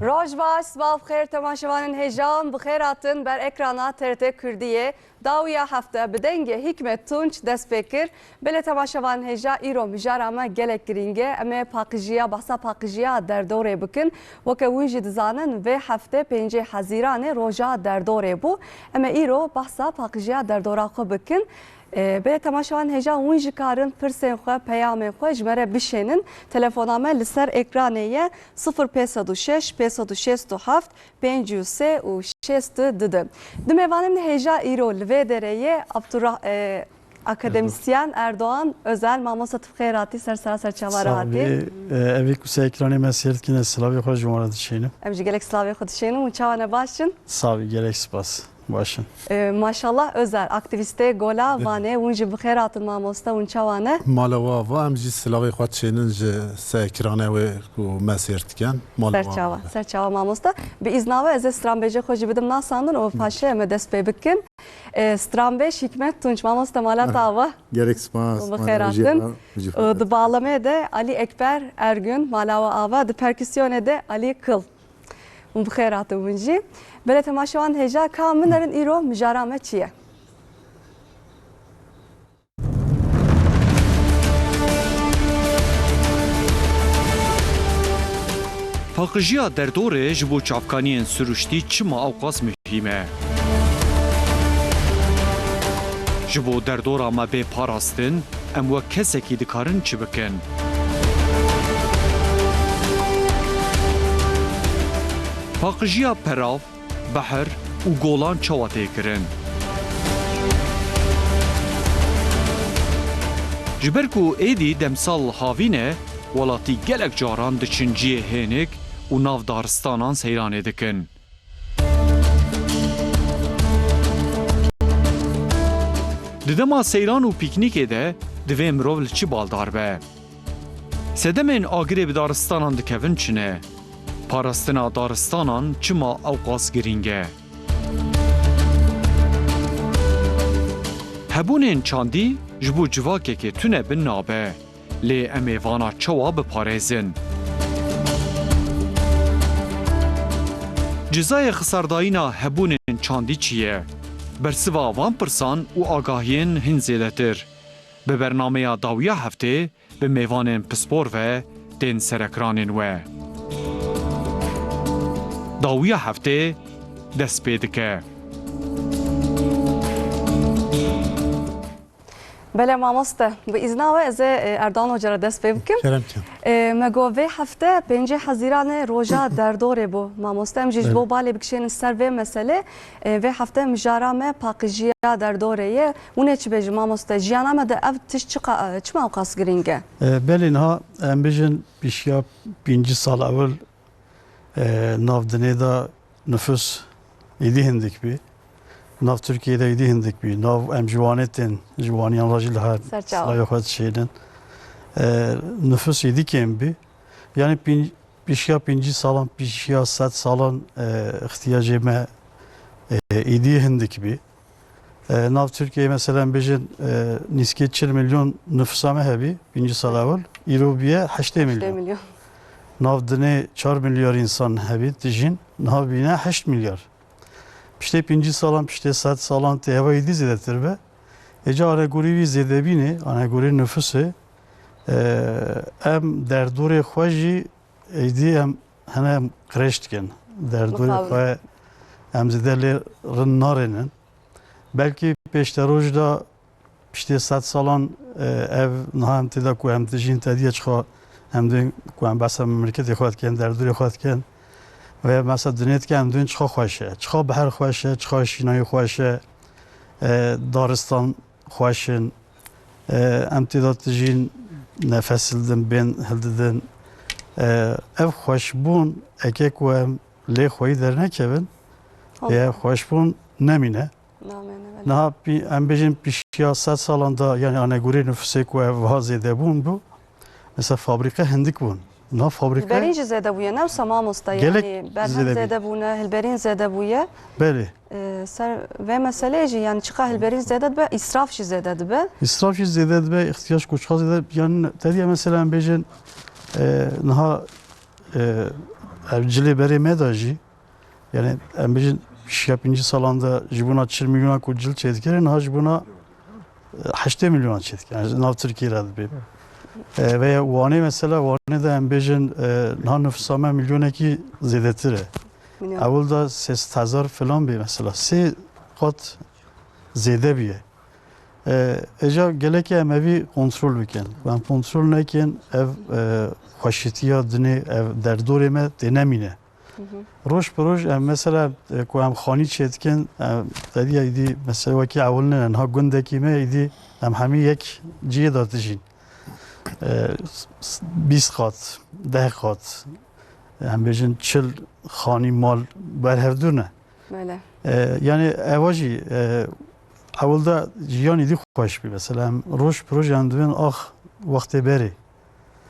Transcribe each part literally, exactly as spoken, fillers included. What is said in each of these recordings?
Roj baş, sibav xêr temaşevanên hêja, bi xêr hatin ber ekrana T R T Kurdiyê. Dawiya hefte bi dengê Hikmet Tunç dest pê kir. Belê temaşevanên hêja, îro mijara me gelek girîng e. Em ê paqijiya, behsa paqijiya derdorê bikin. Weke hûn jî dizanin, vê hefte pêncê Hezîranê roja derdorê bû. Em ê îro behsa paqijiya derdora xwe bikin. E, belê temaşevanên hêja, hûn jî karin pirsên xwe, peyamên xwe ji me re bişênin. Telefona me li ser ekranê ye, sifir pênc sed û şeş, pênc sed û şêst û heft, pêncî û sê û şêst û du. Di mêvanên hêja îro li vê derê ye, Abdurrah-, e, akademisyen Erdoğan Özel. Mamoste, tu bi xêr hatî, ser sera ser çava re hatî. Sağ ol. E, evî ku ser ekranê me seyr dikin, ez silavê xwe ji wan re dişênim. Em jî gelek silavê xwe dişênin û çawa ne, baş in? Sağ ol, gelek spas. Baş in. E, maşallah Özel, aktivîstê Gola Vanê, hûn jî bi xêr hatin mamoste, hûn çawa ne? Mala we ava, em jî silavê xwe dişênin ji ser ekranê wê ku me seyr dikin. Mala we ava. Ser çawa, ser çawa mamoste. Bi îzna we ez ê stranbêjê xwe jî bidim nasandin û paşê em ê dest pê bikin. E, stranbêj Hikmet Tunç, mamoste mala te ava. Gelek spas. Bi xêr hatin. Û di balemê de Ali Ekber Ergün, mala we ava, di perküsyonê de Ali Kıl. Hûn bi xêr hatin hûn jî. Belê temaşevan hêja, ka min nerin îro mijara me çi ye? Paqijiya derdorê ji bo çavkaniyên siruştî çima ewqas muhîm e? Ji bo derdora me bê parastin, em wek kesekî dikarin çi bikin? Paqijiya perav, behr û golan çawa tê kirin? Ji ber ku êdî demsal havîn e, welatî gelek caran diçin cihê hênik û nav daristanan seyranê dikin. Di dema seyran û pîknîkê de divê mirov li çi baldar be? Sedemên agirê bi daristanan dikevin çi ne? Parastina daristanan çima ewqas girîng e? Hebûnên çandî ji bo civakekê tune bin nabe. Lê em ê vana çawa biparêzin? Cizayê xisardayîna hebûnên çandî çi ye? Bersiva van pirsan û agahiyên hin zêdetir bi bernameya Dawiya Heftê bi mêvanên pispor ve tên serekranên we. Dawiya Heftê dest pê dike. Belê mamoste, bi îzna we ez ê, e, Erdoğan Hoca re dest pê bikim. Kerem kin. E, me got vê hefte pêncê Hezîranê roja derdorê bû mamoste. Em jî ji bo balê bikişênin ser vê meselê. E, vê hefte mijara me paqijiya derdorê ye. Hûn ê çi bêjin mamoste? Jiyana me de ev tişt çiqa-, e, çima ewqas girîng e? E, belê niha em bêjin pêşiya pêncî sal ewil E, nav dinê de nifus êdî hindik bî. Nav Tirkiyeyê de êdî hindik bî. Nav em ji Wanê tên, ji waniyan re jî li her Serçawa. Silavê xwe dişênin. E, nifus êdî kêm bî. Yanî pîn-, pêşiya pêncî salan, pêşiya sed salan, e, îhtiyacê me, e, êdî hindik bî. E, nav Tirkiyeyê mesela em bêjin, e, nîskê çil milyon nifûsa me hebî, pêncî sal ewil, îro bûye heştê milyon. Heştê milyon. Nav dinê çar milyar însan hebî, dijîn, niha bîne heşt milyar. Piştê pêncî salan, piştê sed salan tê heva êdî zêdetir be. Êca anegorî wî zêdebînê, anegorî nifûsê, e, em derdorê xwe jî êdî em hene em qirêj dikin. Derdorê xwe em zêde lê rind narênin. Belkî pêşteroj de piştê sed salan, e, ev niha em tê de ku em dijîn te diye çixa em duyên ku em behsa memleketê xwe dikin, derdorê xwe dikin. Ve mesela dinê dike em duyên çixa xweş e, çixa behr xweş e, çixa şînayî xweş e, e, daristan xweş in. E, em tê de dijîn nefes hildin, bên hildidin. E, ev xweşbûn eke ku em lê xweyî dernekevin, Hop. Ê xweşbûn nemîne. Namêne, belê. Niha pî-, em bêjin pişiya sed salan de, yanî anegorî nifûsê ku ev wiha zêdebûn bû, mesela fabrîke hindik bûn. Niha fabrîke Hilberîn jî zêde bûye, ne wisa mamoste? Gelek Yanî berhem zêde bî. Zêde bûne, hilberîn zêde bûye. Belê. Ee, ser vê meseleyê jî, yanî çiqa hilberîn zêde dibe, îsraf jî zêde dibe. Îsraf jî zêde dibe, îhtiyac ku çiqa zêde, yanî te diye mesela em bêjin, e, niha, e, Ev cilê berê me de jî, yani em bêjin şiya pêncî salan de ji bona çil milyona ku cil çêdikir, niha ji bona, e, heştê milyona çêdikir. Yani nav Tirkiyê re dibê. E, veya Wanê mesela, Wanê de em bêjin, e, niha nifûsa me milyonekî zêdetir e. Milyon. Ewil de sê sed hezar filan bê mesela. Sê qat zêde bûye. E, êca gelekê em evî kontrol bikin. Em kontrol nekin, ev, e, xweşitiya dinê, ev derdorê me tê nemîne. Hı hı. Roj bi roj em mesela, e, ku em xanî çêdikin, e, te diya îdî mesela wekî ewil nine, niha gundekî me îdî em hemî yek cihê de dijîn. E, s-, s-, bîst qat, deh qat, em bêjin çil xanî mal berhevdû ne. Bele. E, yani ewa jî, e, ewil de jiyan îdî xweş bî. Mesela em roj bi roj em dibin ax wextê berê.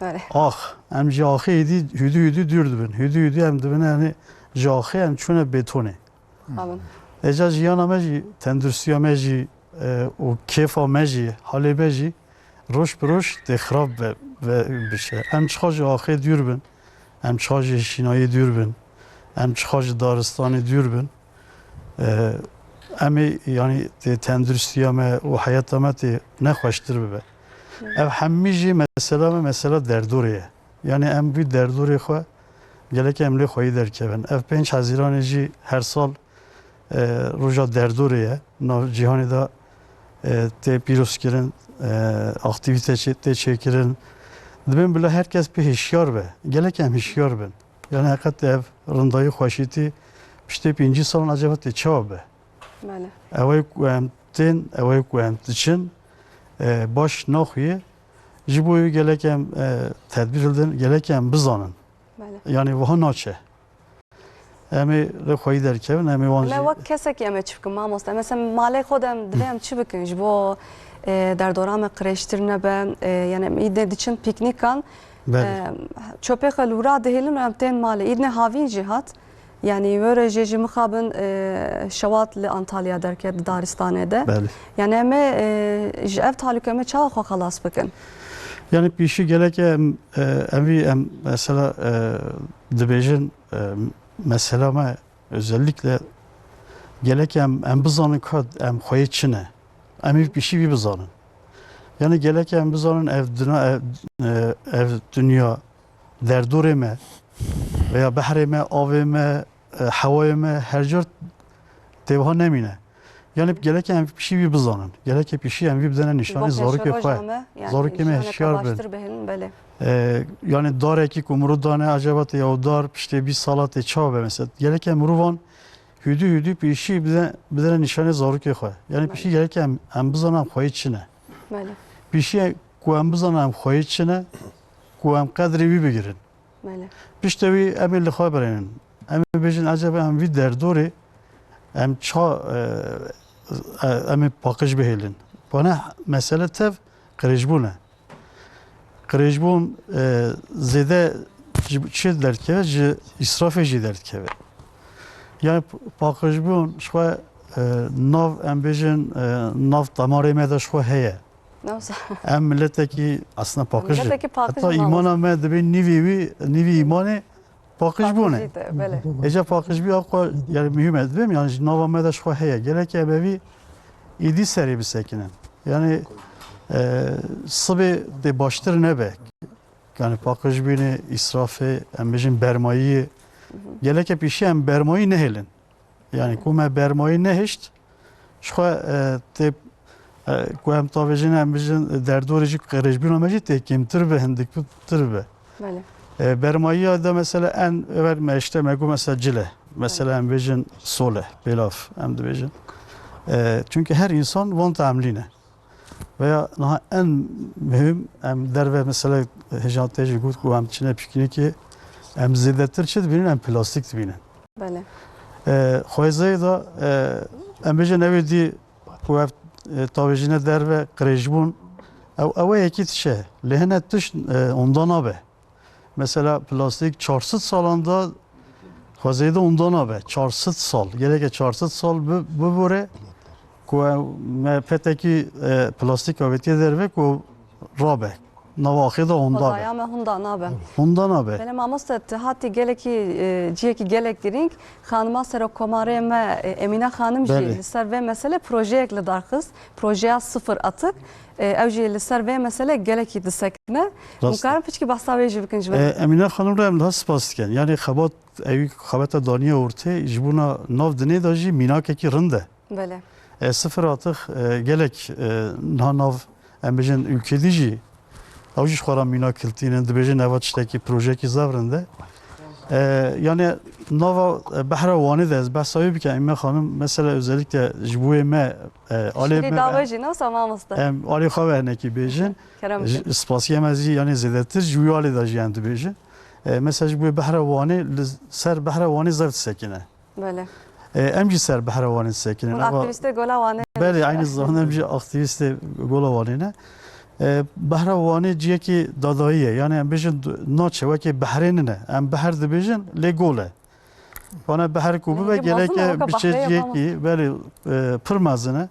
Bele. Ax, em ji axê îdî hûdû hûdû dûr dibin. Hûdû hûdû em dibin yani ji axê em çûne bêtonê. Amin. Êca jiyana me jî, tenduristiya me jî, e, û kêfa me jî, halê me jî roj bi roj tê xirab ve, ve bişe. Em çiqa ji axê dûr bin, em çiqa ji şînayê dûr bin, em çiqa ji daristanê dûr bin, e, em ê, yani tê tenduristiya me û heyeta me tê nexweştir bibe. Ev hemî jî mesela me, mesela derdorê ye. Yani em vî derdorê xwe gelek em lê xweyî derkevin. Ev pênc Hezîranê jî her sal, e, roja derdorê ye. Nav cîhanê de, e, tê pîrozkirin, e, aktîvîte çê-, tê çêkirin. Dibên bila her kes pê hişyar be. Gelek em hişyar bin. Yani heqet ev rindayî xweşîtî piştê pêncî salan acaba tê çawa be? Bele. Ew ê ku em tên, ew ê ku em diçin, e, baş naxuye. Ji bo wî gelek em, e, tedbîr hildin, gelek em bizanin. Bele. Yani wiha naçe. Em ê lê xweyî derkevin, em ê wan Me jî wek kesekî em ê çi bikin mamoste? Mesela malê xwe de em divê em çi bikin? Ji bo, e, derdora me qirêjtir nebe, e, yani em îdê diçin pîknîkan, Belê. e, çöpê xwe li wira dihêlin û em tên malê. Îdne havîn jî hat. Yani were jê jî mixabin, e, şewat li Antalya derket di daristanê de. Belê. Yani em ê, e, ji ev talûke me çawa xwe xelas bikin? Yani pîşî gelek em, e, em vî em mesela, e, dibêjin, e, mesela me özellikle gelek em, em bizanin ka em xweyê çi ne. Em ê pîşî vî bizanin. Yani gelek em bizanin ev dina-, ev, e, ev dinya derdorê me veya behrê me, avê me, e, hewayê me her car tê wiha nemîne. Yani gelek em pişî vî bizanin. Gelek pişî em vî bidene nîşanê Bok zarokê yaşa xwe. Rojame, yani Zarokê me jiyane hişyar bin. Baştir bihêlin, belê. E, yani darekî ku mirov dane, acaba tê ya dar piştê bîst sala tê çawa be mesela. Gelek em mirovan hûdû hûdû pişî bide-, bidene nîşanê zarokê xwe. Yani Belê. Pişî gelek em, em bizanin em xweyî çi ne. Belê. Pişî ku em bizanin em xweyî çi ne, ku em qedrê wî bigirin. Belê. Piştê wî em ê li xwe birênin. Em ê bêjin, ecebe em vî derdorê em ça, e, e, em ê paqij bihêlin. Bana mesele tev qirêjbûn e. Qirêjbûn, e, zêde ji çi derdikeve? Ji îsrafê jî derdikeve. Yani p-, paqijbûn ji xwe, e, nav, em bêjin, e, nav damarê me de ji xwe heye. Newsa. Em miletekî aslında paqij, Miletekî paqij heta navê. Îmana me dibê nîvî wî, nîvî îmanê paqij bûne. Paqijî te, belê. Êca paqij bî, a xwe, yani, mühim e, dibêm, yani, ji nava me de ji xwe heye. Gelek em evî îdî serê bisekinin. Yani, e, sibê dê baştir nebe. Yani, paqij bîne, îsrafê, em bêjin bermayî. Geleke pîşî em bermayî nehêlin. Yani ku me bermayî nehişt, ji xwe, e, tê, e, ku em tavêjin, em bijin, derdorê jî qirêjbîna me jî tê kêmtir be, hindiktir be. Belê. E, bermayiya de mesela en evel me işte me got mesela cile. Mesela em bêjin sole, pêlav em dibêjin. E, çünkü her insan van temlî ne. Veya niha en mühim, em derve mesela hêja te jî got ku em çine pîknîkê, em zêdetir çi dibînin, em plastîk dibînin. Belê. E, xwezayê de, e, em bêjin ew ê dî ku ev, e, tavêjine derve qirêjbûn, ew, ew ê yekî tişe. Lê hene tişt, e, onda nabe. Mesela plastîk çar sed salan da xwezayê de onda nabe. Çar sed sal. Geleke çar sed sal bi-, bibore ku me petekî, e, plastîk avêtiye derve ku rabe. Nava axê de hunda be. Xwezaya me hunda nabe. Hunda nabe. Belê mamoste, tu hatî gelekî, e, ciyekî gelek girîng. Xanima Serokkomarê me, e, Emîne Xanim jî Belê. Li ser vê mesele projeyek li dar xist. Projeya Sıfır Atık. E, ew jî li ser vê mesele gelekî disekine. Rast e. Hûn karin piçkî behsa wê jî bikin ji me? E, Emîne Xanim re em daha spas dikin. Yani xebat, ew xebata daniye ortê, ji bona nav dinê de jî mînakekî rind e. Belê. E, Sıfır Atık, e, gelek, e, niha nav, em bêjin, ülkedî jî, ew jî ji xwe re mînak hiltînin, dibêjin eva tiştekî, projeyekî zaf rind e. E, yani nava, e, behra Wanê de ez behsa wê bikim, Emîne Xanim, mesela özellikle ji bo wê me, e, alê Şirî me, dawê jî, ne wisa mamoste? Em alê xwe ve hinekî bêjin. Kerem Ji, bikin. Spasiya me zî, yani zêdetir ji wî alê de jî em dibêjin. E, mesela ji bo wê behra Wanê, li ser behra Wanê zaf disekine. Belê. E, em jî ser behra Wanê disekinin. Hûn Ama aktivîstê Gola Wanê Belê, ne? Aynı zamanda em jî aktivîstê Gola Wanê ne. E, behra Wanê ciyekî dadayî ye. Yani em bêjin du- naçe wekî behrê nine. Em behr dibêjin, lê gol e. Wana behr ku bibe Rengî mezin e, gereke weke biçe behrê ciyekî, belê, e, pir mezin e.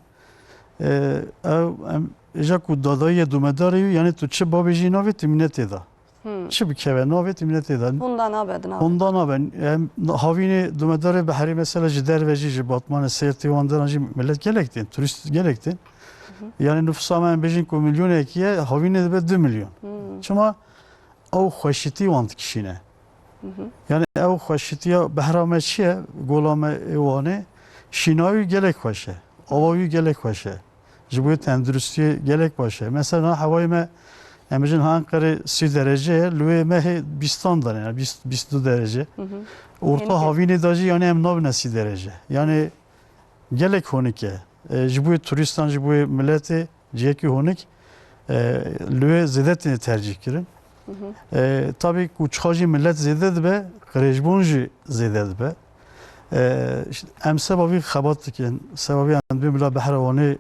E, ew, em, îja ku dadayî ye, dûmedarê wî, yani tu çi babêjî navê, tu mîne tê de. Hmm. Çi bikeve navê, tu mîne tê de. Hunda nabe di navê. Hunda nabe. Em, havînê dûmedarê behrê mesela ji derve jî, ji Batmanê, Sêrtê, wan deran jî millet gelek tên, turîst gelek tên. Hı hı. Yani nüfusa me em bêjin ku milyonekî ye, havînê dibe du milyon. Hmm. Çima? Ew xweşîtî wan dikişîne. Hı hı. Yani ew xweşîtiya behra me çi ye? Gola me ê Wanê, şînayî gelek xweş e. Ava wî gelek xweş e. Ji bo tenduristiyê gelek baş e. Mesela hewayê me, em bêjin, ha Enqerê sî derece ye, li wê mehê bîstan de ne, yani bîst, bîst û du derece. Hı hı. Orta Hênik e. Havînê de jî yani em nabine sî derece. Yani gelek honik e. E, ji bo turîstan, ji bo miletê cihekî honik, e, li wê zêde têne tercîh kirin. Hı hı. E, tabî ku çiqa jî milet zêde dibe, qirêjbûn jî zêde dibe. E, işte, em seba vî xebat dikin, seba vî em dibên bila behra Wanê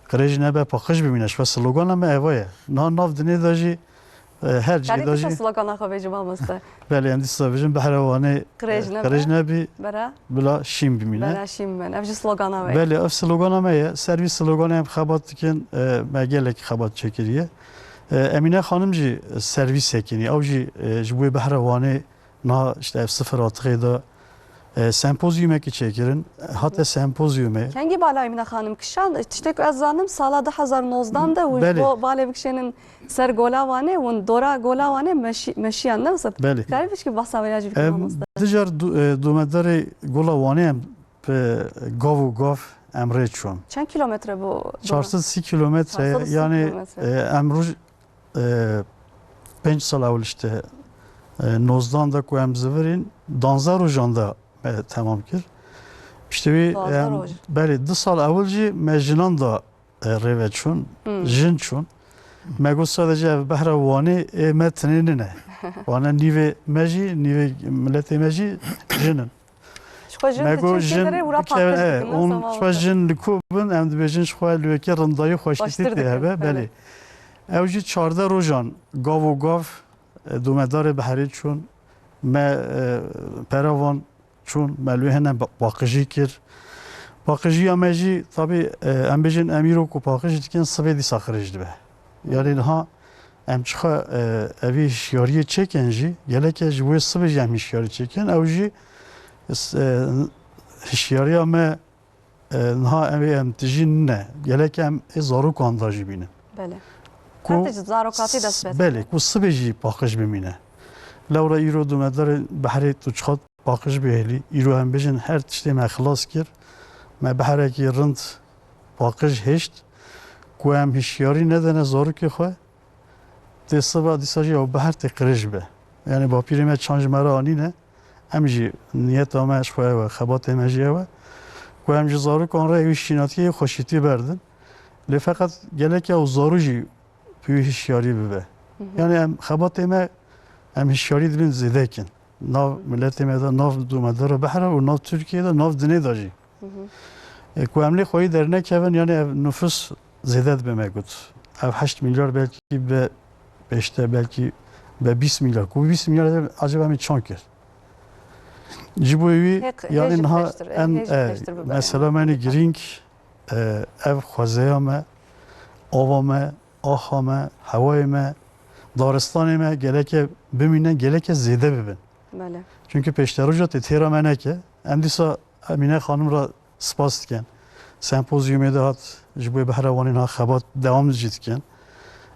qirêj nebe, paqij bimîne. Ji xwe slogana me eva ye. Niha nav dinê de jî, e, her cihê Karî de tu jî. Slogana xwe bêjî mamoste. Belê, em dîsa bêjin behra Wanê, Qirêj e, nebe. Qirêj nebî, Bera. Bila şîn bimîne. Bera şîn bimîne. Ev jî slogana we ye. Belê, ev slogana me ye. Ser vî slogana em xebat dikin, e, me gelekî xebat çêkiriye. E, Emîne Xanim jî ser vî sekinî. Ew jî, e, ji bo behra Wanê niha işte ev Sıfır Atıkê de, e, sempozyumekî çêkirin. Hate sempozyumê. Kengî bala Emîne Xanim kişand, tiştek ku ez zanim, sala du hezar nozdan de hûn Belê. Bo balê bikişênin ser Gola Wanê, hûn dora Gola Wanê meşî-, meşiyan, ne wisa? Belê. Karî pişkî behsa wê ya jî bikin Em, mamoste. Dicar du-, e, dûmedarê Gola Wanê em, e, gav û gav em rê çûn. Çend kilometre bu dora? Çar sed sî kilometre, Çar sed sî yani, kilometre. E, em roj, e, pênc sal ewil işte, e, nozdan de ku em zivirîn, danzdeh rojan de me temam kir. Piştî wî, Danzdeh em, roj. Belê, du sal ewil jî me jinan da, e, rê ve çûn, Hmm. jin çûn. Me got sadece ev behra Wanê ê me tinê nine. Wana nîvê me jî, nîvê miletê me jî jin in. Ji xwe jin Me diçin got jin kêderê û ra bikeve, paqij e, dikin, hûn wisa ji xwe mamoste? Jin li ku bin, em dibêjin ji xwe li wekî rindayî xweşîtî Baştir tê dikin, hebe, belê. Belê. Ew jî çardeh rojan gav û gav, e, dûmedarê behrê çûn, me, e, pera van çûn, me li wê hene ba-, paqijî kir. Paqijiya me jî, tabî, e, em bêjin, em îro ku paqij dikin, sibê dîsa qirêj dibe. Yani niha em çiqa, e, evî hişyariyê çêkin jî, geleke ji wê sibê jî em hişyarî çêkin. Ew jî, e, hişyariya me, e, niha em ê em tijî nine. Geleke em ê zarokan da jî bînin. Belê. Ku Her tişt zarokatî dest pê s-, belê, ku sibê jî paqij bimîne. Lewra îro dûmedarê behrê tu çiqa paqij bihêlî. Îro em bêjin her tiştê me xilas kir. Me beherekî rind paqij hêşt ku em hişyarî nedene zarokê xwe. Tê siba dîsa jî ew behr tê qirêj be. Yani bapîrê me çand ji me re anîne. Em jî niyeta me ji xwe ew e, xebatê me jî ew e. Ku em ji zarokan re wî şînatiyê xweşîtî berdin. Lê feqet gelek ew zarû jî pê wî hişyarî bibe. Hı hı. Yani em xebatê me, em hişyarî dibin zêde kin. Nav miletê me de, nav dûmedara behra û nav Tirkiyê de, nav dinê de jî. Hı hı. E, ku em lê xweyî dernekevin, yani ev nufus zêde dibe me got. Ev heşt milyar belkî be beşte, belkî be bîst milyar. Ku bîst milyar acaba em ê çand kir? Ji bo wî, Hê qi-, yani hê jî niha qirêjtir, e, en, hê jî e, qirêjtir bibe, mesela yani. Me ne girîng, e, ev xwezeya me, ava me, axa me, hewayê me, daristanê me geleke bimîne, geleke zêde bibin. Belê. Çunke pêşteroja tê têra me neke. Em dîsa Emîne Xanim re spas dikin. Sempozyumê de hat ji bo behrewanê niha xebat dewam jî dikin.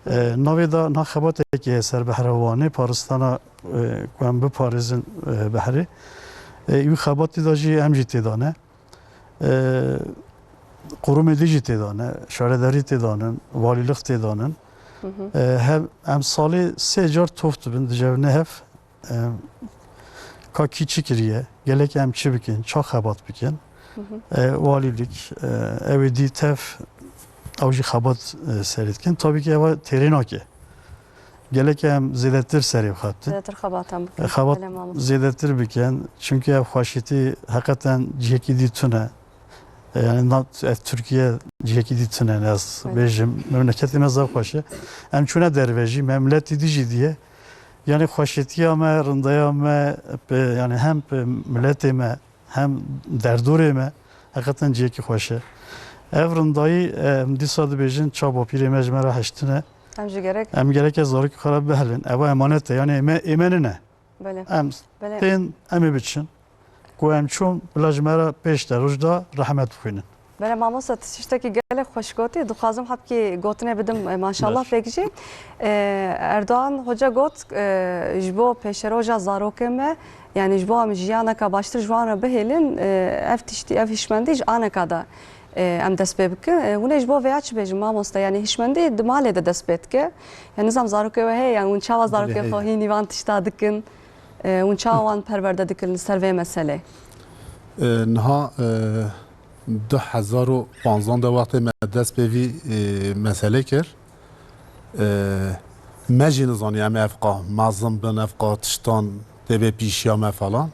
E, navê de niha xebatekê heye ser behrewanê, paristana, e, ku em biparêzin, e, behrê. E, wî xebatî de jî em jî tê de ne. E, qurumê dî jî tê de ne, şaredarî tê de nin, valîlik tê de nin. Hı hı. E, hem, em salê sê car tof dibin, dijevine hev. E, ka kî çi kiriye, gelek em çi bikin, ça xebat bikin. Hı hı. E, walîlik, e, ew ê dî tev, ew jî xebat, e, serê dikin. Tabî ki eva têrê nake. Gelek em zêdetir serê bixetin. Zêdetir xebatan bikin. E, xebat Belê mamoste. Zêdetir bikin. Çünkü ev xweşîtî heqeten cihekî dî tune. E, yani na-, ev Türkiye cihekî dî tune, ez Belê. Bêjim. Memleketê me zaf xweş e. Em çûne derve jî, me miletî dî jî diye. Yani xweşêtiya me, rindaya me, pe, yani hem pe miletê me, hem derdorê me, heqeten cihekî xweş e. Ev rindayî, em dîsa dibêjin, ça bapîrê me ji me re heştine. Em jî gerek Em gereke zarokê xwe re bihelin. Eva emanet e, yani ê me, ê me nine. Belê. Em Belê. Tên, em ê biçin. Ku em çûn, bila ji me re pêş de roj da rehmet bixwînin. Belê mamoste, tu tiştekî gelek xweş gotî. Dixwazim hebkî gotinê bidim, e, maşallah Baş. Pêk jî. E, Erdoğan Hoca got, e, ji bo pêşeroja zarokê me, yani ji bo em jiyaneka baştir ji wan re bihêlin, e, ev tiştî, ev hişmendî ji aneka de, e, em dest pê bikin. E, hûn ê ji bo vêya çi bêjin mamoste? Yani hişmendî di malê de dest pê dike. Yani nizam zarokê we heye, yani hûn çawa zarokê Heye. Xwe hînî van tişta dikin? E, hûn çawa wan perwerde dikin li ser vê meselê? E, niha, e, du hezar û panzan de wextê me dest pê vî, e, meselê kir. E, me jî nizanî em ê evqa mezin bin, evqa tiştan tê bê pîşiya me falan.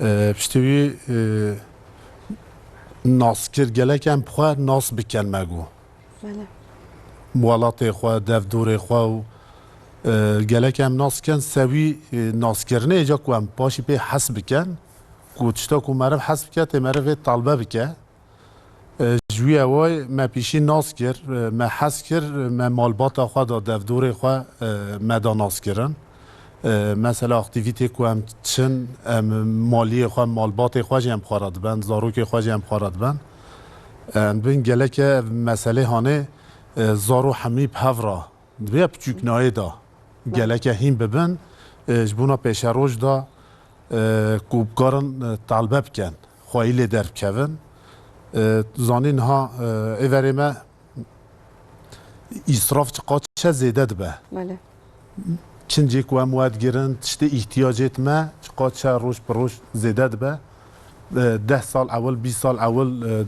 E, piştî wî, e, naskir gelek em bi xwe nas bikin me got. Belê. Welatê xwe, devdorê xwe û, e, gelek em nas bikin, sewî, e, naskirinê ca ku em paşî pê hes bikin, ku tişta ku meriv hes bike, tê meriv vê talbe bike. E, ji wî eway me pîşî nas kir, e, me hes kir, me malbata xwe da, devdorê xwe, e, me da naskirin. E, mesela aktîvîtê ku em çin, em maliyê xwe, malbatê xwe jî em xwe re dibin, zarokê xwe jî em xwe re dibin. Em bin geleke ev meselê hanê, e, zaro hemî bi hev re, di vê piçûknayê de geleke hîn bibin, e, ji bona pêşeroj de, e, ku bikarin, e, talbe bikin, xweyî lê derbikevin. E, zanîn ha, e, êverê me îsraf çiqas çe zêde dibe. Belê. Çincê ku em werdigirin, tiştê îhtiyacêt me, çiqas çe roj bi roj zêde dibe. E, deh sal ewil, bîst sal ewil, e,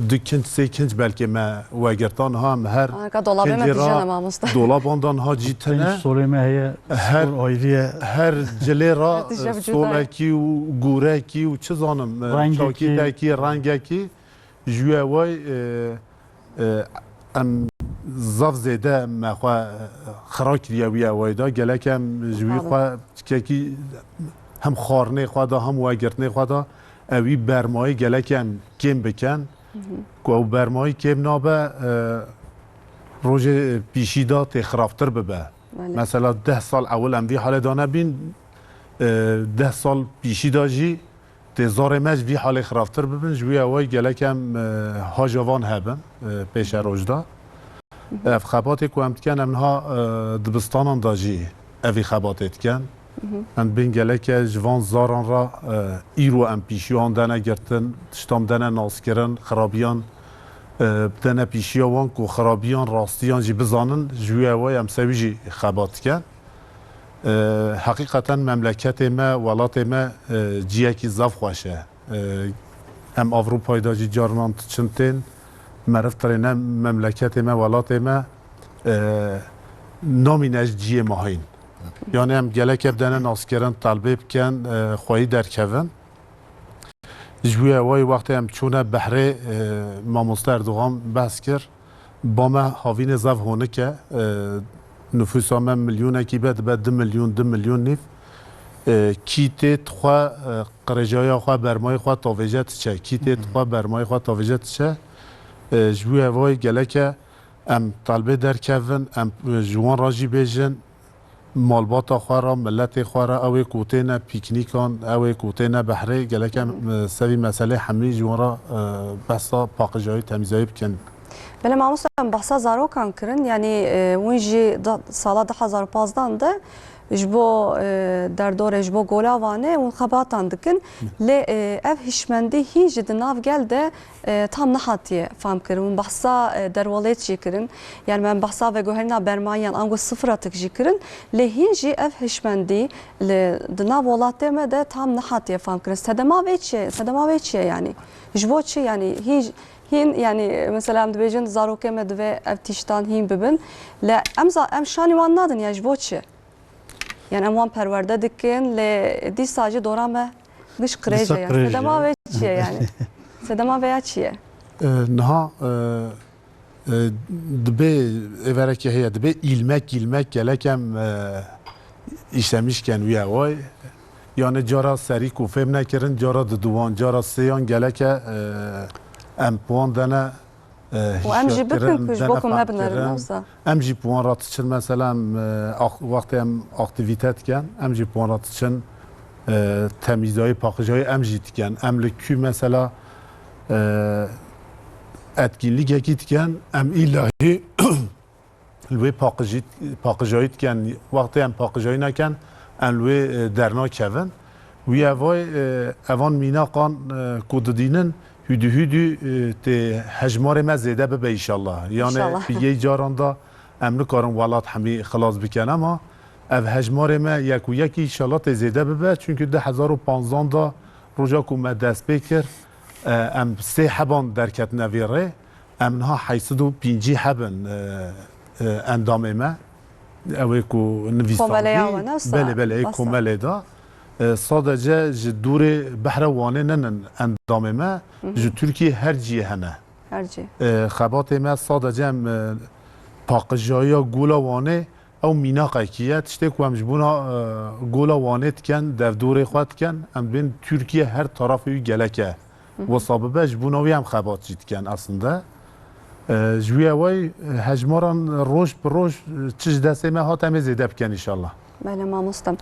du kinc, sê kinc belkê me wegirta. Niha em her Anka dolabê me kincê tijene ra mamoste. Dolaban da niha cî tine. Pênc solê me heye, Her, spor ayrı ye. Her cilê ra, Her tişe e, vücuda ye. Solekî û gûrekî û çi zanim, e, Rengekî. Çakîtekî, rengekî. Ji wî eway, e, e, em zaf zêde me xwe, e, xira kiriye wî eway de. Gelek em ji wî Sağ olun. Xwe tikekî hem xwarinê xwe de, hem wegirtinê xwe de, ew wî bermayî gelek em kêm bikin. Hı hı. Ku ew bermayî kêm nabe, e, rojê pîşî de tê xirabtir bibe. Belê. Mesela deh sal ewil em vî halê de nebîn, e, deh sal pîşî de jî tê zarê me ji vî halê xirabtir bibin, ji wî ewayî gelek em, e, haja van hebin, e, pêşeroj de. Ev xebatê ku em dikin, em niha, e, dibistanan de jî evî xebatê dikin. Em dibên geleke ji van zaran re, e, îro em pîşiya wan dene girtin, tiştan dene naskirin, xirabiyan, e, bidene pîşiya wan ku xirabiyan, rastiyan jî bizanin, ji wî ewayî em sewî jî xebat dikin. E, heqîqeten memleketê me, welatê me, e, ciyekî zaf xweş e. E, em Ewropayê de jî carinan diçin tên, meriv tirêne memleketê me, welatê me, e, namîne ji ciyê me hîn. Yani em gelek ev dene naskirin, telbê bikin, e, xweyî derkevin. Ji wî ewayî wextê em çûne behrê, e, mamoste Erdogan behs kir. Ba me havînê zaf honik e. E, nifûsa me milyonekî be, dibe du milyon, du milyon nîv. E, kî tê dixwe, e, qirêjaya xwe, bermayê xwe tavêje diçe. Kî tê dixwe bermayê xwe tavêje diçe. E, ji wî ewayî geleke em telbê derkevin, em, e, ji wan re jî bêjin. malbata xwe re, miletê xwe re, ew ê ku têne pîknîkan, ew ê ku têne behrê, gelek em, e, ser vî meselê hemî ji wan re, e, behsa paqijayî, temîzayî bikin. Belê mamoste, em behsa zarokan kirin, yanî, e, hûn jî da-, sala du hezar û panzdeh de ji bo, e, derdorê, ji bo Gola Wanê hûn xebatan dikin. Lê, e, ev hişmendî hîn jî di nav gel de, e, tam nehatiye fam kirin. Hûn behsa, e, derwelêt jî kirin. Yani em behsa veguherîna bermayiyan ango sifiratik jî kirin. Lê hîn jî ev hişmendî li, di nav welatê me de tam nehatiye fam kirin. Sedema vê çi ye? Sedema vê çi ye yani? Ji bo çi yani? Hîn, hîn yani mesela em dibêjin zarokê me divê ev tiştan hîn bibin. Lê em za-, em şanî wan nadin ya ji bo çi? Yani em wan perwerde dikin, lê dîsa jî dora me giş qirêj e. Dîsa yani qirêj e. Sedema vê çi ye yani? Sedema vê ya çi ye? E, niha, e, e, dibê êverekê heye, dibê îlmek îlmek gelek em, e, îşemiş ken wî eway. Yani cara serî ku fêm nekirin, cara diduwan, cara sêyan geleke, e, em puan dene, e, û em jî bikin hişyarkirin, ku ji bo ku me binerin, wisa. Em jî puan re diçin, mesela em, e, ax-, wextê em aktîvîte dikin, em jî puan re diçin, e, temîzayî, paqijayî em jî dikin. Em li kû mesela, e, etkinlîkekî dikin, em îlahî li wê paqijî-, paqijayî dikin, wextê em paqijayî nekin, em li wê, e, dernakevin. Wî evay, e, evan mînaqan, e, ku didînin, hûdû hûdû, e, tê hejmarê me zêde bibe înşallah. Yanê, înşallah, bi yê caran da em nikarin welat hemî xilas bikin, ama ev hejmarê me yek û yekî înşallah tê zêde bibe. Çunkî du hezar û panzdeh da roja ku me dest pê kir, e, em sê heban derketine vê rê. Em niha heyt sed û pêncî hebin, e, e, endamê me. Ew ê ku nivîsandî. Komeleya we, ne wisa? Belê, belê, ê komelê de. E, sadece ji dûrê behra Wanê nenin endamê me. Hı hı. Ji Tirkiyê her ciyê hene. Her cî. E, xebatê me sadece em, e, paqijayiya Gola Wanê ew mînaqekî ye. Tiştê ku em ji bona, e, Gola Wanê dikin, derdorê xwe dikin, em bên Tirkiye her tarafê wî gelek e. Hı hı. Wisa bibe, ji bona wî em xebat jî dikin aslında. E, ji wî eway, e, hejmaran roj bi roj, e, çi ji destê me hat, em ê zêde bikin înşallah. Belê mamoste.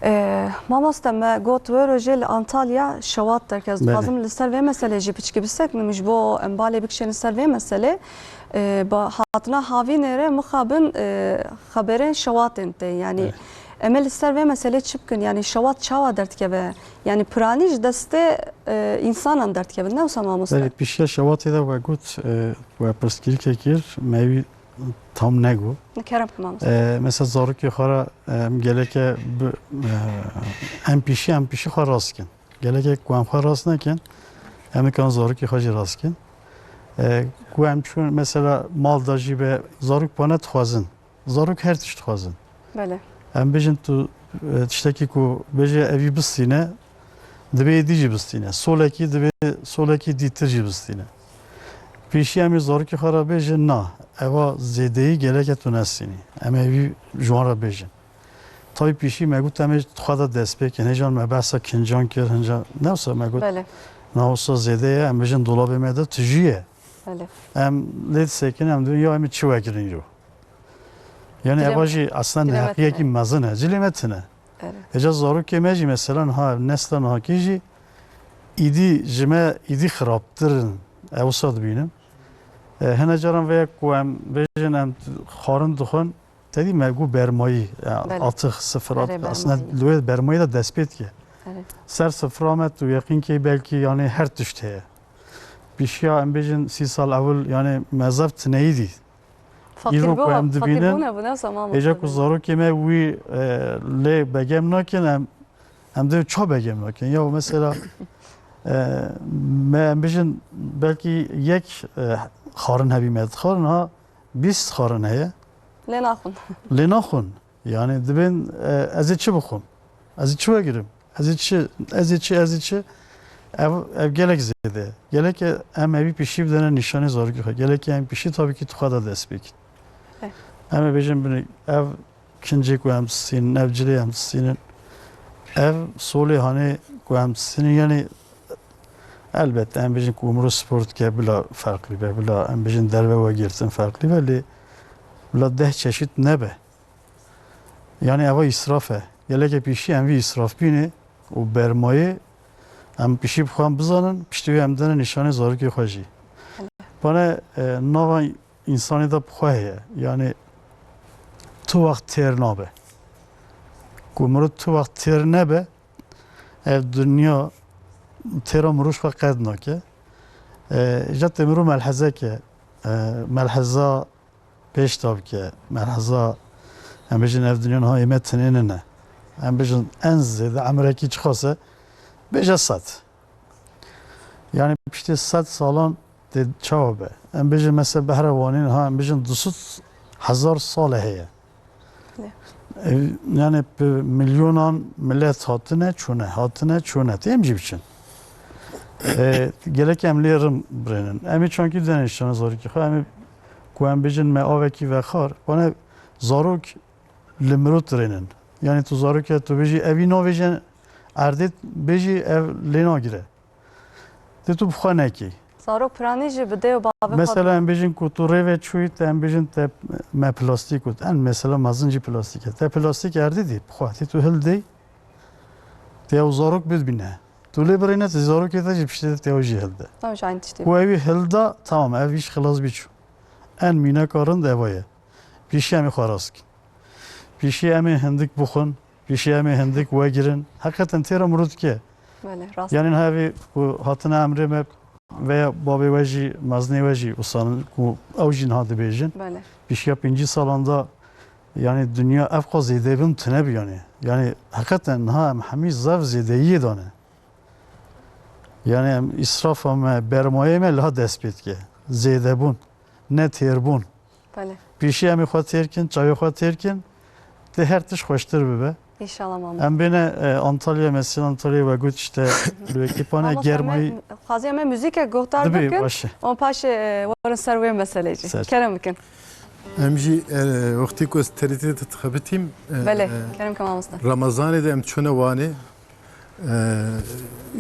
E, mamoste, me got wê rojê li Antalya şewat derket. Ez dixwazim li ser vê meselê jî piçkî biseknim, ji bo em balê bikişênin ser vê meselê. E, ba hatina havînê re mixabin, e, xeberên şewatên tê. Yani, evet, em ê li ser vê meselê çi bikin? Yani şewat çawa derdikeve? Yani piranî ji destê, e, însanan derdikevin, ne wisa mamoste? Belê, pêşiya şewatê de we got, e, we pirsgirîkê kir, me wî tam nego. Kerem mamoste. E, mesela zarokê xwe re, e, em geleke bi, e, em pêşî, em pêşî xwe rast kin. Geleke ku em xwe rast nekin, em nikan zarokê xwe jî rast kin. E, ku em çûn mesela mal da jî be zarok pane dixwazin. Zarok her tişt dixwazin. Belê. Em bêjin tu, e, tiştekî ku bêje evî bistîne, divê êdî jî bistîne. Solekî divê solekî dîtir jî bistîne. Pêşî em ê zarokê xwe re bêjin, na, eva zêdeyî gereke tu nestînî. Em ê vî ji wan re bêjin. Taybî pêşî me got em ê xwe de dest pê kin. Hêjan me behsa kincan kir, hinca ne wisa me got. Belê. Na wisa zêde ye, em bêjin dolabê me de tijî ye. Belê. Em lê disekinin, em dibin ya em ê çi vekirin yo. Yani eva jî aslında neheqiyekî mezin e. Cilê me tine. Evet. Êca zarokê me jî mesela niha ev nesla nihakî jî îdî ji me îdî xirabtir in. Ew wisa dibînim. E, hene caran veye ku em bêjin em xwarin dixwin, te dî me got bermayî, ya, belê, atix, sifir, erê, atix. Aslında bermayî, li wê bermayî de dest pê dike. Erê. Ser sifra me tu yeqîn key belkî yani her tişt heye. Pêşiya em bêjin sî sal ewil yani me zaf tineyî dî. Îro ku em dibînin, hêja ku zarokê me wî, e, lê begem nakin, em, em dê ça begem nakin. Ya mesela, e, me, em bêjin belkî yek, e, xarin hebî me dixwarin, ha bîst xarin heye. Lê naxwin. Lê naxwin. Yani dibên, e, ez ê çi bixwim? Ez ê çi vegirim? Ez ê çi, ez ê çi, ez ê çi? Ev, ev gelek zêde. Gelek em evî pişî bidene nîşanê zarokê xwe. Gelek em pişî tabii ki tu xwe de dest pê kin. Eh. Em ê bêjin binê, ev kincê ku em distînin, ev cilê em distînin, ev solê hanê ku em distînin, yani elbette em bêjin ku umru spor dike bila ferqlî be, bila em bêjin derve wegirtin ferqlî be, lê bila deh çeşit nebe. Yanî eva îsraf e. Gelekê pîşî em vî îsrafbînê û bermayê em pîşî bi xwe em bizanin, piştî wê em dene nîşanê zarokê xwe jî. Bane, e, nava însanê de bi xwe heye. Yanî tu wext têr nabe. Ku mirov tu wext têr nebe, ev dinya têra mirov ji xwe qet nake. E, îca tê mirov melheze ke, e, melheza pêş de bike, melheza, em bêjin ev dinya niha ê me tinê nine. Em bêjin en zêde emrekî çiqas e, bêje sed. Yanî piştî sed salan tê çawa be? Em bêjin mesela behra Wanê niha em bêjin du sed hezar sal e heye. Lê. E, yanî bi milyonan milet hatine çûne, hatine çûne. Tê em jî biçin. E, gelek em lê rim birênin. Em ê çankî dene nîşana zarokê xwe. Em ê ku em bêjin me avekî vexwar. Bane zarok li mirov dirênin. Yanî tu zarokê tu bêjî evî navêje erdê bêjî ev lê nagire. Dê tu bi xwe nekî. Zarok piranî jî bi dê û bavê xwe. Mesela em bêjin ku tu rêve çûyî te em bêjin te me plastîk got. En mesela mezin jî plastîk e. Te plastîk erdê dî bi xwe. Tê tu hildê. Te ew zarok bidbîne. Tu lê birêne te zarokê te jî piştê te ew jî hilde. Tamam, jî aynı tiştê. Ku ew hilda tamam ev îş xilas bî çû. En mîneka rind eva ye. Pîşî em ê xwe rast kin. Pîşî em ê hindik bixwin. Pîşî em ê hindik wegirin. Heqeten têra mirov dike. Belê, rast. Yanî niha evê ku hatine emrê me veya bavê we jî, mezinê we jî wisanin ku ew jî niha dibêjin. Belê. Pîşiya pêncî salan de yanî dinya ev qas zêdebûn tune bû yanî. Yanî heqeten niha em hemî zaf zêdeyiyê dane. Yanî em îsrafa me, bermayê me liha dest pê dike. Zêdebûn, ne têrbûn. Belê. Pîşî em ê xwe têr kin, çavê xwe têr kin, tê her tişt xweştir bibe. Înşallah mamoste. Em bêne, e, Antalya, mesela Antalya we got işte li wekî pane Mamoste, germayî. Em xwazî em ê muzîkek guhdar bikin. Dibê, baş e. Û paşê, e, werin ser wê meselê jî. Ser. Kerem bikin. Em jî, e, wextî ku ez T R T de dixebitîm, e, Belê, e, kerem ke mamoste. Remezanê de em çûne Wanê. Ee,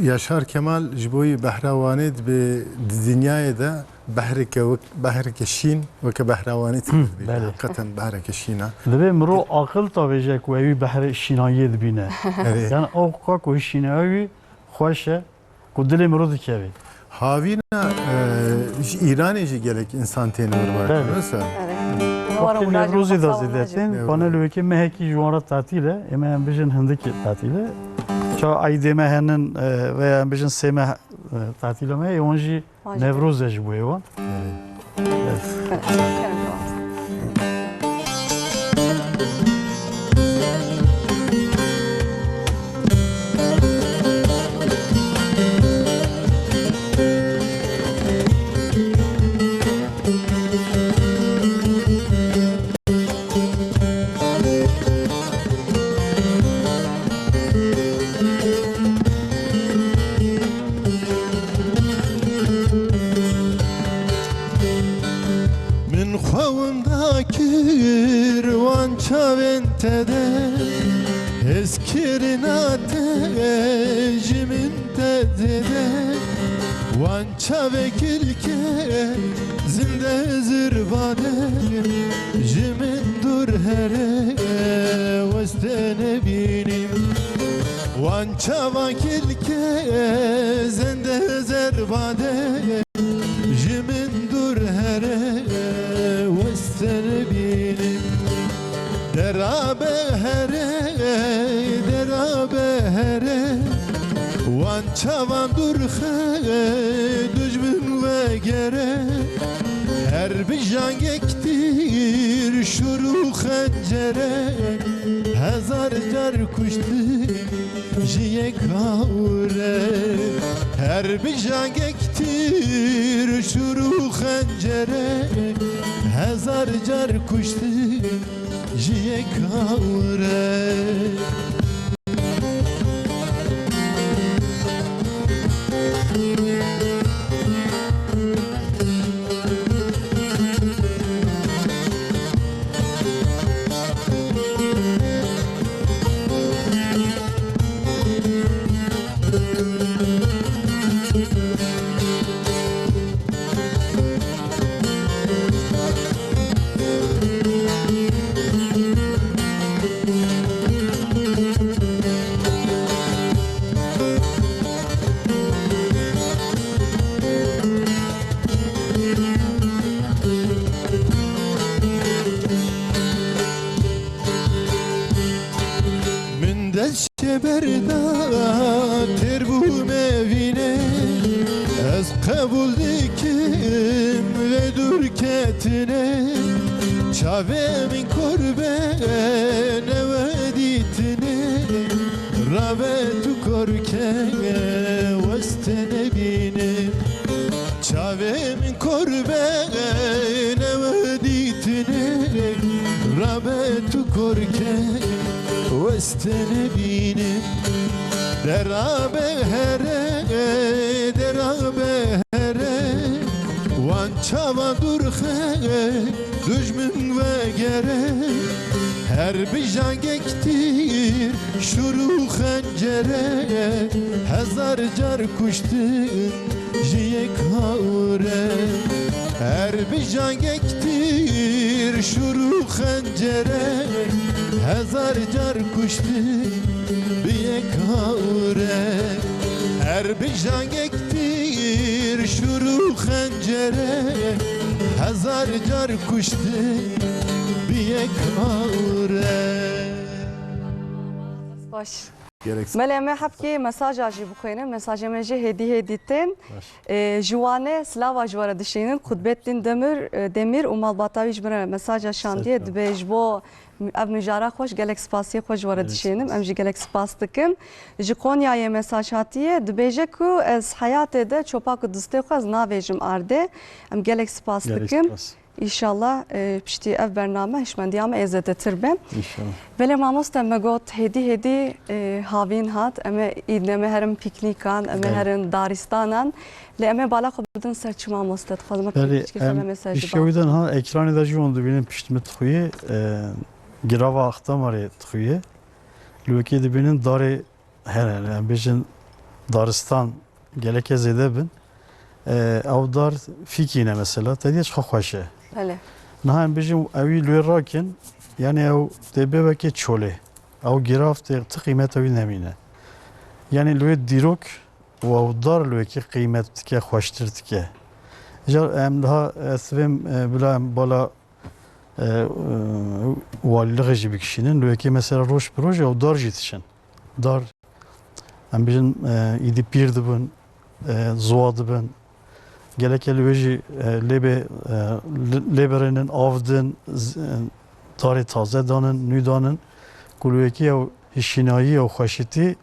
Yaşar Kemal ji bo wî behra Wanê dibe di dinyayê de behreke wek, behreke şîn weke behra Wanê tê dibîne. Belê. Heqeten behreke şîn e. Divê mirov aqil tavêje ku ewî behrê şînayiyê dibîne. Evet. Yani o ka ku şînaya wî xweş e, ku dilê mirov dikeve. Havîna, e, ji Îranê jî gelek însan tên vir Belê. Mesela. Evet. Wextê Newrozê de zêde tên, Newroz. Bane li wekî mehekî ji wan re tatîl e, ême em bijin hindikî tatîl e. Çawa eydê me henin, e, veya em bijin sê meh, e, tatîla me, ê wan jî Wan jî Newroz e ji bo wan. Evet. Evet. Min xwe winda kir wan çavên te de, hezkirina te ji min te zêde. Wan çavê kilke zinde zirbade, ji min dûr here weste nebînî. Wan çava kilke zinde zirbade, ji min dûr here weste nebînim. Dera be here, dera be here, wan çavan dûr xe, dijmin vegere. Her bijangek tîr, şûr û xencere, hezar car kuştin ji yek hawre. Her bijangek tîr, şûr û xencere, hezar car kuştin ji yek hawre. Çavê min kor be, newe dîtinê, rabe tu kor ke, weste nebînim. Çavê min kor be, newe dîtinê, rabe tu kor ke, weste nebînim. Dera be here, dera be here, wan çavan dûr xe, dujmin vegere. Her bijangek tîr, şûr û xencere, hezar car kuştin ji yek hawre. Her bijangek tîr, şûr û xencere, hezar car kuştin bi yek hawre. Her bijangek tîr, şûr û xencere, hezar car kuştin bi yek hawre. Baş. Gerek Belê, em ê hebkê mesaja jî bixwînin. Mesajê me jî hêdî hêdî tên. Baş. Ê, ji Wanê silava ji we re dişînin. Qutbettin Demir, e, Demir û malbata wî ji min re mesaja şandiye. Sağ ol. Dibê ji bo ev mijara xweş gelek spasiyê xwe ji we re dişînim. Em jî gelek spas dikin. Ji Konyayê mesaj hatiye. Dibêje ku ez heyatê de çopak û distê xwe ez navêjim ardê. Em gelek spas dikin. Spas. Înşallah, e, piştî ev bername hişmendiya me ê zêdetir be. Înşallah. Belê mamoste, me got hêdî hêdî, e, havîn hat. Em ê îdne me herin pîknîkan, em ê herin daristanan. Lê em ê bala xwe bidin ser çi mamoste? Dixwazim me Belê, pêşkêşa em me mesajî piştî ba. Wî de niha ekranê de jî wan dibînin piştî min dixuye, e, girava Axtamarê dixuye. Li wekê dibînin darê Here, em bêjin daristan geleke zêde bin. E, ew dar fîkî ne mesela, te diye çiqa xweş e. Belê. Niha em bêjin ew wî li wê rakin, yani ew tê bê wekê çolê. Ew girav tê ti qîmeta wî nemîne. Yani li wê dîrok û ew dar li wekê qîmet dike, xweştir dike. Îcar em daha, e, sivêm, e, bila em bala, e, e, walîlixê jî bikişînin. Li wekê mesela roj bi roj ew dar jî dişin. Dar, em bêjin, e, îdî pîr dibin, e, ziwa dibin. Geleke li wê jî, e, lê bê, e, li-, lê birênin, av din, z-, e, darê taze danin, nû danin. Ku li wekî ew hişînayî, ew xweşîtî,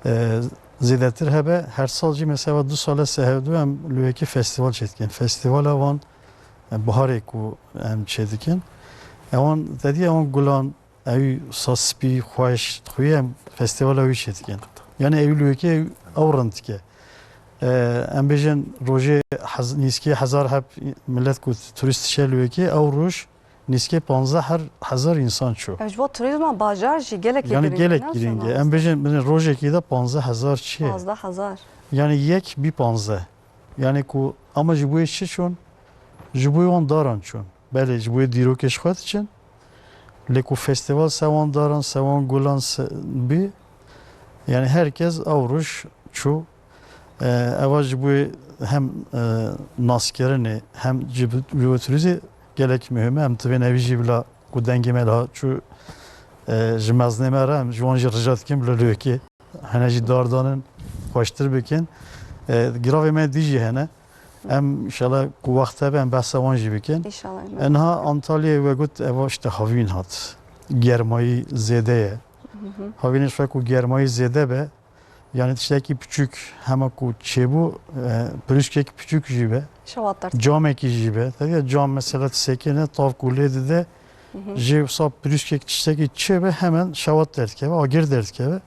e, zêdetir hebe. Her sal jî mesela du sale se hevdu em li wekî festîval çêdikin. Festîvala wan, e, biharê ku em çêdikin. Ewan, te dî ewan gulan, Ew sa spî, xweş, dixuye em festîvala wî çêdikin. Yani ew li wekê ew rind dike. Ee, em bêjin rojê hez-, nîskî hezar heb milet ku turîst diçe li wekê, ew roj nîskê panzdeh her hezar însan çû. Ev ji bo turîzma bajar jî gelekî Yani giring e, gelek ne girîng e. Em bêjin, bêjin rojekî de panzdeh hezar çi ye? Panzdeh hezar. Yani yek bî panzdeh. Yani ku ama ji bo yê çi çûn? Ji bo yê wan daran çûn. Belê, ji bo yê dîrokê ji xwe diçin. Lê ku festîval se wan daran, se wan gulan se-, bî, yani herkes ew roj çû. E, eva ji bo yê hem, e, naskirinê, hem ji bo, ji bo turîzê gelek muhim e. Em divên evî jî bila ku dengê me li ha çû, e, ji mezinê me re, em ji wan jî rica dikin bila li wekê hene jî dar danin, xweştir bikin. E, giravê me dî jî hene. Em înşallah ku wext hebe em behsa wan jî bikin. Înşallah. E, niha Antalyayê we got eva işte havîn hat. Germayî zêde ye. Hı hı. Havînê ji xwe ku germayî zêde be, yani tiştekî piçûk hema ku çêbû, e, pirûskek piçûk jî be. Şewat dert. Camekî jî be. Tabii ya cam mesela disekine, tav ku lê dide, Hı hı. jê wisa pirûskek tiştekî çê be hemen şewat derdikeve, agir derdikeve.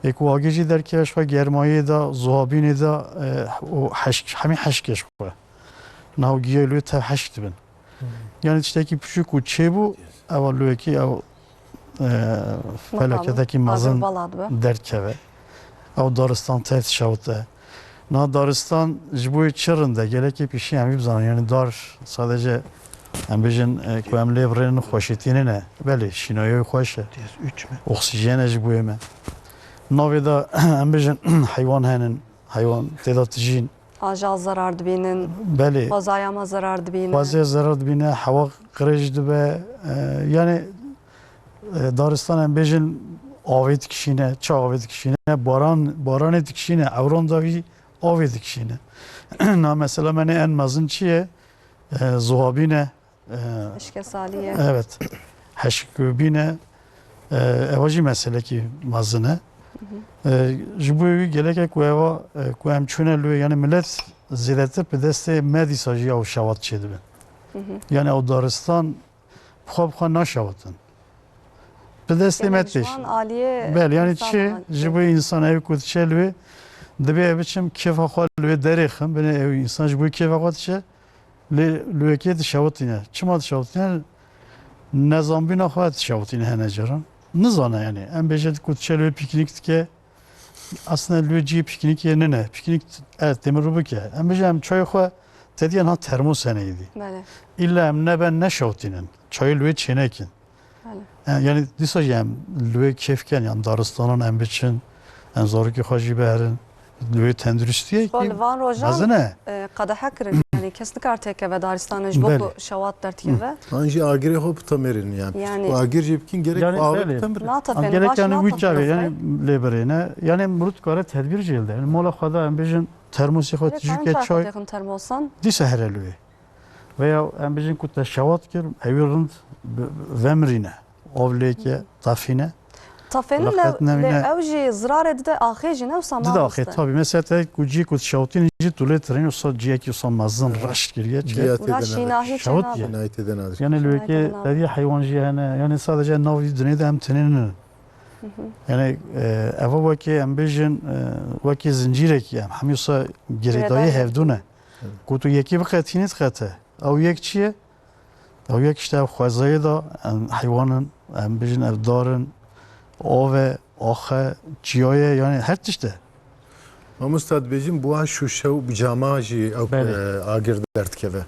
Ê ku agir jî derkeve ji xwe germayê de, zuhabînê de, e, û heşk, hemî heşk e ji xwe. Niha giya li wê tev heşk dibin. Hmm. Yani tiştekî piçûk û çêbû, ew li wekî ew, e, felaketekî mezin derkeve. Ew daristan tev dişewite. Niha daristan ji bo yê çi rind e? Gelekê pêşî em vî bizanin. Yani dar sadece em bêjin, e, ku em lê birênin xweşîtî nîne. Belê, şînayê wê xweş e. Oksîjen e ji bo yê me. Navê de em bêjin heywan henin, heywan tê de dijîn. Aja zerar dibînin. Belê. Xwezaya me zerar dibîne. Xwezaya zerar dibîne, hewa qirêj dibe. E, yani, e, daristan em bêjin avê dikişîne, çi avê dikişîne, baran, baranê dikişîne, ewran da wî avê dikişîne. Na mesela menê en mezin çi ye? E, zuhabîn e. Ee, Hişke saliyê. Evet. Heşik bîne, e, eva jî meselekî mezin e. E, ji bo wî geleke ku eva, e, ku em çûne lû, yani millet zêdetir bi destê me dîsa jî ew şewat çêdibin. Yani ew daristan bi xwe bi xwe naşewatin. Bi destê me têş. Belê, yani çi ji bo însan ew ku diçe lû, dibê ev biçim kêfa xwe lû derêxim, binê ew însan ji bo kêfa xwe diçe. Lê lûyekê dişewitîne. Çima dişewitîne? Nezanbîna xwe dişewitîne hene caran. Nizane yani. Em bêje ku diçe lûyê pîknîk dike. Aslında lûyê cihê pîknîkê nine. Pîknîk, evet, demir rû bike. Em bêje em çayê xwe tediye niha termos hene êdî. Belê. Îlla em neben neşewitînin. Çayê lûyê çênekin. Belê. E, yani dîsa jî em lûyê kêf ken, yani daristanan em biçin, em zarokê xwe jî biherin. Lûyê tenduristiyê Xwe ki li van rojan, mezin e. E, qedehe kirin. Yani kes nikar têkeve daristanê ji bo Belê. Ku şewat dertîkeve. An jî agirê xwe bitemêrin yani. Yani. Û agir jî bikin gerek Yani, bi avê belê. Bitemrin. Natefên, Gerek baş yani wî natefên çavê, yani lê birêne. Yani mirût kare tedbîr jî hilde. Yani mola xwe de em bêjin termosê xwe Gerek tijûkê çay. Dîsa here lûyê. Veya em bêjin ku te şewat kir, ewî rind bi-, vemirîne. Av lê ke, tafîne. Tafênin Wexta lê, lê nemîne ew jî zirarê dide axê jî ne wisa Dide axê, tabii. Mesela te ku cî ku şewtîn jî tu lê tirîn wisa ciyekî wisa mezin reş kiriye çi. Giya tê de nebe. Şewt ye. Cinayê tê de nadir. Yani lê wekê tevî heywan jî hene. Yani sadece navî dinê de em tenê ninin. Yani, e, eva wekê em bêjin, e, wekê zincîrekî em hemî wisa girêdayî hevdû ne. Ku tu yekî biqetînî diqete. Ew yek çi ye? Ew yek işte ev xwezayê de em heywan in, em bêjin ev dar in, av e, ax e, çiya ye, yani her tişt e. Mamosta dibêjin bi wan şûşe û bi cama jî ew, Belê. E, agir derdikeve.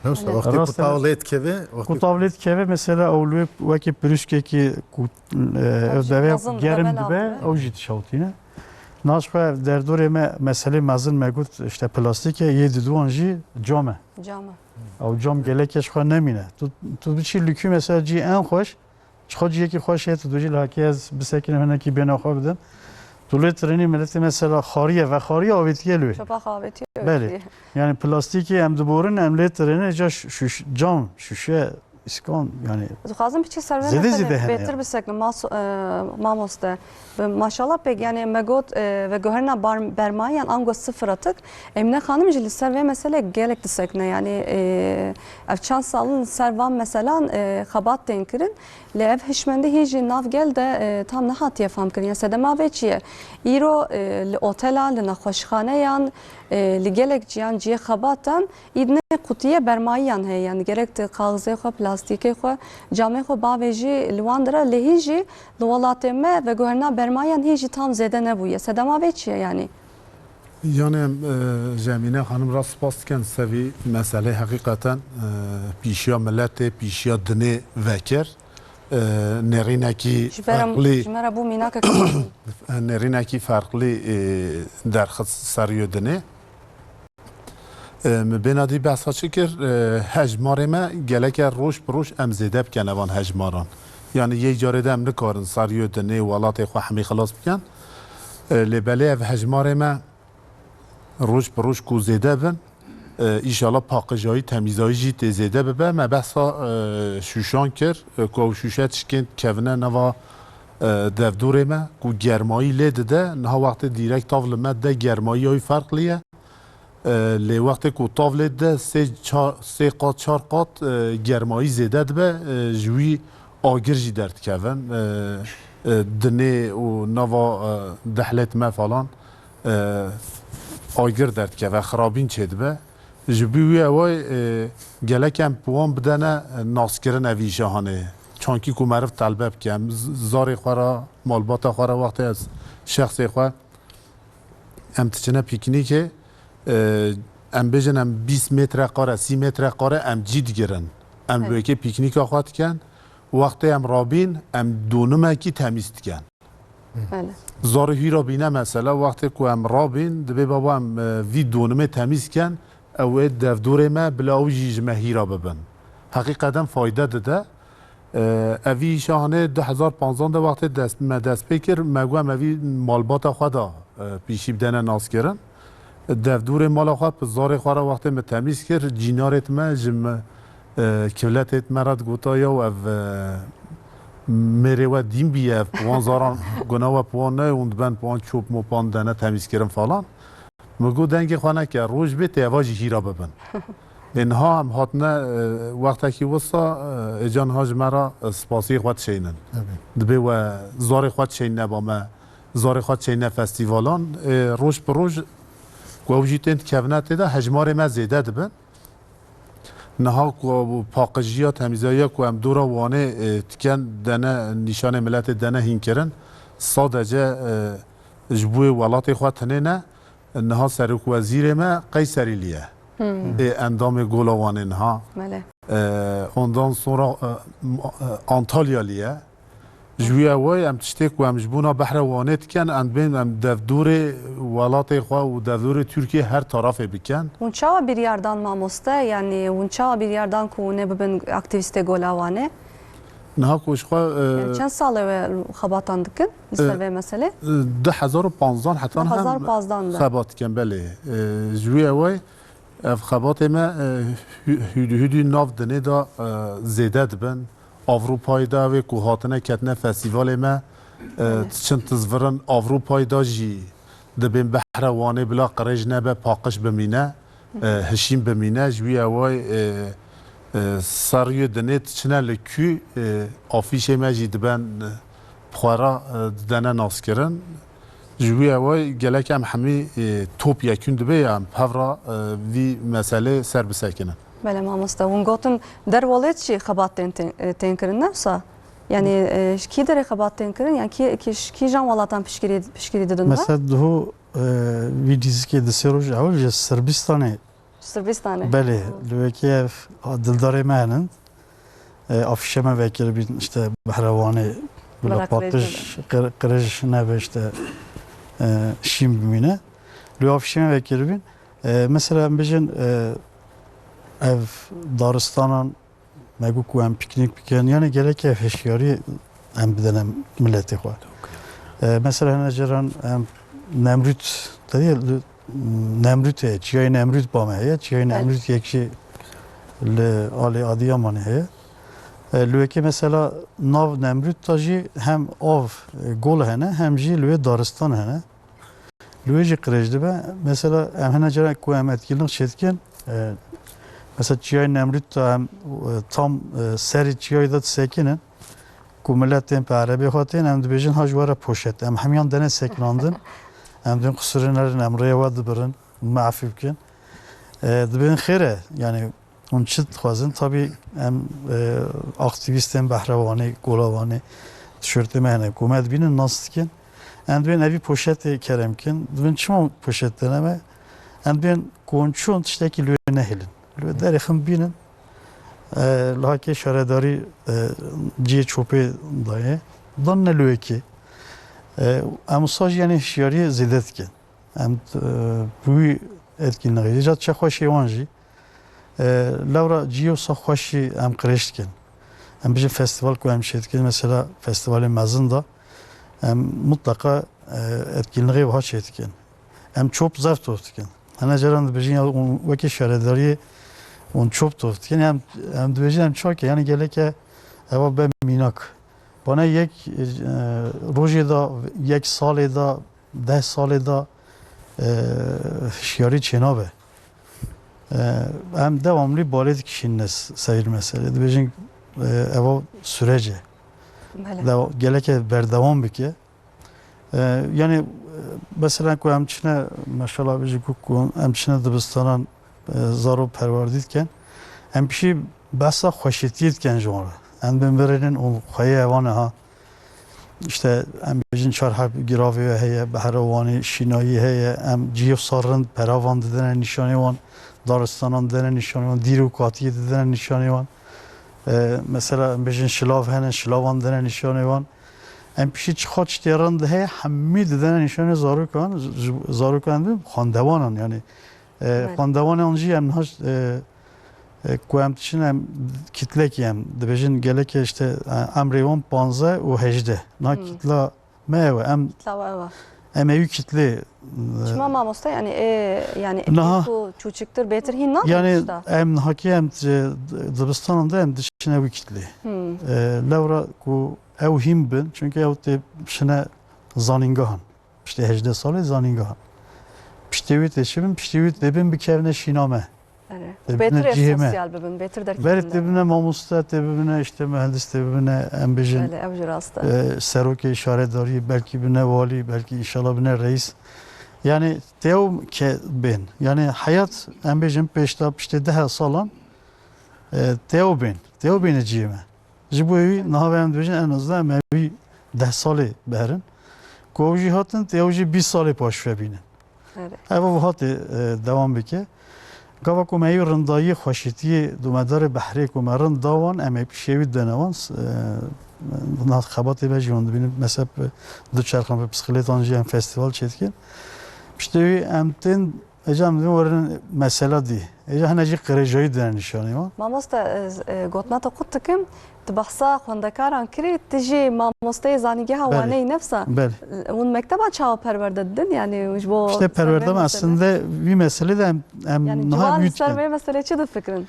Ne wisa Belê. Wextê ku Rast e. Tav lê dikeve, wextê Ku tav lê dikeve, mesela ew lê wekî pirûskekî ku, e, ev Ev jî deve mezin, germ deve dibe, lafî. Ew jî dişewtîne. Naş xwe derdorê me meselê mezin me got, işte plastîk e, yê diduan jî cam e. Cam e. Ew cam gelekê ji xwe nemîne. Tu, tu biçî lûkî mesela cî en xweş, ji xwe ciyekî xweş heye, tu dibêjî li hakê ez bisekinim hinekî bêhna xwe bidim. Tu lê tirênî miletê mesela xariye, vexariye avêtiye lê. Çapa xwe avêtiye Belê. Avêtiye. Yani plastîkê em diborin, em lê tirêne ca şûş-, cam, şûşe, îskan, yani Dixwazim piçî ser vê zêde meselê zêde hene bêtir ya. Bisekinim, mas-, e, mamoste. Bi maşallah pêk, yani me got, e, veguherina bar-, bermayiyan ango sifir atık. Emine Xanim jî li ser vê meselê gelek disekine. Yani, e, ev çend sal in li ser van meselan, e, xebat tên kirin. Lê ev hişmendî hîn jî nav gel de, e, tam nehatiye famkirin. Ya sedema vê çi ye? Îro, e, li otela, li nexweşxaneyan, e, li gelek ciyan cihê xebatan, îdnê qutiye bermayiyan heye. Yani gerek tu kaxizê xwe, plastîkê xwe, camê xwe bavêjî li wan dira, lê hîn jî li welatê me veguherina bermayiyan hîn jî tam zêde nebûye. Sedema vê çi ye yani? Yani em, e, Zemîne Xanim re spas dikin, sevî meselê heqîqeten, e, pîşiya miletê, pîşiya dinê vekir. E, nêrînekî Ji ber em, ferqlî, ji me re bû mînakek e, nêrînekî ferqlî, e, derxist ser yê dinê. E, min bêna dî behsa çi kir? E, hejmarê me geleke roj bi roj em zêde bikene van hejmaran. Yani yê carê de em nikarin ser yê dinê welatê xwe hemî xilas bikin. E, lê belê ev hejmarê me roj bi roj ku zêde bin, e, îşallah paqijayî, temîzayî jî tê zêde bibe. Me behsa, e, şûşan kir, e, ku ew şûşe tişkên kevine nava, e, devdûrê me, ku germayî lê dide, niha wextê dîrek tav li me de germayî wî ferqlî ye. E, lê wextê ku tav lê dide, sê, çar, sê qat, çar qat, e, germayî zêde dibe, e, ji wî agir jî derdikevin. E, e, dinê û nava, e, dehlêt me falan, e, agir derdikeve, xirabîn çêdibe. Ji bo wî ew, e, gelek em bi wan bidene, e, naskirin ev îşa hanê. Çankî ku meriv telbe bike, em z-, zarê xwe re, malbata xwe re, wextê ez şexsê xwe, em diçine pîknîkê, e, em bêjin em bîst metre kare, sî metre kare em cî digirin. Em Evet. wekê pîknîka xwe dikin. Wextê em rabîn, em donimekî temîz dikin. Belê. Zarê hîra bîne mesela, wextê ku em rabîn, dibê baba em, e, vî donimê temîz ken, ew ê devdorê me bila ew jî ji me hîra bibin. Heqîqeten fayde dide. E, evî îşa hanê du hezar panzdan de wextê dest, me dest pê kir, me got em evî malbata xwe da, e, pîşî bidene naskirin. Devdorê mala xwe, bi zarê xwe re wextê me temîz kir, cînarêt me ji me, E, kivletê me re digota ya ev, e, mêrê we dîn bîye, ev wan zaran guna we puan ne, hûn diben puan çop mopan dene temîzkirin falan. Min got dengê xwe neke, roj bê têva jî hîra bibin. Ê niha em hatine, e, wextekî wisa, e, êca niha ji me re, e, spasiyê xwe dişeynin. Tabii. Dibê we zarê xwe dişeyne ba me, zarê xwe dişeyne festîvalan. E, roj bi roj ku ew jî tên dikevine tê de hejmarê me zêde dibin. Niha ku paqijiya temîzayiya ku em dora Wanê, e, diken dene nîşanê miletê dene hînkirin, sadece, e, ji bo welatê xwe tinê ne, niha serokwezîrê me Qeyserî lî ye. Hmm. Ê endamê Gola Wanê niha. Belê. E, ondan sonra, e, m-, e, Antalya lî ye. Ji wî ewayî em tiştê ku em ji bona behra Wanê dikin, em bên em devdûrê welatê xwe û devdûrê Tirkiyê her tarafê bikin. Hûn çawa biryar dan mamoste? Yanî hûn çawa biryar dan ku hûn ê bibin aktîvîstê Gola Wanê? Niha ku ji xwe, e, Yanî çend sal e we xebatan dikin li ser vê meselê? E, du hezar û panzdan hetan hem Du hezar û panzdan de. Xebat dikin, belê. E, ji wî ewayî ev xebatê me, e, hû-, hûdû hûdû nav dinê de, e, zêde dibin. Avrupayê de wê ku hatine ketine festîvalê me, e, Evet. diçin tizvirin Avrupayê de jî dibên behra Wanê bila qirêj nebe, paqij bimîne, e, hişîn bimîne. Ji wî ewayî, e, e, seriyê dinê diçine li kû, e, afîşê me jî diben, e, bi xwe re, e, didene naskirin. Ji wî ewayî gelek em hemî, e, top yekûn dibe ya em bi hev re, e, vî meselê ser bisekinin. Belê mamoste, hûn gotin derwelê çi xebat tên, tên, e, tên kirin, ne wisa? Yanî, e, ji kî derê xebat tên kirin? Yan kî, kî, ji kîjan welatan piştgirî, piştgirî didin we? Mesela duhu, e, vî dîzikê di sê roj ewil ji Sirbistanê. Sirbistanê. Belê, Ha. li wekî ev, a, dildarê me henin. E, afîşe me vekiribîn, işte, behra Wanê bila Bila qirêj paqij, nebe. qir-, qirêj nebe, işte, e, şîn bimîne. Li afîşê me vekiribîn. E, mesela, em bijin, e, ev daristanan, me got ku em pîknîk bikin. Yani, gerek ev hişyarî em bidin em miletê xwe. E, mesela, hene caran em Nemrût, te dî, li, Nemrût heye, çiyayê Nemrût ba me heye. Çiyayê Evet. Nemrût yek jî li alê Adiyamanê heye. E, li wekê mesela nav Nemrût da jî hem av, e, gol hene, hem jî li wê daristan hene. Li wê jî qirêj dibe. Mesela em hene cara ku em etkinlik çêdikin, e, mesela çiyayê Nemrût da em, e, tam, e, serê çiyayê de disekinin. Ku milet tên bi erebê xwe tên, em dibêjin ha ji we re poşet. Em hemiyan dene sekinandin. Em dibên qusûrê nerin, em rêya we dibirin. Me efî bikin. E, dibên xêr e. Yani hûn çi dixwazin? Tabî em, e, aktîvîstên behra Wanê, Gola Wanê, tişortê me hene. Ku me dibînin nas dikin. Em dibên evî poşetê kerem kin. Dibên çima poşet dene me? Em dibên ku hûn çûn tiştekî li wê nehêlin. Li wê derê xin bînin. E, li hakê şaredarî, e, cihê çopê daye. Dan ne li wê kê. E, em wisa jî yani hişyariyê zêde dikin. Em, e, bi wî etkinliğê. Îca çe xweşê wan jî. E, lewra cihê wisa xweş jî em qirêj dikin. Em bijin festîval ku em çê dikin, mesela festîvalê mezin de em mutlaka, e, etkinliğê wiha çê dikin. Em çop zef tof dikin. Hene caran dibêjin ya hûn wekî şaredariyê hûn çop tof dikin. Em, em dibêjin em çawa ke, yani geleke eva be mînak. Bana yek, e, rojê de, yek salê de, deh salê de, e, hişyarî çênabe. E, em devamlî balê dikişîne s-, seyr meselê. Dibêjin, e, eva sürece. Belê. Dewa-, geleke berdewam bike. E, yani, e, mesela ku em çine, maşallah, bijî ku, ku em çine dibistanan, e, zaro perwerdî dikin. Em pişî behsa xweşêtiyê dikin ji wan re. Em bên birênin û xweyê evan e ha. İşte em bêjin çar heb giravê heye, behra Wanê şînayî heye, em cihê wisa rind peravan didine nîşanê wan, daristanan didine nîşanê wan, dîr û katiyê didine nîşanê wan. E, mesela em bêjin şilav hene, şilavan didine nîşanê wan. Em pişî çiqa tiştê rind heye, hemî didine nîşanê zarokan, ji, zarokan dibin xwendewanan, yani, e, Evet. xwendewanan jî em niha, e, e, ku em diçin em kitlekî em dibêjin gelekê işte, e, emrê wan panzdeh û hejdeh. Niha Hmm. kitla me ew e, em Kitla we ew e. Em ê wî kitlê, e, Çima mamoste, yani, ê, yani, Niha ê ku çûçiktir bêtir hîn nabe Yani, tişta? Em nihakî em di-, dibistanan de em diçine wî kitlê. Hmm. E, lewra ku ew hîn bin, çünkü ew tê çine zanîngehan. Piştî hejdeh salê zanîngehan. Piştî wî tê çi bin, piştî wî dê bin bikevine şîna me. Erê. Dê bine Bêtir ê cihê me. Sosyal bibin, bêtir derkevin Berê de. Tê bine mamoste, tê bibine işte mühendis, tê bibine em bêjin, Belê, ew jî rast e. e, serokê şaredarî, belkî bine walî, belkî inşallah bine reis. Yani tê ew ke bên. Yani hayat em bêjin pêşta piştê deh salan, e, tê ew bên. Tê ew bêne cihê me. Ji bo wî niha em dibêjin en azdan em ê wî deh salê berin. Ku ew jî hatin, tê ew jî bîst salê paş ve bînin. Evet. Ev ev hatê, e, dewam bike. Gava ku me wî rindayî xweşîtiyê domedarê behrê ku me rind da wan, em ê pişê wî dene wan. S-, e, na xebatê me jî hûn dibînin. Mesela, e, du çerxan bi psixilêtan jî em festîval çêdikin. Piştê wî em tên Êca em dibin werin mesela dî. Êca hene jî qirêjayî dine nîşanî wan. Mamoste, e, e, gotina te qut dikim, tu behsa xwendekaran kirî, tu jî mamosteyê zanîngeha Belê. Waneyî nefsa. Belê. Hûn mekteba çawa perwerde didin? Yani ji bo Piştê perwerde me meselê? Aslında vî meselê de em, em Yani niha ciwan li ser vê meselê çi difikirin?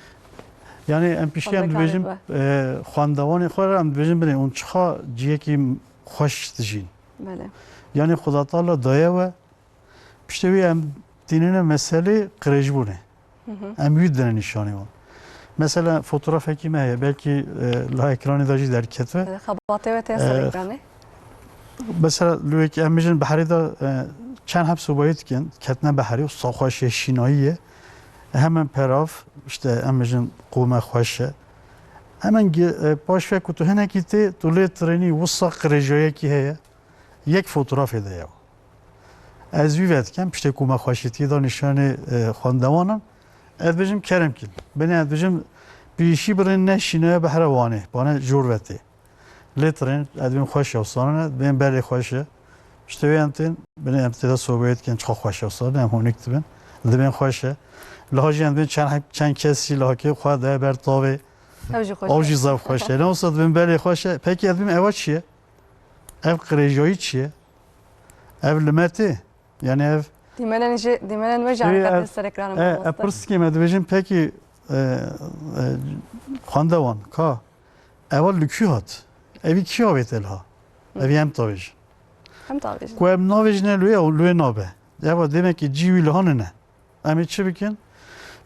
Yani em piştî em Xwendekaran dibêjin, be. e, xwendevanê xwe re em dibêjin binê hûn çixa ciyekî xweş dijîn. Belê. Yani Xweda Teala daye we Piştê wî em tînine meselê qirêjbûnê. Hı hı. Em wî dine nîşanî wan. Mesela fotografekî me heye, belkî, e, li ekranê de jî derketibe. E, xebatê we tê ser E, ekranê. Mesela li wê em bijin beherê de, e, çend heb sobayî dikin, ketine beherê û saxweşê şînayî ye. Hemen perav, işte em bijin qûme xweş e. Hemen ge-, e, paş ve ku tu hinekî tê, tu lê tirênî wisa qirêjayekî heye. Yek fotografê de ye. Ez wî vedikem, piştê ku me xweşîtiyê da nîşanê, e, xwendewanan, ez dibêjim kerem kin. Binê ez dibêjim, pîşî birên ne şînaya behra Wanê, bane jor vetê. Lê tirên, ez dibêm xweş e, wisa ne, dibêm belê xweş e. Piştê wê em tên, binê em tê de sobeyê dikin, çiqa xweş e, wisa ne, em honik dibin. Dibên xweş e. Liha jî em dibên çend, çend kes jî lihakê xwe de ber tavê. Ew jî xweş Ew e. Jî zaf xweş e. Ne wisa dibên belê xweş e. Pekî ez dibêm ewa çi ye? Ev qirêjayî çi ye? Ev li me tê. Yani ev Dîmenên jî, dîmenên we jî Ê, ev, ser ekranê e, mamoste. E, pirsîkê me dibêjin, pekî, e, e, xwendewan, ka, ewa li kû hat? Evî kî avête liha? Hı. Evî em tavêjin. Em tavêjin. Ku em navêjine lûyê, ew lûyê nabe. Ewa demekî cî wî liha nine. Em ê çi bikin?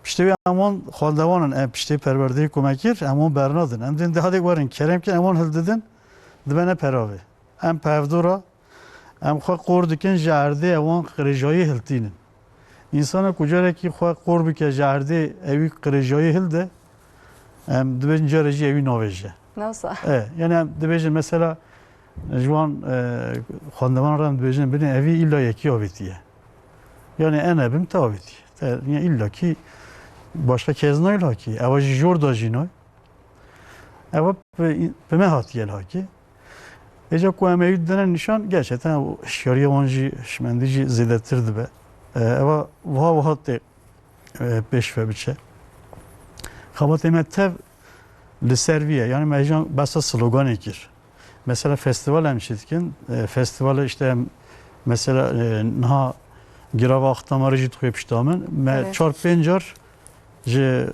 Piştê wê em wan xwendewanan, em piştê perwerdeyê ku me kir, em wan bernadin. Em dên dehadê werin, kerem kin, em wan hildidin, dibene peravê. Em pevdora, em xwe qor dikin, ji erdê ewan qirêjayî hiltînin. Însana ku carekî xwe qor bike, ji erdê ewî qirêjayî hilde, em dibin care jî ewî navêje. Ne wisa? E, yani em dibêjin mesela, ji wan, e, xwendevan re em dibêjin, binê evî îlla yekî avêtiye. Yani ene bim te avêtiye. Te, yani îlla kî başka kes nayla kî. Ewa jî jor da jî nay. Ewa bi, bi me hatiye la kî. Êca ku em ewî didene nîşan, gerçekten o hişyariya wan jî, hişmendî jî zêdetir dibe. E, ewa wiha wiha tê e, pêş ve biçe. Xebatê me tev li ser vî ye. Yani me hêjan behsa sloganê kir. Mesela festival em çi dikin? E, festivalê işte em mesela, e, niha girava Axtamarê jî dixuye pişta min. Me Evet. çar pênc car ji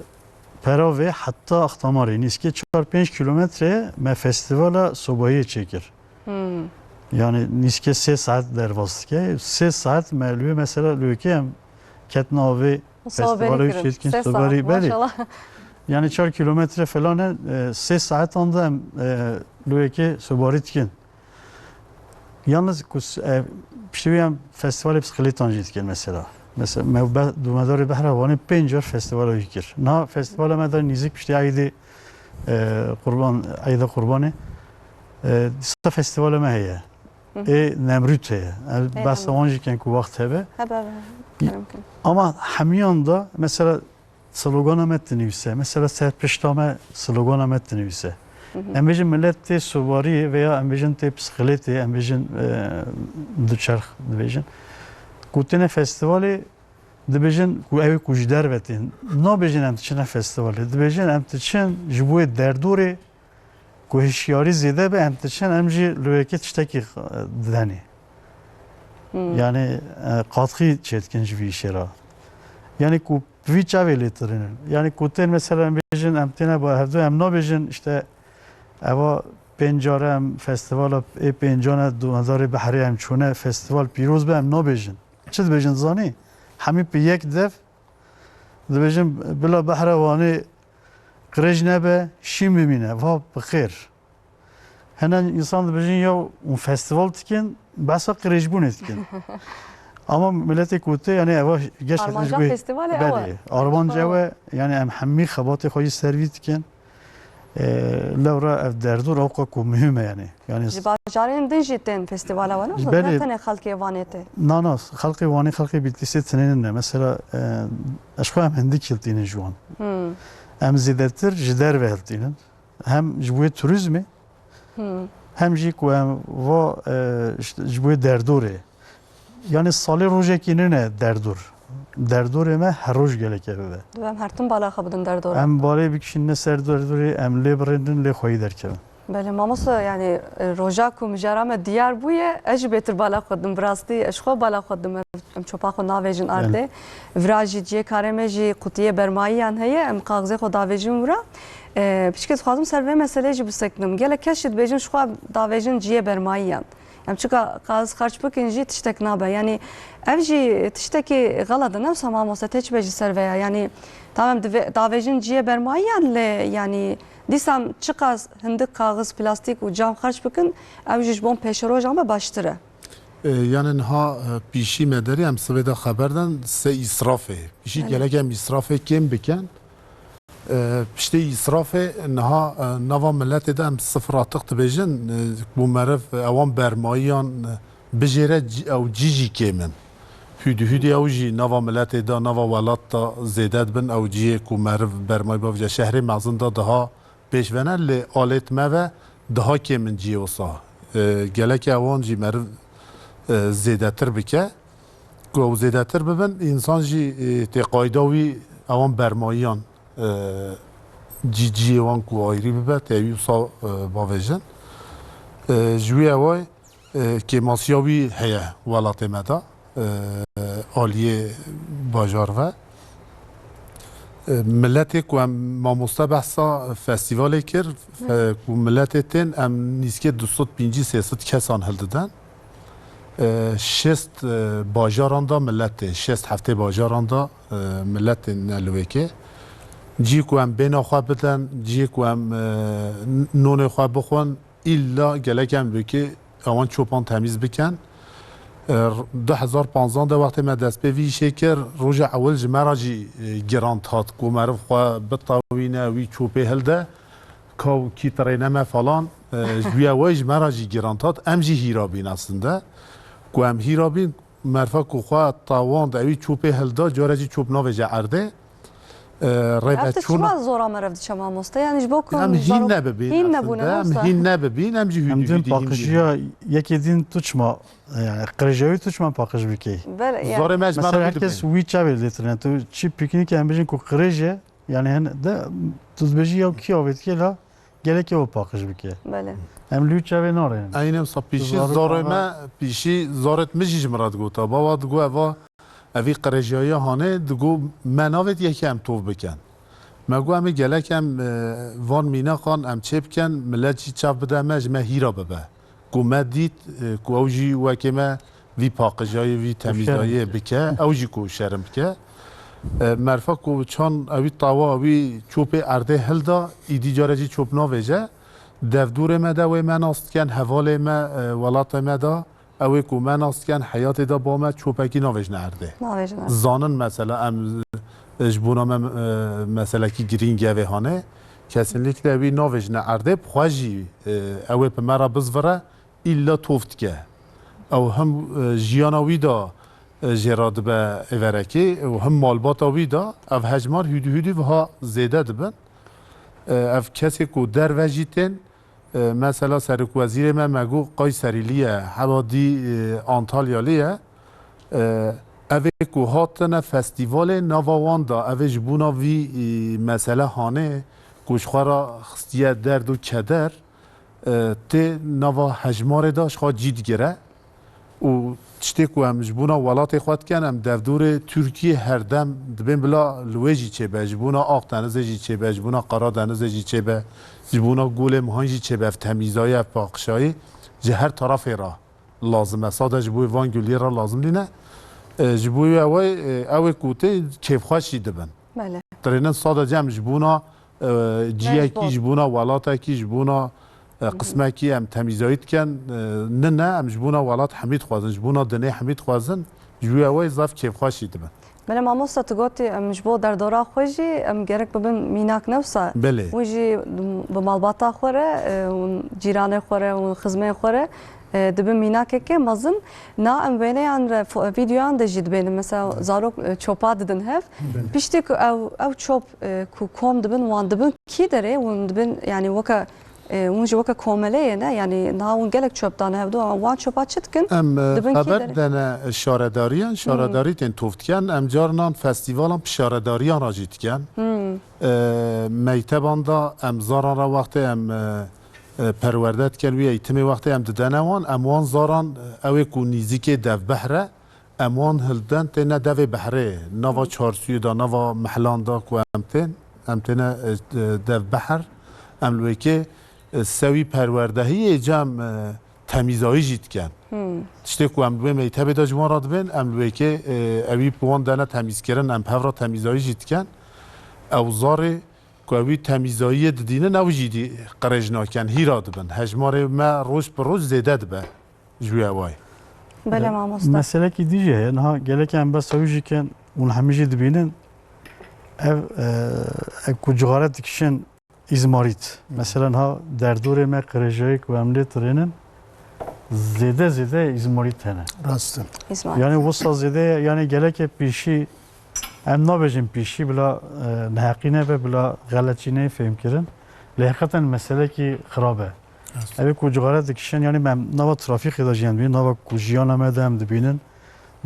Peravê heta Axtamarê nîskê çar pênc kilometre me festivala sobayê çêkir. Hmm. Yani nîskê sê saet derbas dike. Sê saet me li wê mesela li wê kê em ketin avê Soberî festivala wî kirin. Çêdikin Sê soberî saet, belê. Maşallah. Yani çar kilometre falan e, sê saetan de em e, li wê kê soberî dikin. Yalnız ku s-, e, piştî wî em festivalê bisiklêtan jî dikin mesela. Mesela me be-, domedarê Behra Wanê pênc car festivala wî kir. Niha festivala me de nîzik piştî Eydê, e, Qurban, Eyda Qurbanê, e, dîsa festivala me heye. Hı hı. Ê Nemrûd heye. Ev Ê behsa Nemrûd. Wan jî ken ku wext hebe. Hebe, hebe. Kerem kin. Ama hemiyan da mesela slogana me dinivîse. Mesela ser pişta me slogana me dinivîse. Hı hı. Em bêjin millet tê sobariyê veya em bêjin tê bisiklêtê, em bêjin, e, duçerx dibêjin. Ku têne festivalê dibêjin ku ew ê ku ji derve tên. Nabêjin em diçine festivalê. Dibêjin em diçin ji bo wê derdorê ku hişyarî zêde be, em diçin, em jî li wê yekê tiştekî, e, didenê. Hmm. Yani e, katkî çêdikin ji vî îşê re. Yani ku bi vî çavê lê tirînin. Yani ku tên mesela em bêjin, em têne ba hevdu, em nabêjin işte eva pênc care em festivala ê pêncane du hezarê behrê em çûne festival pîroz be, em nabêjin. Çi dibêjin zanî? Hemî bi yek dev dibêjin bila behra Wanê qirêj nebe, şîn bimîne. Va bi xêr. Hene însan dibêjin ya hûn festival dikin, behsa qirêjbûnê dikin. Ama miletê ku tê, yani eva gerçekten ji Armanca wê festivalê ew e. Belê. Armanc ew e, yani em hemî xebatê xwe yî ser vî dikin. E, lewra ev derdor ewqa ku muhim e yani. Yani Ji bajarên din jî tên festivala we ne? Belê. Ne tenê xelkê Wanê tê? Na, na, xelkê Wanê, xelkê Bitlîsê tinê ne. Mesela e, ez xwe em hindik hiltînin ji wan. Hmm. Em zêdetir ji derve hiltînin. Hem ji bo turizmê, Hmm. hem jî ku em va e, işte, ji bo derdorê. Yani salê rojekî nine derdor. Derdorê me her roj gelek e bibe. Divê em her tim bala xwe bidin derdora. Em balê bikişînine ser derdorê, em lê birêndin, lê xweyî derkevin. Belê mamoste, yani e, roja ku mijara me diyar bûye, ez jî bêtir bala xwe didim. Bi rastî ez xwe bala xwe didim. Em çopa xwe navêjin ardê. Vira jî ciyê karê me jî qutiyê bermayiyan heye, em kaxizê xwe davêjin wira. E, piçkê dixwazim ser vê meseleyê jî bisekinim. Gelek kes jî dibêjin ji xwe davêjin ciyê bermayiyan. Em çika kaxiz xerç bikin jî tiştek nabe. Yani ev jî tiştekî xelet e, ne wisa mamoste, tê çi bêjî ser vê ya? Yani tamam, divê davêjin ciyê bermayiyan, lê yani dîsa çiqas hindik kaxiz, plastîk û cam xerç bikin, ew jî ji bon pêşerojan be baştir e. E, yani niha e, pîşî me derê em sibê de xeber dan se îsrafê. Pîşî Evet. gelek em îsrafê kêm bikin. E, piştê îsrafê niha e, nava miletê de em sifir atik dibêjin, e, ku meriv ewan bermayiyan e, bijêre ci-, ew cî jî kêm in. Hûdî hûdî ew jî nava miletê de, nava welat de zêde dibin, ew ciyê ku meriv bermayî bavêje şehrê mezin de daha pêş ve ne, lê alêt me ve daha kêm in ciyê wisa. E, gelek ewan jî meriv e, zêdetir bike. Ku ew zêdetir bibin, însan jî e, tê qayda wî ewan bermayiyan e, cî-, ciyê wan ku ayrî bibe, tê wî wisa e, bavêjin. E, ji wî eway e, kêmasiya wî heye welatê me de, e, aliyê bajar ve. E, miletê ku em mamoste behsa festîvalê kir, e, ku miletê tên em nîzkê du sed pêncî sê sed kesan hildidin. E, şêst, e, bajaran da milet tê, şêst heftê bajaran da e, milet tên ne li wê kê. Cî ku em bêna xwe bidin, cî ku em e, n-, nonê xwe bixwin, îlla gelek em wê kê ewan çopan temîz bikin. E, du hezar panzdan de wextê me dest pê vî îşê kir, roja ewil ji me re jî e, girant hat ku meriv xwe bitewîne, wî çopê hilde, kaw kî tirêne me falan, e, ji wî ewayî ji me re jî girant hat. Em jî hîra bîn aslinde. Ku em hîra bîn, merfa ku xwe tawand, ewî çopê hilda, cara jî çop navêje erdê. E, rêve Ev tişt çûna çima zora meriv diçe mamoste? Yani ji bo ku Em em hîn zaro-, nebibîn hîn aslında, nebûne em mamoste. hîn nebibîn, em jî Em hûdî din hûdî hîn bîn. paqijîya yekê din tu çima, yani qirêjewî tu çima paqij bikey? Belê, yani. Zorê me ji me Mesela re herkes bibin. wî çavê lêtirine. Tu çi piknîkê em bêjin ku qirêj e, yani hen de tu dibêjî ya kî avêtiye la gelekê o paqij bike. Belê. Em li wî çavê narênin. Eynê wisa pîşî Zarok zorê ama me, pîşî zorêt min jî ji min re digota. Bawa digo eva, evî qirêjiyaya hanê, digo me navêt yekê em tov bikin. Me got em ê gelek em, e, van mîneqan em çê bikin, milet jî çav bide me, ji me hîra bibe. Ku me dît, e, ku ew jî wekê me vî paqijayê, vî temîzayê bike, ew jî ku şerm bike. E, merfa ku çan ewî tawa, ewî çopê erdê hilda, îdî care jî çop navêje. Devdûrê me de wê me nas dikin, hevalê me, e, welatê me de, ew ê ku me nas dikin, heyatê de ba me çopekî navêjne erdê. Navêjne. Zanin mesela em, e, ji bona me, e, meselekî girîng e vê hanê. Kesinlikle wî navêjne erdê, bi xwe jî, e, ew ê bi me re bizvire, îlla tov dike. Ew him, e, jiyana wî de, e, jê re dibe êverekê, û him malbata wî de, ev hejmar hûdî hûdî wiha zêde dibin. E, ev kesê ku derve jî tên, e, mesela Serokwezîrê me, me got Kayserîlî ye, heba dî, e, Antalyalî ye. E, ev ê ku hatine festîvalê nava wan de, ev ê ji bona vî, e, mesele hanê ku ji xwe re xistiye derd û keder, e, tê nava hejmarê de ji xwe cî digire. Û tiştê ku em ji bona welatê xwe dikin, em devdûrê Tirkiyê her dem dibên bila li wê jî çêbe, ji bona Aqdenizê jî çêbe, ji bona Qaradenizê jî çêbe, ji bona Golê Mihan jî çêbe, ev temîzayî, ev paqişayî ji her tarafê re lazim e. Sade ji bo van guliyê re lazim nîne. E, ji bo wê ew ê, e, ew ê ku tê kêfxweş jî dibin. Belê. Dirênin sadece em ji bona, e, ciyekî, ji bona welatekî, ji bona, e, qismekî em temîzayî dikin, e, nine, em ji bona welat hemî dixwazin, ji bona dinê hemî dixwazin, ji wê ew ê zaf kêfxweş jî dibin. Belê mamosta, tu gotî em ji bo derdora xwe jî em gerek bibin mînak, ne wisa? Belê. Hûn jî bi malbata xwe re, e, hûn cîranê xwe re, hûn xizmên xwe re, e, dibin mînakeke mezin. Na em wêneyan re, fo-, vîdeoyan de jî dibênin. Mesela zarok, e, çopa didin hev. Belê. Piştî ku ew, ew çop, e, ku kom dibin, wan dibin kî derê, hûn dibin, yanî weke, e, hûn jî weke komeleyê ne, yanî niha hûn gelek çop dane hevdu, wan çopa çi dikin? Em, e, dibin kî derê? Xeber dene şaredariyan, şaredarî tên tov dikin. Em carinan festîvalan bi şaredariyan re jî dikin. E, meyteban de em zaran re wextê em, e, e, perwerde dikin, wî eğitimê wextê em didene wan, em wan zaran, e, ew ê ku nîzîkê devbehr e, em wan hilden têne devê behrê, nava çarsûyê de, nava mehlan de ku em tên, em têne, e, e, devbehr, em li wê kê, e, sewî perwerdehiyê cem, e, temîzayî jî dikin. Tiştê ku em li wê meytebê de ji wan re dibên, em li wê kê, e, ewî bi wan dene temîzkirin, em bi hev re temîzayî jî dikin. Ew zarê ku ewî temîzayiyê didînin, ew jî dî qirêj nakin, hîra dibin. Hejmarê me roj bi roj zêde dibe ji wî ewayî. Belê mamosta. Meselekî dî jî heye. Niha gelek em behsa wî jî kin, hûn hemî jî dibînin. Ev, e, ev ku cixare dikişin, îzmarît. Hı. Mesela niha derdorê me qirêjayê ku em lê dirênin, zêde zêde îzmarît hene. Rast e. Îzmarît. Yani wisa zêde, yani geleke pêşî, em nabêjin pêşî bila, e, neheqî nebe, bila xeletçî neyê fêhmkirin. Lê heqeten meselekî xirab e. Rast. Ev ê ku cixare dikişin, yani em nava trafîkê de jî em dibînin, nava ku jiyana me de em dibînin.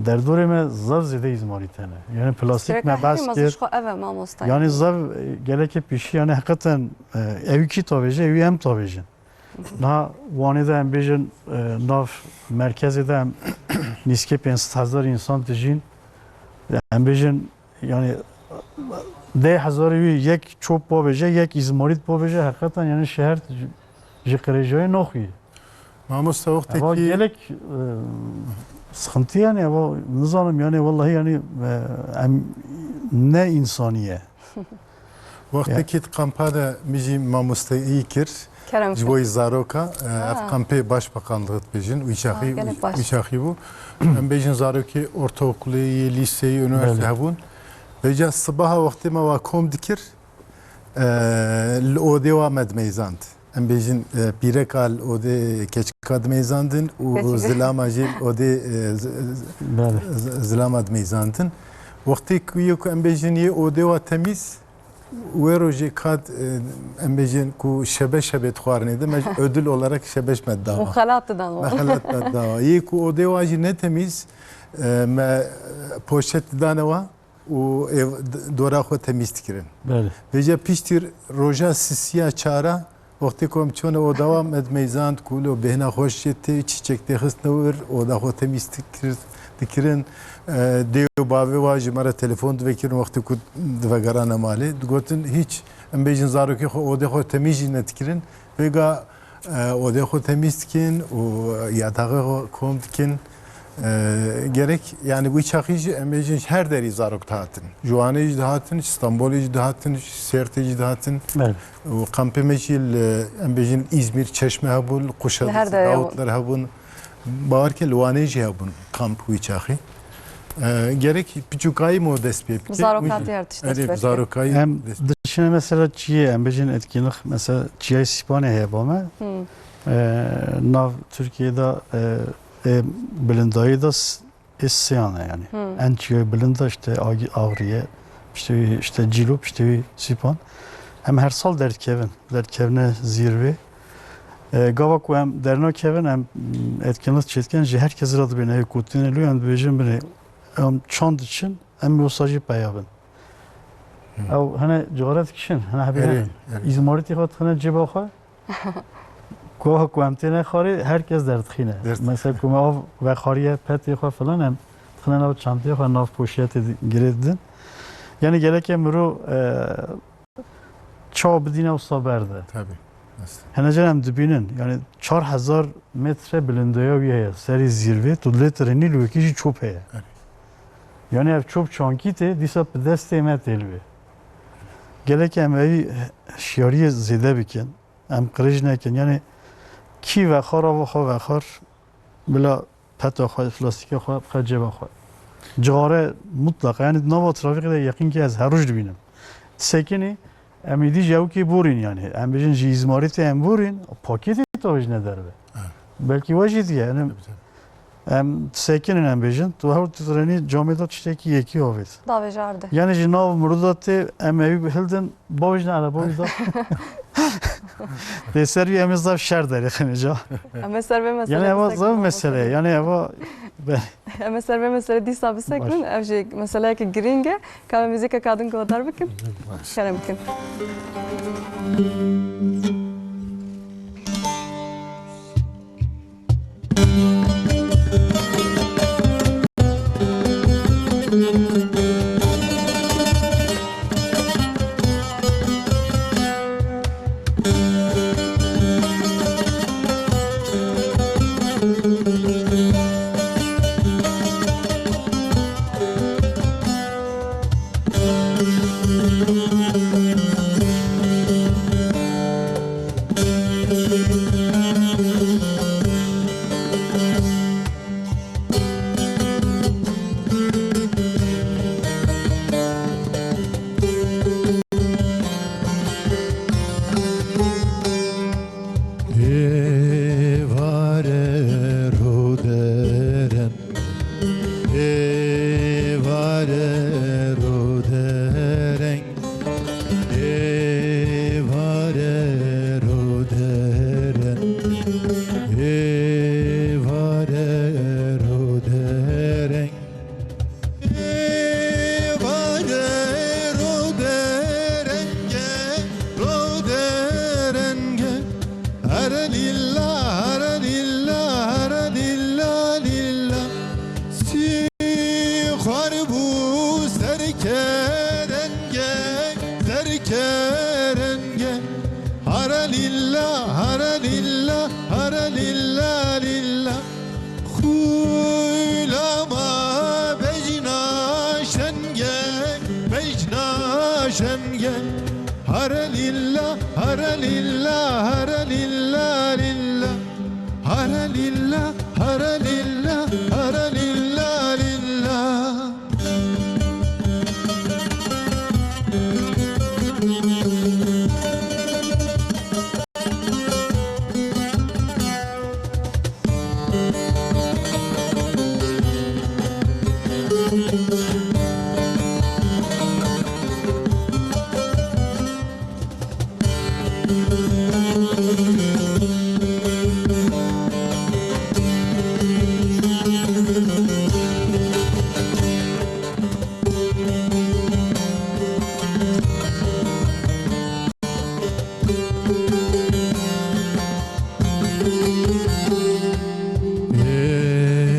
Derdorê me zaf zêde îzmarît hene. Yani plastik me behs kir. Ev e mamosta. Yani zaf, e, gelekê pêşî, yani heqeten, e, ewî kî tavêje, ewî em tavêjin. Niha Wanê de em bêjin, e, nav merkezê de em nîskê pênc sed hezar însan dijîn. Em bêjin, yani deh hezarê wî yek çop bavêje, yek îzmarît bavêje, heqeten yani şeher ji qirêjayê naxuye. Mamoste, wextekî... Eva gelek, e, sıkıntı yani, eva nizanim yani, vallahi yani, e, em ne insaniye. Wextekî di kampa de min jî mamosteyî kir. Kerem kir. Ji bo yî zaroka, e, ev kampê başbakanlığê dibêjin, wî çaxî, wî, wî çaxî bû. Em bêjin zarokê ortaokulê yê, lîseyê, üniversite hebûn. Vêca sibaha wextê me wa kom dikir, e, li odê wa me dimeyzand. Em bêjin, e, pîreka li odê keçika dimeyzandin û zilama jî li odê, e, z-, z-, z-, zilama dimeyzandin. Wextê ku yê ku em bêjin yê odê wa temîz, wê rojê kat, e, em bêjin ku şebe şebê dixwarinê de, me ji ödül olarak şebeş me dawa. Û xelat didan wan. Me xelat me dawa. Yê ku odê wa jî ne temîz, e, me, e, poşet didane wa. û êv-, d-, dora xwe temîz dikirin. Belê. Vêca piştî roja sisiya çara, wextê ku em çûne oda wa me dimeyzand ku lo bêhna xweş jê tê, çîçek tê xistine wir, oda xwe temîz dikir, dikirin. E, dê û bavê wa ji me re telefon divekirin, wextê ku divegerane malê. Digotin, hîç, em bêjin zarokê xwe, odê xwe temîz jî nedikirin. Vêga, e, odê xwe temîz dikin û yataxê xwe kom dikin. E, gerek, yani, wî çaxî jî em bêjin ji her derî zarok dihatin. Ji Wanê jî dihatin, ji Stenbolê jî dihatin, ji Sêrtê jî dihatin. Evet. Û kampê me jî li, em bêjin, Îzmîr, Çeşme hebûn, li Kuşadisî, Dawutler hebûn. Bawer ke li Wanê jî hebûn kamp wî çaxî. E, gerek piçûkayî me dest pê bike. Zarokatî her tişt dest pê bike. Erê, zarokayî. Em dişine mesela çiyê, em bêjin etkinlik, mesela çiyayê Sîpanê heye ba me. Hmm. E, nav Tirkiyê de, e, e, bilindayî de s-, ê siyan e yani. Hmm. En çiyayê bilind de işte Agi-, Agriye, işte, işte Cîlo, işte Sîpan. Em her sal derdikevin. Derdikevine zîrvê. E, gava ku em dernakevin, em, mm, etkinlik çêdikin, ji her kesî re dibêne, ê ku têne lû, em dibêjin binê, em çand diçin, em wisa jî peya bin. Hmm. Ew hene cixare dikişin, hene hebê, erê, erê, îzmarîtê xwe dixine cêba xwe. Ku, ku em têne xwarê, her kes derdixîne. Derdixîne. Mesela ku me av vexwariye petê xwe filan, em dixine nav çanteyê xwe, nav poşetê di-, girê didin. Yani geleke miro, e, çawa bidîne wisa berde. Tabii. Nasıl? Hene car em dibînin, yani çar hezar metre bilindoya wî heye, serî zîrvê, tu lê tirenî li wekî jî çop heye. Evet. Yani ev çop çankî tê, dîsa bi destê me tê li wê. Gelek em evî şiyariyê zêde bikin, em qirêj nekin. Yani kî vexwar, ava xwe vexwar, bila peta xwe, plastîka xwe, bixwe cêba xwe. Cixare mutlaqa, yani di nava trafîkê de yeqîn ki ez her roj dibînim. Sekinî, em êdî ji ewkê borîn yani. Em bêjin ji îzmarîtê em borîn, pakêtê tavêjine derve. Evet. Belkî we jî diye, yani. Tabii, tabii. Em sekinin em bêjin, tu her tu trenî camê de tiştekî yekî avêt. Davêjardi. Yani ji nav miroda tê em evî hildin, bavêjin ereba wî da. Dê ser wî em ê zaf şer derêxin ca. Em ê ser vê meselê Yani eva bisekinin, zaf mesele, Mustafa. Yani eva be- Em ê ser vê meselê dîsa bisekinin, Baş. Ev jî meseleyeke girîng e. Ka me muzîkeka din guhdar bikin. Baş. Kerem bikin. Êvarê roderen, êvarê roderen, êvarê roderen, êvarê roderen. Êvarê roderenge, roderenge. Here lîla, here lîla, here lîla, lîla. Sîxwar bû serkerenge, serkerenge. Here lîla, here lîla, here lîla, lîla. Xulama bejna şenge, bejna şenge. Here lîla, here lîla, here lîla, lîla. Here lîla, here lîla, here lîla, lîla.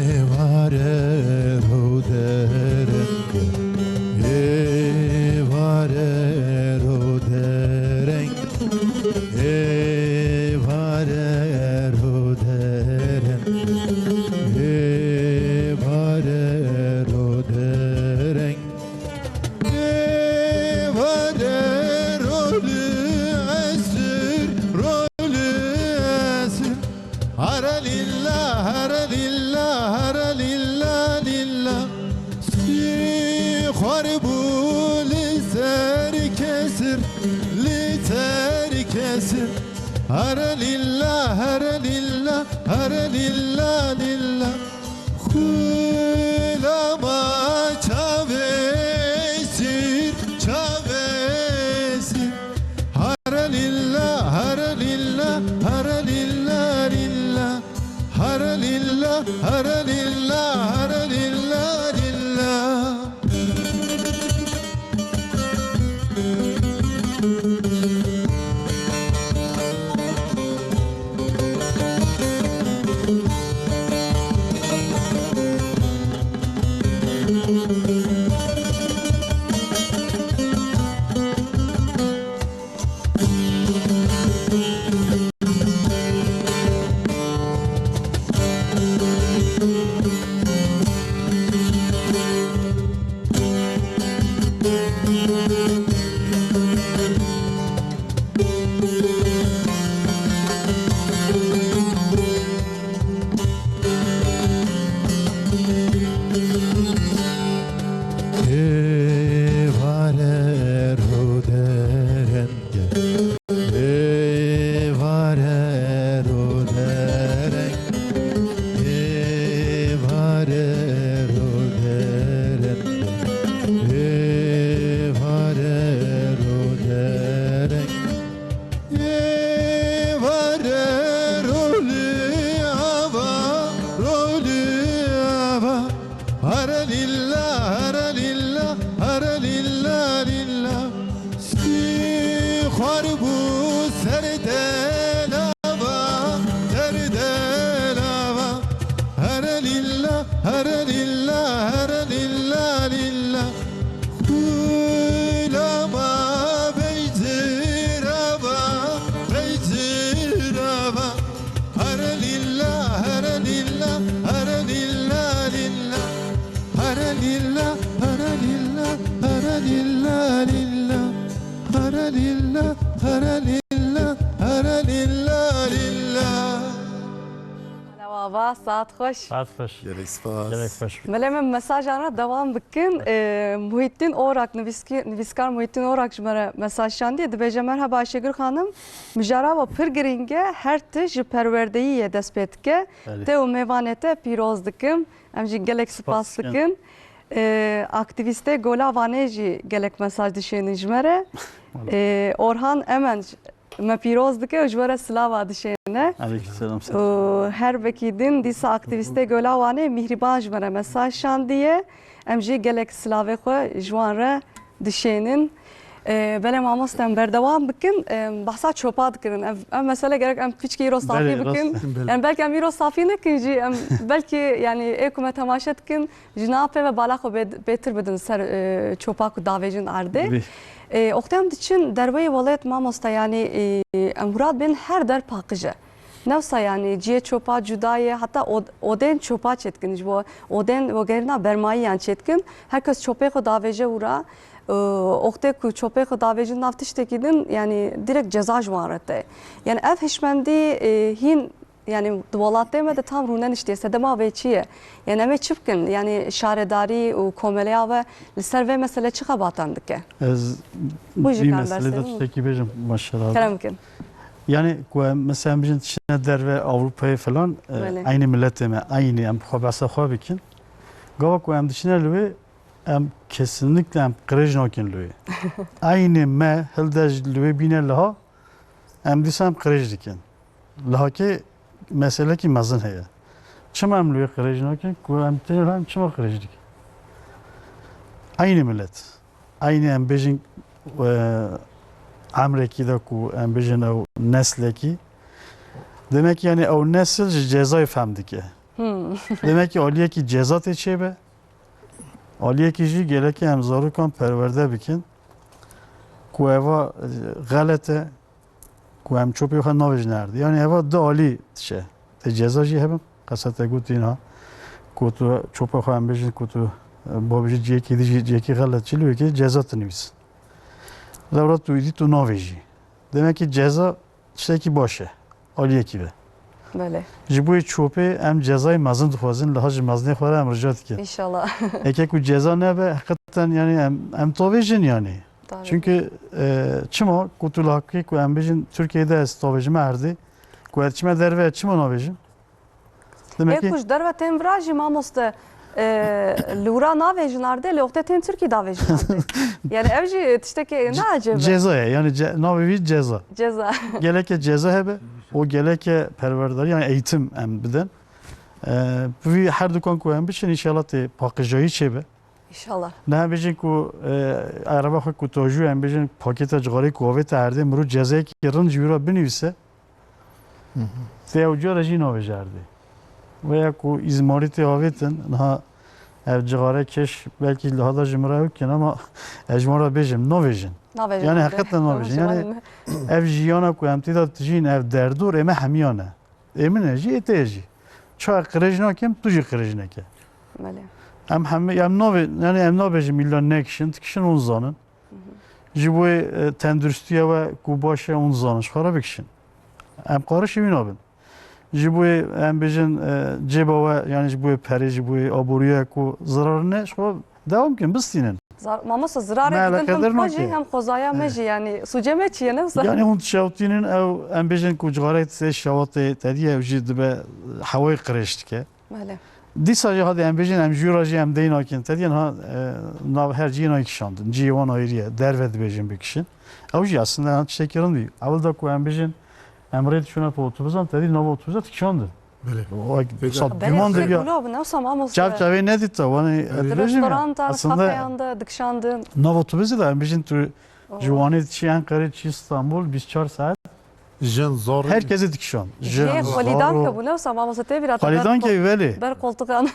Êvarê rodereng, êvarê rodereng, êvarê rodereng, êvarê rodereng. Êvarê rolê esir, rolê esir. Here lîla, here lîla, here lîla, lîla. Sîxwar bû li ser kesir, li ser kesir. Here lîla, here lîla, here lîla, lîla. Xulama çavê sîr, çavê sîr. Here lîla, here lîla, here lîla, lîla. Here lîla, here lîla, here lîla, lîla. Lilla, hara lilla, hara lilla, lilla. Hello ava, saet xweş. Saet xweş. Gelek spas. Gelek xweş. Belê, min mesajan re dewam bikin. Ee, Muhittin Orak, nivîskî-, nivîskar Muhittin Orak ji me re mesaj şandiye. Dibêje, Merhaba Ayşegül Xanim, mijara we pir girîng e, her tişt ji perwerdeyî yê dest pê dike. Belê. Te û mêvanê te pîroz dikim. Em jî gelek spas dikin. Ee, aktîvîstê Gola Wanê jî gelek mesaj dişênin ji me re. Ee, Orhan Emen me pîroz dike û ji we re silava dişêne. Aleykümselam. Û her wekî din dîsa aktîvîstê Gola Wanê Mîhrîban ji me re mesaj şandiye. Em jî gelek silavê xwe ji wan re dişênin. Ee, belê mamoste, em berdewam bikin. Ee, behsa çopa dikirin. Ev, ev mesele gerek em piçkî îro safî bikin. Em belkî em îro safî nekin jî, em belkî, yanî, ê ku me temaşe dikin, ji nav pê ve bala xwe bê-, bêtir bidin ser, e, çopa ku davêjin erdê. Wê. E, wextê em diçin derveyî welat mamoste, yanî, e, em hûrat bên her der paqij e. Ne wisa, yanî, cihê çopa cuda ye, heta od-, odên çopa çêdikin ji bo odên wegerîna bermayî yan çêdikin. Her kes çopê xwe davêje wira. E, wextê ku çopê xwe davêjin nav tiştekî din, yanî, direkt ceza ji wan re tê. Yanî, ev hişmendî, e, hîn Yanî di welatê me de tam rûneniştiye, sedema vê çi ye? Yanî em ê çi bikin? Yanî şaredarî û komeleya we li ser vê mesele çi xebatan dike? Ez Bû jî vî kan meselê de bersivî. Tiştekî bêjim, maşallah. Kerem bikin. Yanî ku em mesela em bijin diçine derve Ewropayê filan, e, Belê. Eynî miletê me, eynî em xwe behsa xwe bikin. Gava ku em diçine li wê, em kesinlikle em qirêj nakin li wê. Eynî me hilde ji li wê bîne liha, em dîsa em qirêj dikin. Lihakê meselekî mezin heye. Çima em li wê qirêj nakin? Ku em têne em çima qirêj dikin? Eynî milet. Eynî em bêjin, e, emrekî de ku em bêjin ew neslekî. Demek ki, yani, ew nesil ji cezayê fehm dike. Hmm. Demek ki aliyekî ceza tê çêbe. Aliyekî jî gelekî em zarokan perwerde bikin. Ku eva, e, xelet e. Ku em çopê xwe navêjin erdê. Yani eva du alî dişe. Tê ceza jî hebe. Qesa te got îna. Ku tu çopê xwe em bêjin ku tu, e, babêjî cihekî dijî cihekî xelet çi li wê kê ceza tu nivîsin. Lewra tu îdî tu navêjî. Demek ki ceza tiştekî baş e. Aliyekî be. Belê. Ji bo yê çopê em cezayê mezin dixwazin, liha ji mezinê xwe re em rica dikin. Înşallah. Eke ku ceza nebe, heqîqeten yani em, em tavêjin yani. Tabii. Çünkü, e, çima ku tu lihakê ku em bêjin Tirkiyeyê de ez tavêjime erdê, ku ez çime derve ez çima navêjim? Demek Ê ki ku ji derve tên vira jî mamoste, e, li wira navêjin erdê, lê wextê tên Tirkî davêjin erdê. Yani ev jî tiştekî ne ecêb e. Ceza ye, yani ce-, navê wî ceza. Ceza. Geleke ceza hebe, o geleke perwerdarî, yani eğitim em bidin. E, bi vî her dukan ku em biçin, înşallah tê paqijayî çêbe. Înşallah. Ne em bêjin ku, e, ereba xwe ku tojû em bêjin pakêta cixarê ku avête erdê, mirov cezayekî rind ji wî re binivîse, Hı hı. Tê ew cara jî navêje erdê. Veya ku îzmarî tê avêtin, niha ev cixare keş belkî liha da ji min re ew kin ama ez ji wan re bêjim, navêjin. Navêjin Yani erdê. Heqîqeten navêjin. Tamam, Yani tamam. Ev jiyana ku em tê de dijîn, ev derdor ê me hemiyan e. Ê min e jî, ê te ye jî. Ça qirêj nakim, tu jî qirêj neke. Belê. Em hemî, em navê, yani em nabêjin mîlla nekişin, dikişin hûn zanin. Hı hı. Ji bo, e, tenduristiya we ku baş e hûn zanin, ji xwe re bikişin. Em qarişî wî nabin. Ji bo em bêjin, e, cêba we, yani ji bo perê, ji bo aboriya ku zirar ne, ji xwe dewam kin, bistînin. Zar-, mamosta, zirarê Me didin eleqedar hem xwe jî nake. Hem xwezaya me jî, yani sûcê me çi ye, ne wisa? Yani hûn dişewtînin ew, em bêjin ku cixarek sê şewatê tediye ew jî dibe hewayê qirêj dike. Belê. Dîsa jî hadi em bêjin em jûra jî em dey nakin. Tediye niha, e, nav her cihê nayê kişandin. Cihê wan ayrî ye. Derve dibêjin bikişin. Ew jî aslında niha tiştekî rind bî. Ewil da ku em bêjin em rê diçûne bi otobuzan, tedî nava otobuza dikişandin. Belê. O, Pêk sa Belê, duman de pêk ya. Gula bi, ne wisa mamoste? Çav çavê nedîta, wanê Belê. Di dibêjin ya. Restorantan, Aslında kafeyan de dikişandin. Nav otobuzê de em bêjin tu Oh. ji Wanê diçî Enqerê diçî Stenbol bîst çar saet. Jin zor. Herkesî dikişand. Jin Yê xwelîdan zor. Ke bû, ne wisa mamoste tê bîra te Xwelîdan ber ke belê. Ber koltukan.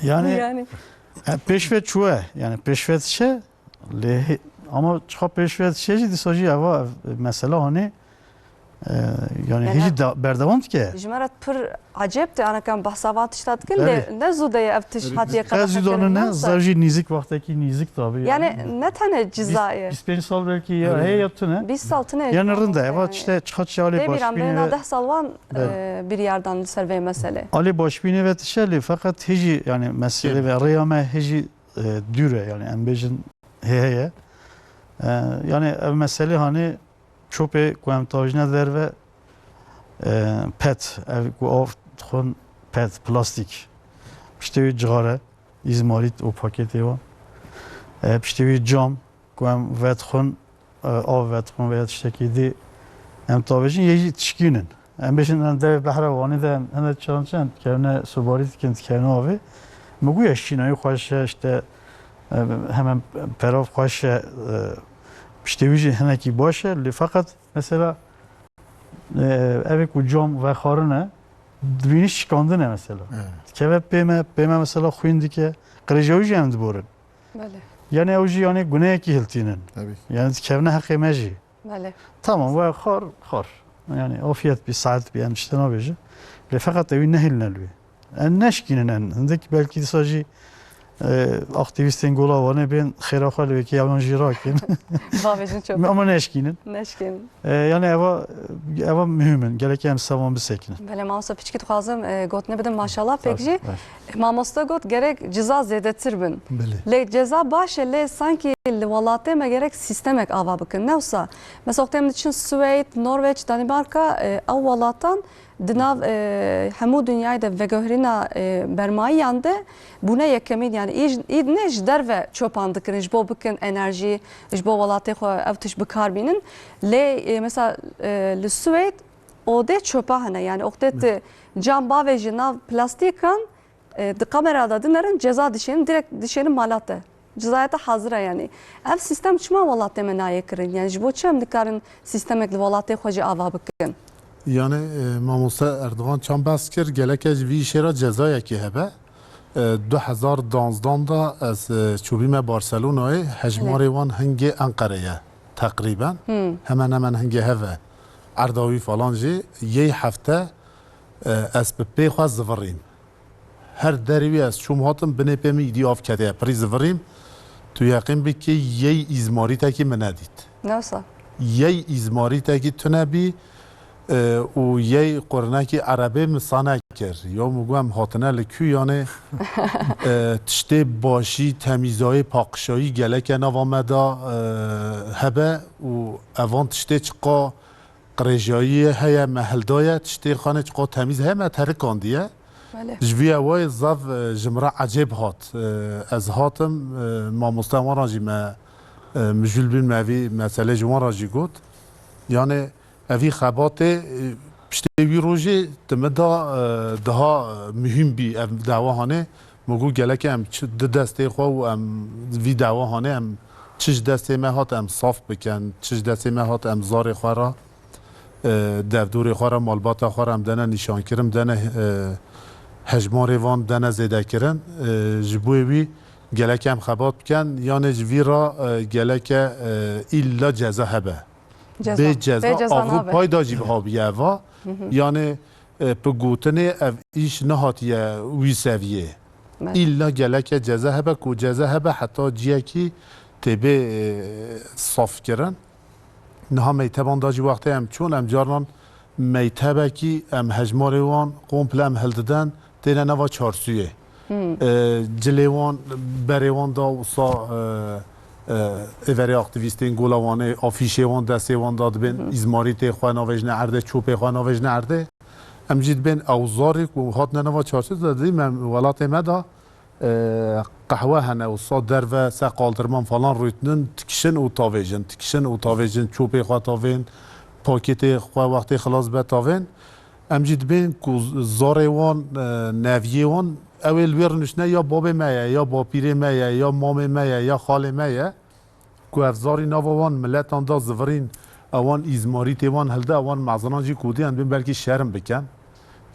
Yani, Yani. E, pêşve çûye. Yani pêşve dişe. Lê he-, ama çiqa pêşve dişe jî dîsa jî eva, e, mesela hani E, yani, yani hêjî ev da-, berdewam dike. Ji me re pir ecêb tê, anaka em behsa van tişta dikin, belê, lê ne zû de ye ev tişt hatiye qedexe kirin, ne wisa? Zû de ne, zar jî nîzik, wextekî nîzik tabi. Yani ne tenê cizayê. Bîst, bîst pênc sal belkî ya heye ya tune. Bîst sal tune. Yani rind e, eva tişte çiqa çi alê başbînê ve. Deh sal wan, belê, e, biryar dan li ser vê meselê. Alê başbînê ve tişe lê feqet hêjî, yani meselê ve rêya me hêjî, e, dûr e, yani em bêjin hê heye. E, yani ev meselê hanê çopê ku em tavêjine derve, e, pet, ev ku av dixwin pet, plastîk. Piştê wî cixare, îzmarît û paketê wan. E, piştê wî cam ku em vedixwin, e, av vedixwin veya tiştekî dî em tavêjin, yê jî tişkînin. Em bêjin em devê behra Wanê de em hinek çan çend dikevine sobarî dikin, dikevine avê. Min got ya şînayî xweş e, işte, e, hemen perav xweş e, e, piştê wî jî hinekî baş e. Lê feqet mesela, e, evê ku cam vexwarine, dibînî şikandine mesela. Evet. Dikeve pê me, pê me mesela xwîn dike, qirêja wî jî em diborin. Belê. Yani ew jî yani guneyekî hiltînin. Tabii. Yani dikevine heqê me jî. Belê. Tamam, we xar, xar. Yani afiyet bî, saet bî, em tiştê nabêjin. Lê feqet ewî nehêline li wê. Em neşkînin en. Hindek belkî dîsa jî, e, aktîvîstên Gola Wanê bên xêra xwe li wê kê, ewan jî rakin. Bavêjin çopê. Ama neşkînin. Neşkînin. E, yani eva, eva muhim in. Gerek em sevan bisekinin. Belê, mamoste piçkî dixwazim, e, gotinê bidim maşallah. Pêk jî, baş, mamoste got gerek ceza zêdetir bin. Belê. Lê ceza baş e, lê sankî li welatê me gerek sîstemek ava bikin. Ne wisa? Mesela wextê em diçin Swêd, Norveç, Danimarka, e, ew welatan di nav, e, hemû dinyayê de veguherîna, e, bermayiyan de bûne yekemîn, yani îd, îd ne ji derve çopan dikirin, ji bo bikin enerjî, ji bo welatê xwe ev tişt bi kar bînin. Lê, e, mesela, e, li Swêd odê çopa hene, yani wextê tu cam bavêjî nav plastîkan, e, di kamera de dinerin, ceza dişênin, direkt dişênin mala te. Cezaya te hazir e yani. Ev sîstem çima welatê me nayê kirin? Yani ji bo çi em nikarin sîstemek li welatê xwe jî ava bikin? Yani, e, mamoste Erdogan çand behs kir, gelek ji vî îşê re cezayekî hebe. E, du hezar danzdan de ez, e, çûbîme Barcelonayê, hejmarê wan hingê Enqerê ye teqrîben. Hmm. Hemen hemen hingê hev e. Erda wî falan jî yê hefte, e, ez bi pê xwe zivirîm. Her derê wî ez çûm hatim, binê pê min îdî av ketiye. Pirî zivirîm, tu yeqîn bikî yey îzmarîtekî min nedît. Ne wisa? Yey îzmarîtekî tune bî, e, û yey qurnekî erebê min sa nekir. Ya min got em hatine li kû, yanê, e, tiştê başî, temîzayî, paqişayî geleke nava me de, e, hebe û evan tiştê çiqa qirêjayî heye, me hildaye, tiştê xanê çiqa temîz heye, me terikandiye. Belê. Ji vî awayê zaf, e, ji min re ecêb hat. E, ez hatim, e, mamoste wan re jî me, e, mijûl bîn, me vî meselê ji wan re jî got. Yanê evî xebatê, e, piştê wî rojê di min de, e, daha, e, muhîm bî ev dawa hanê. Min got gelek em çi di destê xwe û em vî dawa hanê, em çi ji destê me hat em saf bikin, çi ji destê me hat em zarê xwe re, e, devdorê xwe re, malbata xwe re em dene nîşankirin, dene, e, hejmarê van dene zêdekirin. E, ji bo wî gelek em xebat bikin, yanê ji vî re, e, geleke, e, îlla ceza hebe. Ceza. Bê ceza, bê ceza Ewropayê de jî biha bûye eva. Hı hı. Yanê, e, bi gotinê ev îş nehatiye wî seviyê. Belê. Îlla geleke ceza hebe, ku ceza hebe heta ciyekî tê bê, e, safkirin. Niha meyteban da jî wextê em çûn, em carinan meytebekî em hejmarê wan komple em hildidin, têne nava çarsûyê. Hmm. E, cilê wan, berê wan da wisa, e, e, êverê aktîvîstên Gola Wanê, afîşê wan destê wan da dibên, hmm, îzmarîtê xwe navêjine erdê, çopê xwe navêjine erdê. Em jî dibên ew zarê ku hatine nava çarsûyê de dibîn em welatê me de, e, qehwe hene û sa derve ser qaldirman falan rûtinin, dikişin û tavêjin, dikişin û tavêjin, çopê xwe tavên, pakêtê xwe wextê xilas be tavên. Em jî dibên ku zarê wan, e, neviyê wan, ew ê li wê rûniştine ya babê me ye, ya bapîrê me ye, ya mamê me ye, ya xalê me ye. Ku ev zarî nava wan miletan da zivirîn, ewan îzmarîtê wan hilde, ewan mezinan jî ku dî em dibên belkî şerm bikin.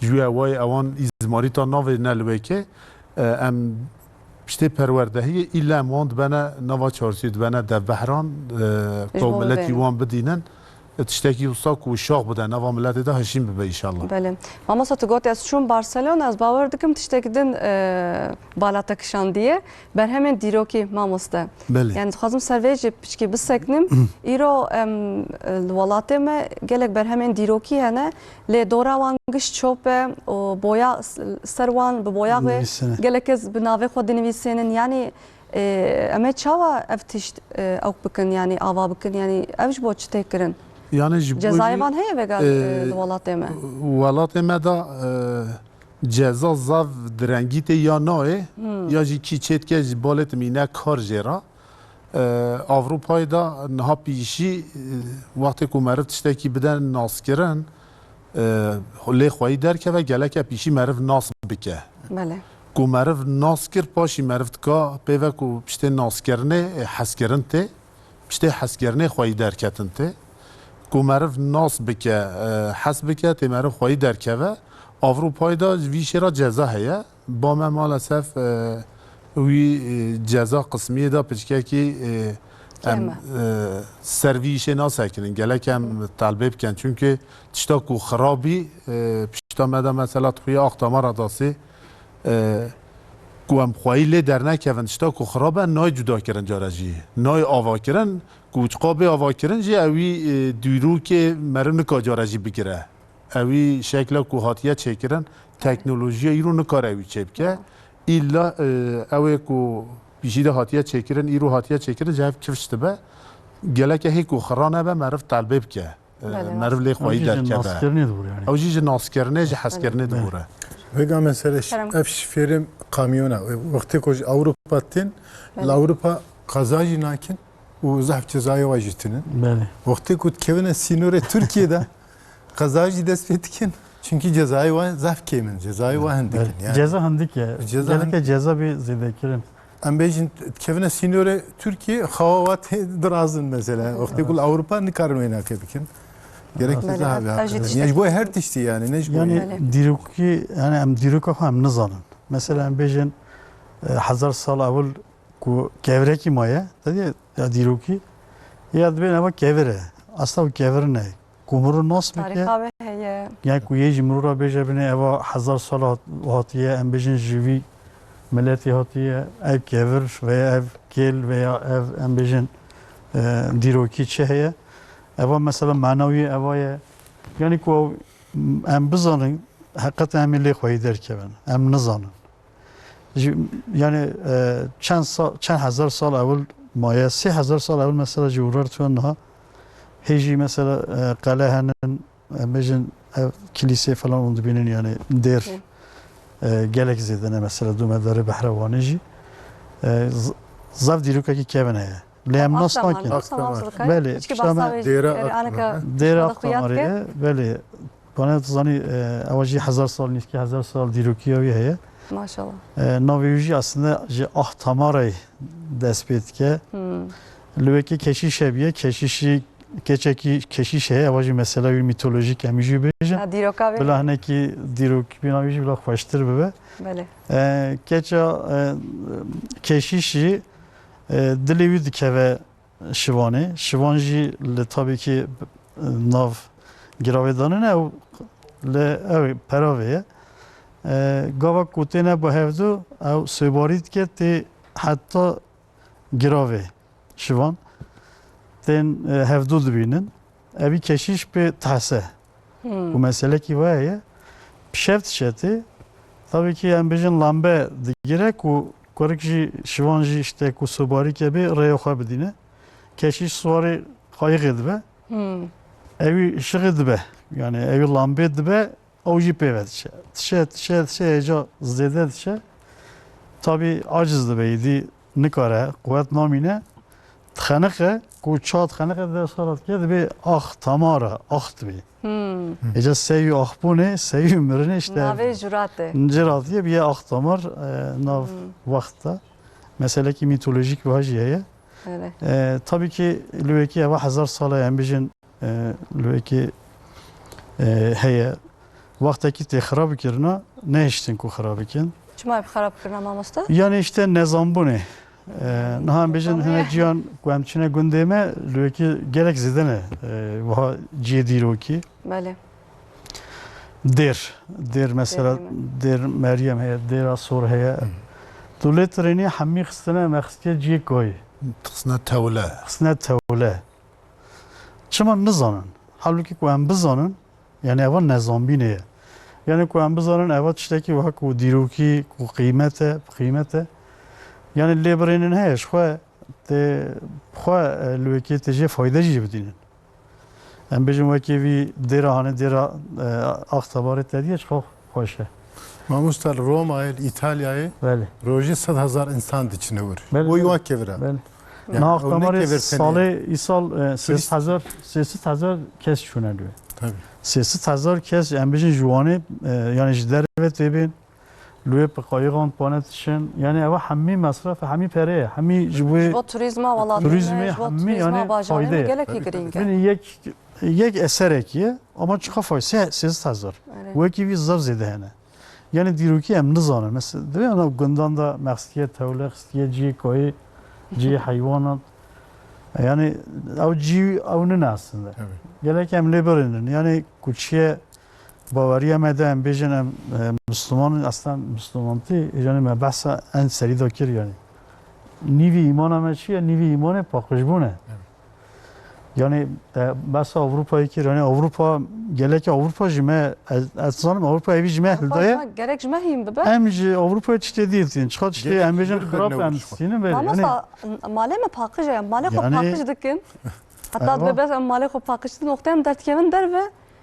Ji wê awayê ewan îzmarîta navêjine li wê kê, e, em piştê perwerdehiyê îlle em wan dibene nava çarsûyê, dibene devbehran, e, ku miletî wan bidînin. tiştekî wisa ku şax bide nava miletê de hişîn bibe înşallah. Belê. Mamosta, tu gotî ez çûm Barcelona, ez bawer dikim tiştekî din, e, bala te kişandiye. Berhemên dîrokî, mamoste. Belê. Yani dixwazim ser vê jî piçkî biseknim. Îro em, e, li welatê me gelek berhemên dîrokî hene. Lê dora wan giş çop e û boya s-, ser wan bi boya wê. Nivîsine. Gelek kes bi navê xwe dinivîsênin. Yani, e, em ê çawa ev tişt, e, ewk bikin, yani ava bikin, yani ev ji bo çi tê kirin? Yani ji bo Cezayê jî, van heye vega, e, e, li welatê me? Welatê me de, e, ceza zav direngî tê ya nayê, Hmm. ya jî kî çêdike ji balê timîne kar jê re. E, Ewropayê de niha pîşî, e, wextê ku meriv tiştekî bide naskirin, e, lê xweyî derkeve, geleke pîşî meriv nas bike. Belê. Ku meriv nas kir, paşî meriv dika pê ve ku piştê naskirinê, e, hezkirin tê, piştê hezkirinê xweyî derketin tê. Ku meriv nas bike, e, hez bike, tê meriv xweyî derkeve. Ewropayê de ji vî şêra ceza heye. Ba me maalesef, e, wî, e, ceza qismiyê de piçkekî, e, em, Kêm e. e, ser vî îşê nasekinin. Gelek em telbê bikin. Çünkü tişta ku xirabî, e, pişta me de mesela dixuye Axtamara dasê, e, ku em xweyî lê dernekevin, tişta ku xirab e, nayê cuda kirin cara jî. Nayê ava kirin, ku çiqa bê ava kirin jî ewî, e, dîrokê meriv nika cara jî bigire. Ewî şekla ku hatiye çêkirin, teknolojiya îro nikare ewî çêbike. Îlla, e, ew ê ku pîşî de hatiye çêkirin, îro hatiye çêkirin, ji hev kifş dibe. Geleke hê ku xira nebe, meriv telbê bike. E, Belê, meriv lê Ew xweyî jî ji derkeve. naskirinê dibûr yani. Ew jî ji naskirinê, ji hezkirinê Belê. dibûre. Vêga mesele ş-, Kerem. ev şifêrê kamyona. Wextê ku ji Ewropa tên, Belê. li Ewropa qeza jî nakin û zehf cezayê wa jî tinin. Belê. Wextê ku dikevine sînorê Tirkiyê de, qeza jî dest pê dikin. Çünkü cezayê wa zehf kêm in, cezayê wa hindik in. Belê. Yani. Ceza hindik e. Ceza Geleke hin- ceza bir zêdekirin. Em bêjin, dikevine sînorê Tirkiyê, xawa wa tê dirazin mesela. Wextê ku li Ewropa nikarin wê nake bikin. Gerek Belê, ceza ev, ev jî abi. tiştek- Yani ji bo her tiştî yani, ne ji bo Yani Belê. dîrokî, yani em dîroka xwe em nizanin. Mesela em bêjin, e, hezar sal ewil ku kevirekî maye, te dî ya dîrokî, ya dibên eva kevir e. Asla û kevir ne. Ku mirov nas bike, Tarîxa wê heye. yani ku yê jî mirov re bêje binê eva hezar sal hat-, hatiye, em bêjin ji vî miletî hatiye, ev kevir veya ev kêl veya ev, em bêjin, e, dîrokî çi heye. Eva mesela mana wî eva ye. Yani ku ew, em bizanin, heqet em ê lê xweyî derkevin. Em nizanin. Ji, yani, e, çend sa-, çend hezar sal ewil maye, sê hezar sal ewil mesela ji Urartu niha hê jî mesela, e, qele henin, em bêjin ev kilîsê falan hûn dibînin yani dêr, Hı. e, gelek zêde ne mesela dû me derê Behrewanê jî. E, z-, zaf dîrokekî kevin heye. Lê em nas Akdamar, nakin. Akdamar. Belê, Hiçki pişta me bahsa wê Dêra yani Akdamar, aneka he? Dêra Akdamarê ye, belê. Bana tu zanî, e, ewa jî hezar sal, nîskî hezar sal dîrokiya wî heye. Maşallah. E, navê wî jî aslında ji Ahtamarê dest pê dike. Hmm. Li wekî keşîş hebiye, keşîşî, keçekî keşîş heye, ewa jî mesela wî mîtolojîk em jî bêjin. Ha, dîroka wê. Bila hinekî dîrokî bîna wî jî bila xweştir bibe. Belê. E, keça, e, keşîş jî, e, dilê wî dikeve şivanê. Şivan jî li tabii ki, e, nav giravê danine ew li ew peravê ye. E, gava ku têne bi hevdu ew soybarî dike tê heta giravê şivan tên, e, hevdu dibînin. Evî keşîş pê tehse. Hmm. Ku meselekî we heye. Pişev dişetê. Tabii ki em bêjin lambe digire ku kurik jî şivan jî işte ku sobarî kebê rêya xwe bidîne. Keşîş siwarê qayixê dibe. Hmm. Ewî şixê dibe. Yani ewî lambê dibe, ew jî pê ve diçe. Diçe, diçe, diçe, hêca zêde diçe. Tabii aciz dibe, îdî nikare, quwet namîne. Dixeniqe, ku ça dixeniqe, dê sala dike, dibê ax tamara, ax dibê. Hmm. Êca seyû axbûnê, seyû mirinê işte. Navê jurate. Ciratiyê biye ax tamar, e, nav Hmm. wext de. Meselekî mîtolojîk wiha jî heye. Öyle. E, tabii ki li wekî eva hezar sal e, em bijin, e, li wekî, e, heye. Wextekî tê xirab kirina, nehiştin ku xirab bikin. Çima bi xirab kirina mamoste? Yani işte nezanbûnê. E, niha em bêjin Tamam. hinek ciyan ku em çine gundê me, li wekî gelek zêde ne, e, wiha cihê dîrokî. Belê. Dêr, dêr mesela, Dêr Meryem. dêr Meryem heye, dêra Sor heye. Hı. Tu lê tirênî hemî xistine, me xistiye cihê koyî. Xistine tewle. Xistine tewle. Çima nizanin? Halbûkî ku em bizanin, yani eva nezanbînê ye. Yani ku em bizanin, eva tiştekî wiha ku dîrokî, ku qîmet e, bi qîmet e. Yani lêbirênin heye, ji xwe tê, xwe, e, li wekî tê jê fayde jî bidînin. Em bêjin wekî vî dêra hanê dêra, e, Axtabarê te diye çiqas xweş e. Mamosta, li Romayê, li Îtalyayê Belê. rojê sed hezar însan diçine wir. Belê, Boy belê. wa kevir e. Belê. Yani Niha ew ne Axtabarê kevir tenê. salê îsal, e, sê sed hezar, sê sed hezar kes çûne li wê. Tabii. Sê sed hezar kes, em bêjin ji Wanê, e, yani ji derve tê bên, li wê bi qayixan pane dişin. Yani ewa hemî mesref, hemî pere ye, hemî ji wê Ji bo turizma welatê me, Turizmê ji bo hemî turizma yani bajarê fayde me ye. gelekî Tabii, girîng e. Yani yek, yek eserekî ye, ama çiqa fay, sê-, sê sed hezar. Evet. Wekî vî zaf zêde hene. Yani dîrokî em nizanin. Mesela, divê ana gundan da me xistiye tewle, xistiye cihê koyê, cihê heywanan. Yani ew cî ew nine aslında. Evet. Gelek em lê birînin. Yani ku çiye baweriya me de em bêjin em, e, Müslüman in, aslında Müslümantî, yani me behsa en serî de kir yani. Nîvî îmana me çi ye? Nîvî îmanê paqijbûn e. Evet. Yani, e, behsa Avrupayê kir, yani Avrupa, gelek Avrupa ji me, ez, ez zanim Avrupa evî ji me hildaye. Gerek ji me hîn bibe. Em ji Avrupayê tiştê dî dîtin. Çiqa tiştê Gerek em bêjin bir xirab berne em olmuş. dînin vê. Mamosta, malê me paqij e, malê xwe Yani paqij dikin. Heta Eyvah. dibe bes em malê xwe paqij dikin, wextê em derdikevin derve,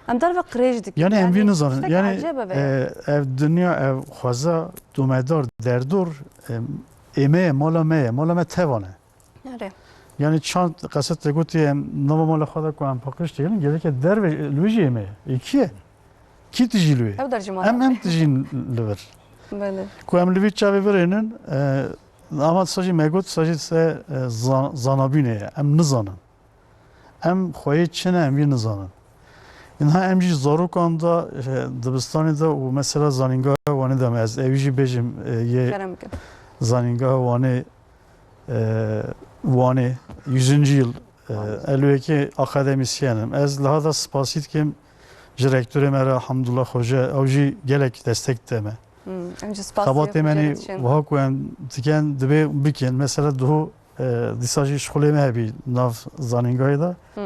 em derve qirêj dikin. Yani em vî nizanin. Tiştek Yani, ecêb e. e, ev dinya, ev xweza domedar, derdor, e, ê me ye, mala me ye, mala me tevan e. Erê. Yani çand qeset te gotî em nava mala xwe de ku em paqij têlin, gereke derve li wê jî ê me ye. Ê kî ye? Kî tijî li wê? Ew der jî mala Em, me. em tijîn li vir. Belê. Ku em li vî çavê virênin, e, ama disa jî me got, disa jî se, e, zan-, zanabînê ye. Em nizanin. Em xweyê çi ne, em vî nizanin. Niha em jî zarokan de, e, dibistanê de û mesela zanîngeha Wanê de me, ez ewî jî bêjim, e, yê Kerem bikin. zanîngeha Wanê, e, Wanê, yüzüncü yıl, e, Wanê. elwekê akademisyen im. Ez liha de spasî dikim ji rektorê me re Hamdullah Xoce, ew jî gelek destek dide me. Hmm, em jî spasî Xebatê me Xoce nê re diçin. wiha ku em dikin, divê bikin. Mesela duhu, e, dîsa jî şixulê me hebî nav zanîngahê de. Hmm.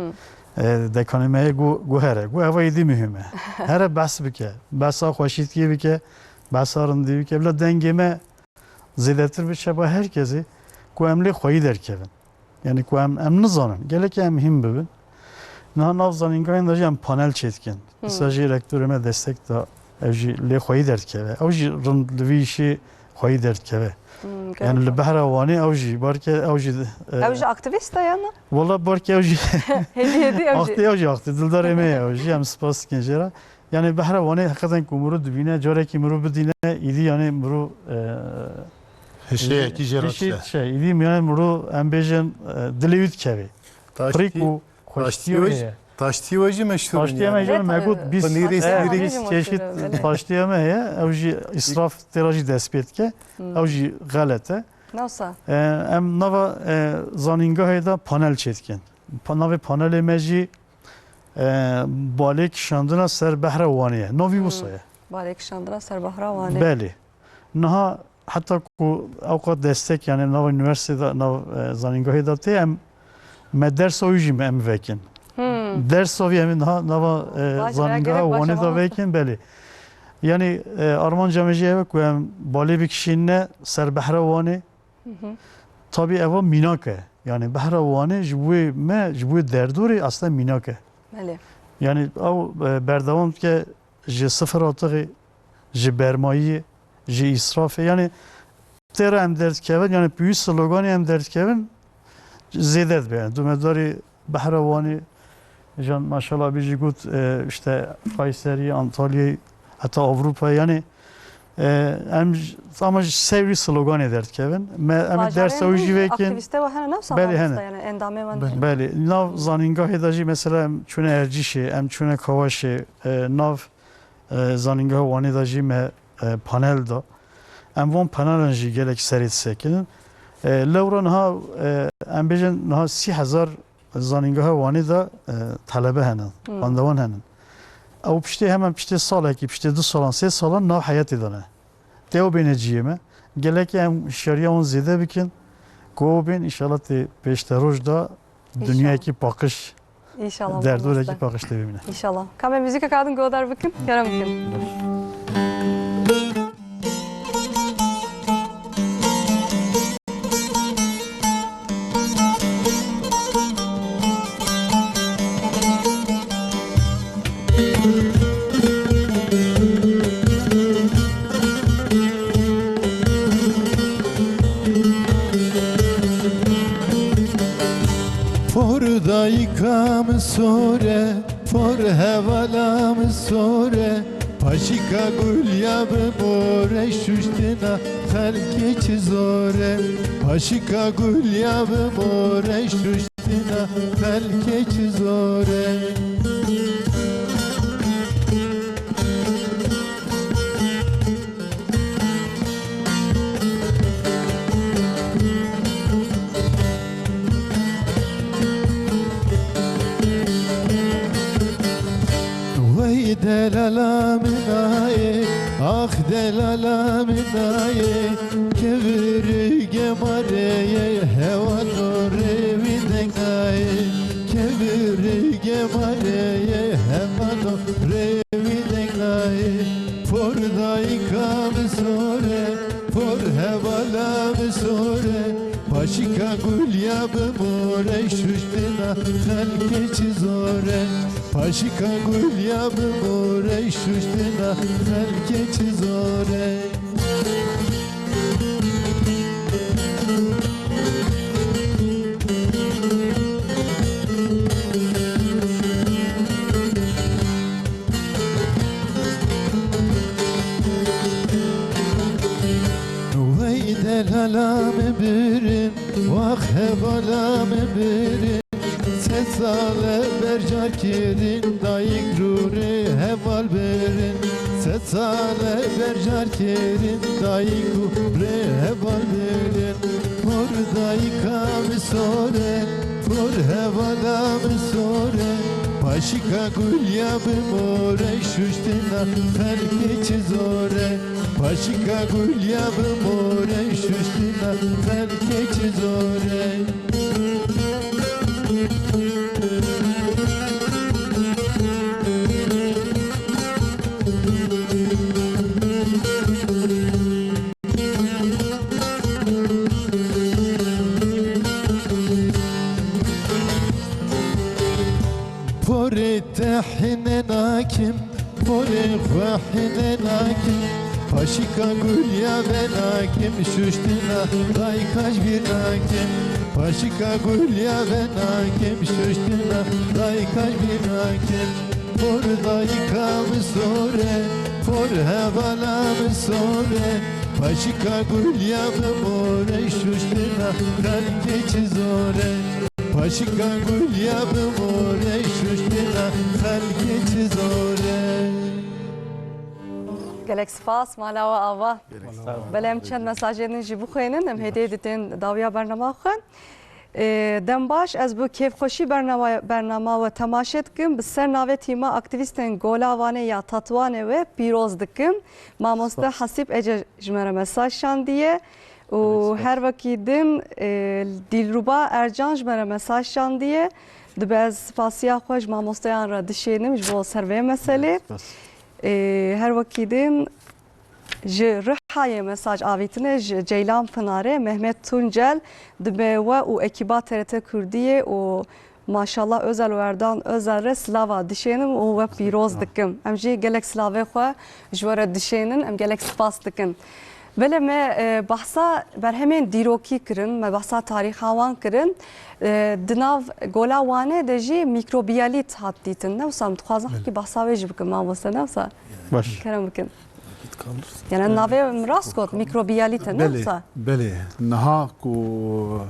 E, dekanê me heye gu, gu here. Gu eva êdî muhîm e. Here behs bike. Behsa xweşîtiyê bike. Behsa rindî bike. Bila dengê me zêdetir biçe ba her kesê ku em lê xweyî derkevin. Yani ku em, em nizanin. Gelek em hîn bibin. Niha nav zanîngahên de jî em panel çêdikin. Hmm. Dîsa jî rektorê me destek da. Ev jî lê xweyî derdikeve. Ew jî rind li vî îşê xweyî derdikeve. Hmm, Yani li gerek. behra Wanê ew jî, barke ew jî, e, Ew jî aktivîst e ya ne? Wala barke ew jî Hêdî hêdî ew jî. Axtê ew jî axtê dildarê me ye ew jî. Em spas dikin jê re. Yani behra Wanê heqeten ku mirov dibîne, carekî mirov bidîne, îdî yani mirov, e, Hişeyekî jê re hişê dişe. dişe. Îdî yani mirov em bêjin, e, dilê wî dikeve. Taştî, Pirî ku taştî xweştiye wê wê jî, heye. taştî wê jî meşhur Taştiye in me yani. jî Evet, me got e, bîst, panîrê, e, sinîrê. bîst çeşit Panîrê jî meşhur e, belê. taştiye me heye. Ew jî îsraf têra jî dest pê dike. Hmm. Ew jî xelet e. Nawsa. E, em nava, e, zanîngahê de panel çêdikin. Pa-, navê panelê me jî, e, balê kişandina ser behra Wanê ye. Navî Hmm. wisa ye. Balê kişandina ser behra Wanê. Belê. Niha heta ku ewqat destek, yani nava üniversitede, nav, e, zanîngahê de tê, em, me dersa wî jî me em vekin. Hmm. Dersa wî em niha nava, e, Baş zanîngaha gerek baş Wanê de ama. vekin, belê. Yani, e, armanca me jî ev e ku em balê bikişîne ser behra Wanê. Hı hı. Tabî eva mînak e. Yani behra Wanê ji bo me, ji bo derdorê aslında mînak e. Belê. Yani ew, e, berdewam dike ji sifir atixê, ji bermayiyê, ji îsrafê. Yani têra em derdikevin, yani piyû sloganê em derdikevin zêde dibe. Yani dumedarê behra Wanê, jan maşallah bî jî got, e, işte Kayserî, Antalyayê, heta Avrupayê. Yani, e, em j-, ama ji ser wî sloganê derdikevin. Me, em ê Bajarê dersa wî jî jî vekin. aktivîste we hene, ne wisa Belê, mamosta, hene. yani endamê wan Belê. hene. Belê. Nav zanîngahê de jî mesela em çûne Ercîşê, em çûne Kawaşê, e, nav, e, zanîngeha Wanê de jî me, e, panel da. Em van panelan jî gelek serê disekinin. E, lewra niha, e, em bêjin niha sî hezar zanîngeha Wanê de, e, telebe hene, Hmm. xwendevan hene. Ew piştê hemen piştê salekî, piştê du salan, sê salan nav heyetê de ne. Tê ew bêne cihê me. Gelekî em hişyariya wan zêde bikin, ku ew bên, înşallah tê pêşteroj de İnşallah. Dinyayekî paqij İnşallah, derdoreke mamoste. Paqij tê bimîne. İnşallah. Ka me muzîkek hadin godar bikin, kerem bikin. For dayika min sor e, for hevala min sor e, paşika gulya bi more şuştina xelkê çi zor e, paşika gulya bi more şuştina xelkê çi zor e. Wey delala min ayê, ax delala min ayê, kevirige mareye hewa norê wî dengayê, kevirige mareye hewa norê wî dengayê. For dayika min sor e, for hevala min sor e, paşika gulya bi more şuştina xelkê çi zor e, paşika gulya bi more şuştina xelkê çi zor e. Wey delala min birin, wax hevala min birin, sed sale bercar kirin, dayik rû rê heval birin, sed sale bercar kirin, dayik û rê heval birin. Hor dayika min sor e, hor hevala min sor e, paşika gulya bi more şuştina xelkê çi zor e, paşika gulya bi more şuştina xelkê çi zor e. Porê te hine nakim, porê xwe hine nakim, paşika gulya ve nakim, şuştina dayka ji bîr nakim, paşika gulya ve nakim, şuştina dayka ji bîr nakim. Por dayika min sor e, por hevala min sor e, paşika gulya bi more şuştina xelkê çi zor e, paşika gulya bi more şuştina xelkê çi zor e. Gelek spas, mala we ava. Belê em çend mesajê din jî bixwînin, em hêdî didin dawiya bernama xwe. Ê, dem baş, ez bi kêfxweşî bernama, bernama we temaşe dikim. Bi ser navê tîma aktîvîstên Gola Wanê ya Tatwanê we pîroz dikim. Mamoste Spas. Hasîb Ece ji me re mesaj şandiye. Û Spas. Her wekî din, ê, Dilruba Ercan ji me re mesaj şandiye. Dibe ez spasiya xwe ji mamosteyan re dişênim ji bo ser vê meselê. Spas. Ê, her wekî din, Ji Rihayê mesaj avîtine ji Ceylan Pinarê, Mehmet Tuncel, dibe we û ekîba T R T Kurdiyê û maşallah Özel û Erdan Özel re silava dişênim û we pîroz dikim. Em jî gelek silavê xwe ji we re dişênin, em gelek spas dikin. Belê me, e, behsa berhemên dîrokî kirin, me behsa tarîxa wan kirin. E, di nav Gola Wanê de jî mîkrobiyalît hat dîtin. Ne wisa em dixwazin Belê. Hekî behsa wê jî bikin, mamoste, ne wisa? Baş. Kerem bikin. Yani navê min rast got, mikrobiyalît e, ne Belê, wisa? Belê. Niha ku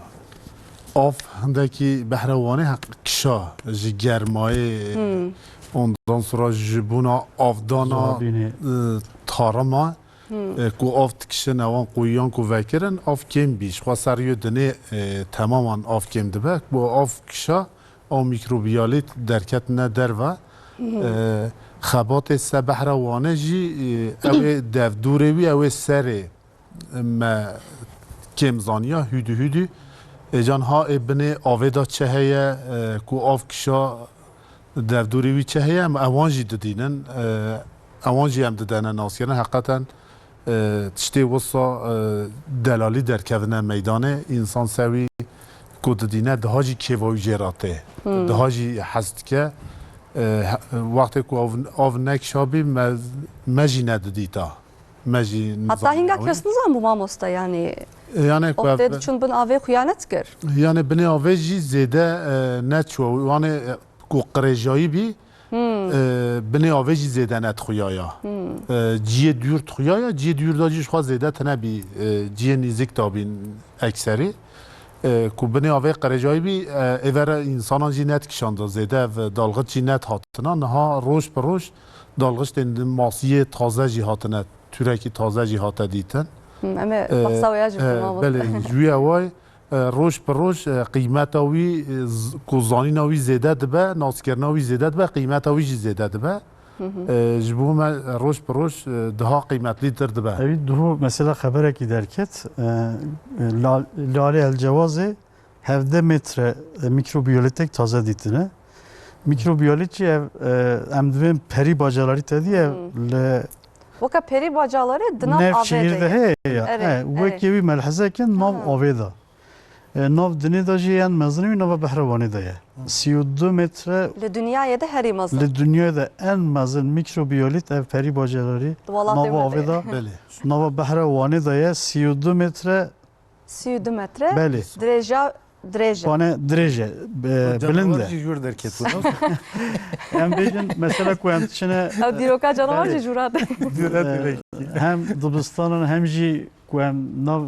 av hindekî behra Wanê heq kişa ji germayê, Hmm. ondan sonra ji bona avdana, Ji avdînê. e, tarima, E, ku av dikişin, ewan quyiyan ku vekirin, av kêm bî. Ji xwe ser yê dinê, e, temaman av kêm dibe. Ku av kişa, ew mîkrobiyalît derketine derve. E, xebatê se behra Wanê jî, e, ew ê devdûrê wî, ew ê serê me kêm zaniya, hûdû hûdû. Ê can ha ê binê avê de çi heye, e, ku av kişa devdûrê wî çi heye, em ewan jî didînin, e, ewan jî em didene naskirin. Heqeten, e, tiştê wisa, e, delalî derkevine meydanê, însan sewî ku didîne, daha jî kêfa wî jê re tê. Daha jî hez dike. E, he-, wextê ku av, av nekişabî, me, me jî nedidîta. Me jî Heta nizanî hînga ew ê. Kes nizanbû mamoste, yanî Yani ku ev tê diçûn bin avê xuya nedikir. Yani binê avê jî zêde, e, neçû. Wanê, e, ku qirêjayî bî, e, binê avê jî zêde nedixuyaya. E, ciyê dûr dixuyaya, ciyê dûr da jî ji xwe zêde tine bî, e, ciyê nîzik da bîn ekserî. E, ku binê avê qirêjayî bî, e, êvere însanan jî nedikişanda zêde, ev dalxit jî nedihatina. Niha roj bi roj dalxiştên masiyê taze jî hatine, tûrekî taze jî hate dîtin. Hı, em ê E, behsa wê ya jî e, bikin, mamoste. Belê, ji wî awayî, e, roj bi roj, e, qîmeta wî, e, z-, ku zanîna wî zêde dibe, naskirina wî zêde dibe, qîmeta wî jî zêde dibe. E, ji bo me, e, roj bi roj, e, daha qîmetlîtir dibe. Evî duhu mesela xeberekî derket, e, e, la-, li alî El Cewazê hevdeh metre, e, mîkrobiyolîtek taze dîtine. Mîkrobiyolît jî ev, e, em divên perî bacalarî te dî ev li Weke perî bacalarê di nav avê de ye. Navşehîr de heye ya. Erê, E, erê. Wekî wî melheze kin nav Ha. avê de. E, nav dinê de jî en mezin wî nava Behra Wanê de ye. Sî û du metre Li dinyayê de herî mezin. Li dinyayê de en mezin mîkrobiyolît ev perî bacalarî Di welatê nava me de avê ye. De, Belê. Nava Behra Wanê de ye. Sî û du metre Sî û du metre Belê. Dirêja, dirêj e. Pane dirêj e, e, bilind e. Canavar jî jûr derket bû. Em bêjin mesela ku em çine Ew dîroka canavar Belê. Jî jûra de. Dûra E, dirêj. Hem dibistanan hem jî ku em nav, e,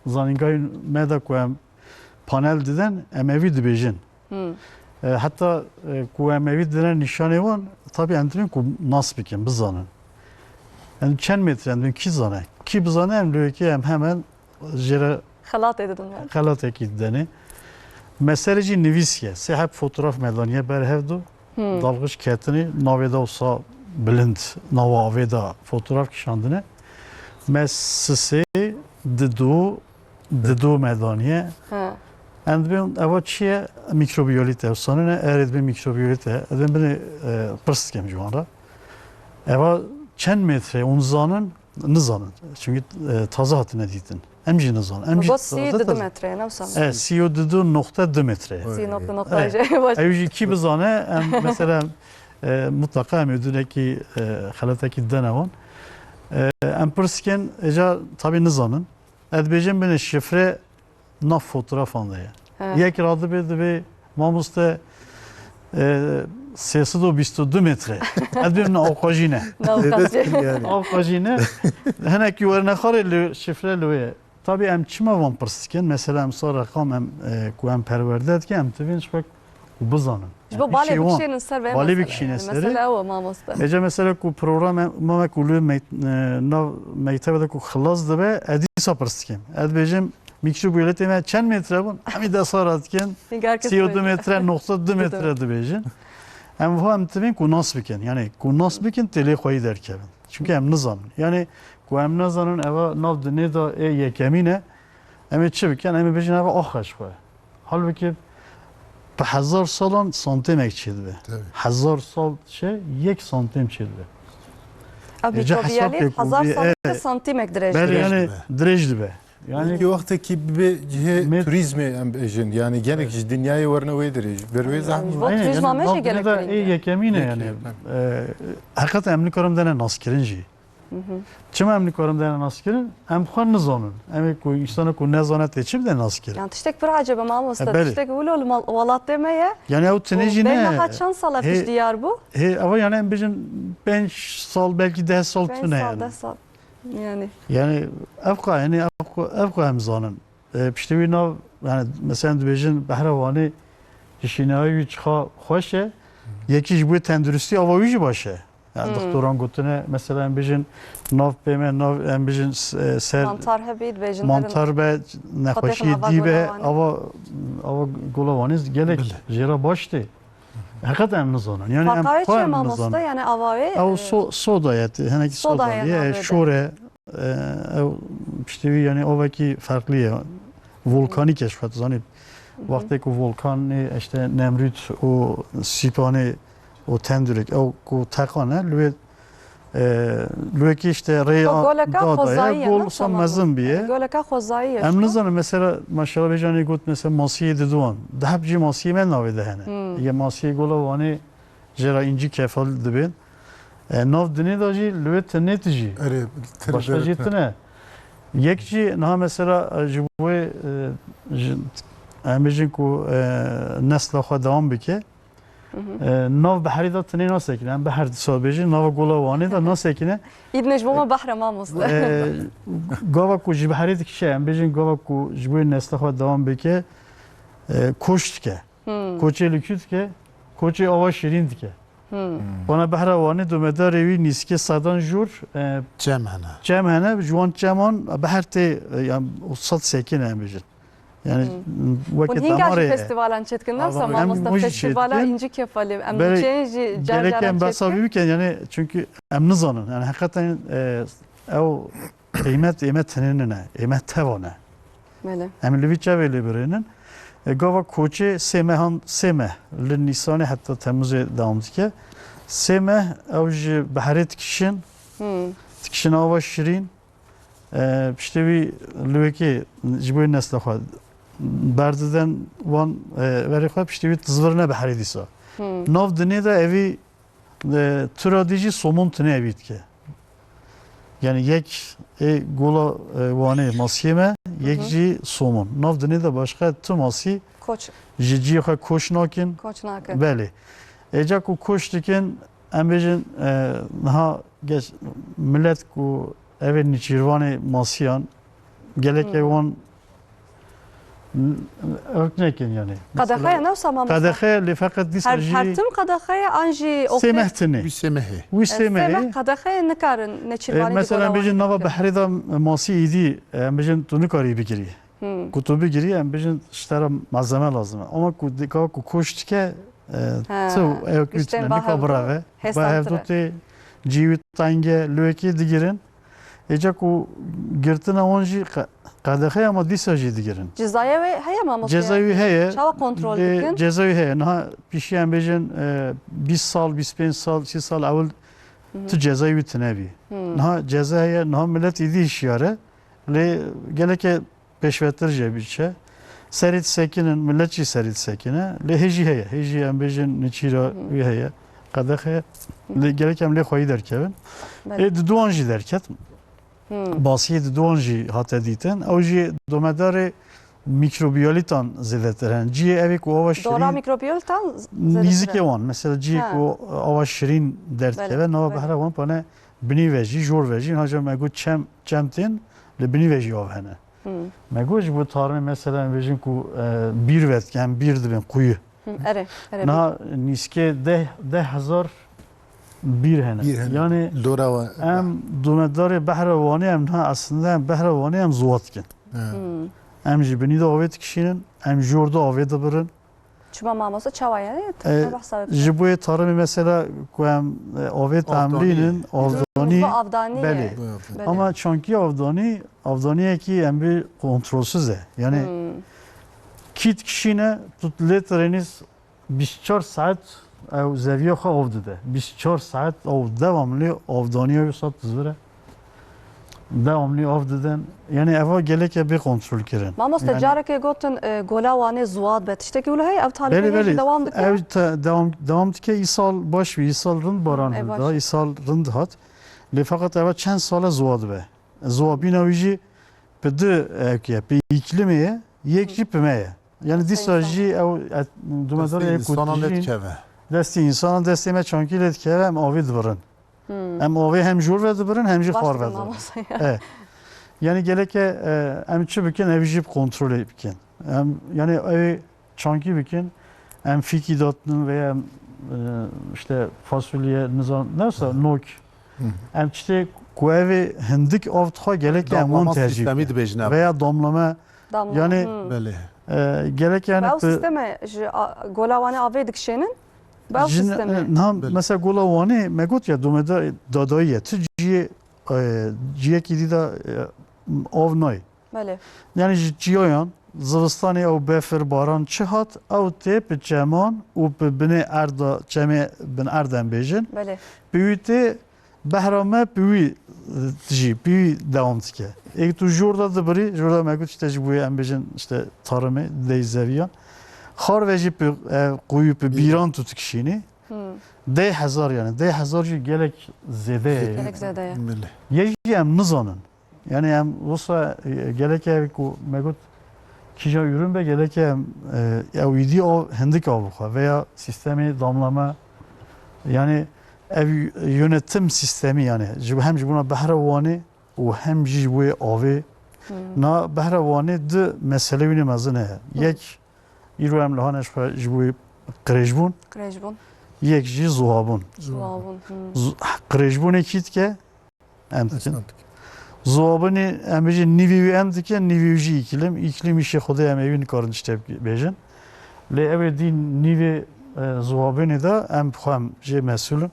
zanîngahên me de ku em panel didin, em evî dibêjin. Hmm. E, heta, e, ku em evî didin nîşanê wan, tabî em dibên ku nas bikin, bizanin. Em çend metre, em dibên kî zane? Kî bizane, em lê wekî em hemen jê re Xelatê didin me. Xelatekî didenê. Mesele jî nivîsiye. Sê heb fotograf me daniye ber hev du. Hmm. Dalxîş ketinê, navê de wisa bilind, nava avê de fotograf kişandine. Me sisê, didu, didu me daniye. Ha. Em dibên, eva çi ye? Mîkrobiyolît e. Wisa ne, erê dibên mîkrobiyolît e. Em dibên binê, e, pirs dikim ji wan re. Eva çend metre, hûn zanin? Nizanin. Çünkü, e, taze hatine dîtin. Em jî nizanin. Em jî Got sî taze, û du taze. Metre ye, ne wisa? E, sî û du nokta du metre. Sî nokta nokta Evet. Baş. Ew jî kî bizane, em mesela, e, mutlaka em ê dunekî, e, xeletekî dene wan. E, em pirs dikin, êca tabî nizanin. Ez dibêjim binê şifre nav fotografan de ye. He. Yek radibe dibê mamoste, e, sê sed û bîst û du metre. Ez dibêm ne awqajî ne. Navqajî. Zêde yani. Awqajî ne. Hinekî wernexarê li şifre li wê ye. Tabî em çima van pirs dikin? Mesela em sar reqam em, e, ku em perwerde dikin, em tivên ji xwe ku bizanin. Ji bo balê bikişênin ser vê Balê meseleyê. Bikişîne serê. Mesele ew e, mamoste. Êca mesela ku program e, ma me ku li mey-, e, nav mektebe de ku xilas dibe, ez dîsa pirs dikim. Ez dibêjim, mîkrobiyolîtê me çend metre bûn? Em ê dest ra dikin. Hînga kes sî û du bêjin. Metre, nokta du metre dibêjin. Em wiha em divên ku nas bikin. Yani ku nas bikin, têlê xweyî derkevin. Çünkü em nizanin. Yani ku em nizanin, eva nav dinê de ê yekemîn e. Em ê çi bikin? Em ê bêjin eva axa ji xwe. Halbuki bi hezar salan santêmek çêdibe. Tabii. Hezar sal çi? Yek santêm çêdibe. Ev Êca hesab mîkrobiyalî pêk hezar bû, salî e, santîmek dirêj Belê dibe. Yani dirêj dibe. Yani Belkî wextekî bibe cihê Met- turizmê em bêjin. Yani gelek ji dinyayê werine wê dirêj. Ber wê zehmet. Ji bo Aynen, turizma yani me jî nav gelek dinê de girîng ê e. Yekemîn e yani. Yekî, evet. E, heqet em nikarin dene naskirin jî. Çima em nikarin dene naskirin? Em xwe nizanin. Em ê ku însana ku nezane tê çi bide naskirin? Yani tiştek pir ecebe mamoste, E, belê. Tiştek wilo li mal-, welatê me ye. Yani ew tinê Û jî bê ne. Niha çend sala Hê- pişt diyar bû? Hê, eva yani em bêjin pênc sal, belkî deh sal Pênc tune sal, yani. Deh sal. Yani. Yani ev xwe, yani ev xwe, ev xwe em zanin. E, piştî wî nav, yani mesela dibêjin Behra Wanê jişînayî wî çiqa xweş e. Yekî ji bo tenduristî ava wî jî baş e. Yani Hmm. doktoran gotine, mesela em bijin nav pê me, nav em bijin s-, e, ser Mantar hebî, dibêjin mantar be, nexweşiyê dî be, ava, ava gola Wanê gelek Bile. jê re baş tê. Heqet em nizanin. Yani em Faqayê xwe çi em mamoste, nizanin. yani avawê, Ew e, so-, soda ye, te-, henekî soda soda ye, ye, navê de. şor e, e, ew piştî wî yani avekî ferqlî ye. Volkanîk e ji xwe, tu zanî. Hı hı. Wextê ku volkanê, işte Nemrûd û Sîpanê û Tendurek, ew ku teqan e, li wê, e, li wê kî işte rê Ku a-, goleka da da xwezayî ye, ye, gol ne wisa tamam. mezin bî ye. Yani goleka xwezayî ye Em şu. nizanin, mesela, maşallah bêjanê got, mesela, masiyê diduan. Di heb jî masiyê me navê de hene. Hmm. Yê masiyê gola Wanê jê re încî kefal dibên. E, nav dinê de jî li wê tinê tijî. Erê, tir Başka vere jî tine. tine. Yek jî niha mesela, e, ji bo wê, e, ji, em bêjin ku, e, nesla xwe dewam bike. Hı hı. E, nav beherê de tinê nasekine. Em beher disa bêjin, nava gola Wanê de nasekine. Îdne ji bo me behre mamoste. E, gava ku ji beherê dikişe, em bêjin gava ku ji bo wê nesla xwe dewam bike, e, koç dike. Hmm. Koçê li kû dike, koçê ava şirîn dike. Hmm. Hmm. Wana behra Wanê domedarê wî nîskê sedan jor, e, Çem hene. çem hene, ji wan çeman beher tê, e, yan, o sed sekin em bijin. Yani, Hmm. weke Hûn hînga jî damarê, e, festivalan çêdikin, ne wisa Ava-, em mamoste, wî jî festivala çêdikin. Încî kefalê. Em Belê, diçên jî car gerek caran em behsa çêdikin. wî bikin, yani, çünkü em nizanin. Yani, heqeten, e, ew qîmet ême tinê nine, ême teva ne. Belê. Em li vî çavê lê birênin. E, gava koçê sê mehan, sê meh, li Nîsanê heta Temmuzê dewam dike. Sê meh ew ji beherê dikişin, Hmm. dikişin ava şirîn. E, piştê wî li wê kê ji bo nesla xwe berdidin wan, e, verê xwe, piştê wî dizvirine beherê dîsa. Hmm. Nav dinê de evî, e, tura dî jî somon tine evî dike. Yani yek ê gola, e, Wanê masiyê me, yek Hı hı. jî somon. Nav dinê de başqa tu masî Koç. ji cihê xwe koç nakin. Koç nakin. Belê. Êca ku koç dikin, em bêjin, e, niha geç, millet ku ev ê nîçîrvanê masiyan, gelek Hmm. ê wan n-, n-, ewk nekin yani. Qedexe ye, ne wisa mamoste? Qedexe ye, lê feqet dîsa Her, jî her tim qedexe ye, an jî sê meh tinê. Wî sê mehê. Wî E, sê sê meh mehê. qedexe ye, nikarin E, nêçîrvanî mesela em bêjin nava beherê de masî îdî, e, em bêjin tu nikarî bigirî. Hmm. Ku tu bigirî, em bêjin ji te re malzeme lazim e. Ama ku di-, ka ku koç dike, e, Ha, tu ew tiştên tune, nika bahev bireve. Hêsan Bahev tire. Tê, cî wî teng e, li wê kê digirin. Êca ku girtina wan jî qe-, qedexe ye, ama dîsa jî digirin. Cezayê wê heye mamoste? Cezayê wî heye. Çawa kontrol Lê dikin? Cezayê wî heye. Niha pişiya em bêjin, e, bîst sal, bîst pênc sal, sî sal ewil Hı hı. tu cezayê wî tine bî. Hı. Niha ceza heye, niha millet îdî hişyar e. Lê geleke pêşvetir jê biçe. Serê disekinin, millet jî serê disekine. Lê hê jî heye. Hê jî em bêjin nêçîra Hı. wî heye. Qedexe heye. Hı. Lê gerek em lê xweyî derkevin. Belê. Ê diduan jî derket. Hı. Basiyê diduan jî hate dîtin. Ew jî domedarê mikrobiyalîtan zêdetir in. Cihê evê ku ava şirîn Dora mikrobiyalîtan z-, zêdetir nîzikê in. wan. Mesela cihê Ha. ku ava şirîn derdikeve, Belê, nava belê. behra wan pane binî ve jî, jor ve jî. Niha me got çem, çem tên, li binî ve jî av hene. Hmm. Me got ji bo tarmê mesela em bêjin ku, e, bîr vedike, em bîr dibin quyu. Hı, erê, erê, Niha bîr. nîskê deh, deh hezar bîr hene. Bîr hene. Yani Dora wa- em domedarê behra Wanê em niha aslında em behra Wanê em ziwa dikin. He. Hmm. Em ji binî de avê dikişînin, em jor de avê dibirin. Çima mamoste çawa yani? E, Te behsa ji bo yê tarımê mesela ku em, e, avê Avdanî. temlînin, Hı. avdanî, Bu avdanî belê. ye. Bu avdanî. Belê. Ama çankî avdanî, avdaniyekî em bê kontrolsuz e. Yani Hmm. kît kişîne, tu lê tirênîz bîst çar saet ew zeviya xwe av dide. Bîst çar saet ew devamlı avdaniya wî sat dizvire. Devamlı av didin. Yani eva geleke bê kontrol kirin. Mamoste, Yani carekê gotin, e, gola Wanê zuwad be. Tiştekî wilo heye, ev talîbê Belê, heye jî belê. dewam dike? Ev te-, dewam, dewam dike. Îsal baş bî. Îsal rind baran Hı, ev hilda. baş. Îsal rind hat. Lê feqet eva çend sale zuwad be. Zuwabîna wî jî bi du ewkê ye. Bi îklimê ye, yek Hı. jî bi me ye. Yani dîsa Enteresan. jî ew et-, dumedar Destê ev insana lê kutijîn dikeve. Destê insana, destê me çankî lê dikeve, em avê dibirin. Hmm. Em avê hem jor ve dibirin, hem jî Baş xwar ve dikin dibirin. mamoste ya. E. Yani geleke, e, em çi bikin, ev jî kontrolê bikin. Em, yani ew çankî bikin, em fîkî datinin veya em e, işte fasulye, nizam, neyse, nok. Hı hı. Em tiştê ku ev ê hindik av dixwe, gelek em wan Damlama tercih sistemî bikin. Dibêjin ev. Veya damlama. Damlama, Yani, hı. Belê. E, gelek yani Ve ew tu sisteme ji a-, Gola Wanê avê dikişênin? Be ew Jin-, sistemê. e, niha Belê. Mesela Gola Wanê me got ya, domeda dadayî ye. Tu ciyê, e, ciyekî dî de, e, av nayê. Belê. Yani ji çiyayan, zivistanê ew befir, baran çi hat, ew tê bi çeman û bi binê erda, çemê bin erd em bêjin. Belê. Bi wî tê behra me bi wî, e, dijî, bi wî dewam dike. Ê tu jor de dibirî, jor de me got işte ji bo em bêjin işte tarımê, dey zeviyan. Xar ve jî bi, e, qoyû bi bîran tu dikişînî. Hmm. Dey hezar yani, dey hezar jî gelek zêde ye. Gelek zêde ye. Belê. Yê jî em nizanin. Yani em wisa, e, gelek ev ku me got kîja ürün be, gelek em, e, ew îdî av, hindik av bixwe veya sistemê damlama, yani ev yönetim sistemi yani ji, hem ji bona behra Wanê û hem jî ji bo avê. Hmm. Na behra Wanê du mesele wîne mezin heye. Hmm. Yek, îro em li Haneş xwe ji bo qirêjbûn. Qirêjbûn. Yek jî zuhabûn. Zuhabûn, hmm. Zu-, qirêjbûnê kî dike? Em dikin. Esnaf dikin. Zuhabûnê em bêjin nîvê wî em dikin, nîvê wî jî îklim. Îklim îşê Xwedê em ê wî nikarin tiştek bêjin. Lê ew ê dî nîvê, e, zuhabûnê de em xwe em jê mesûl in.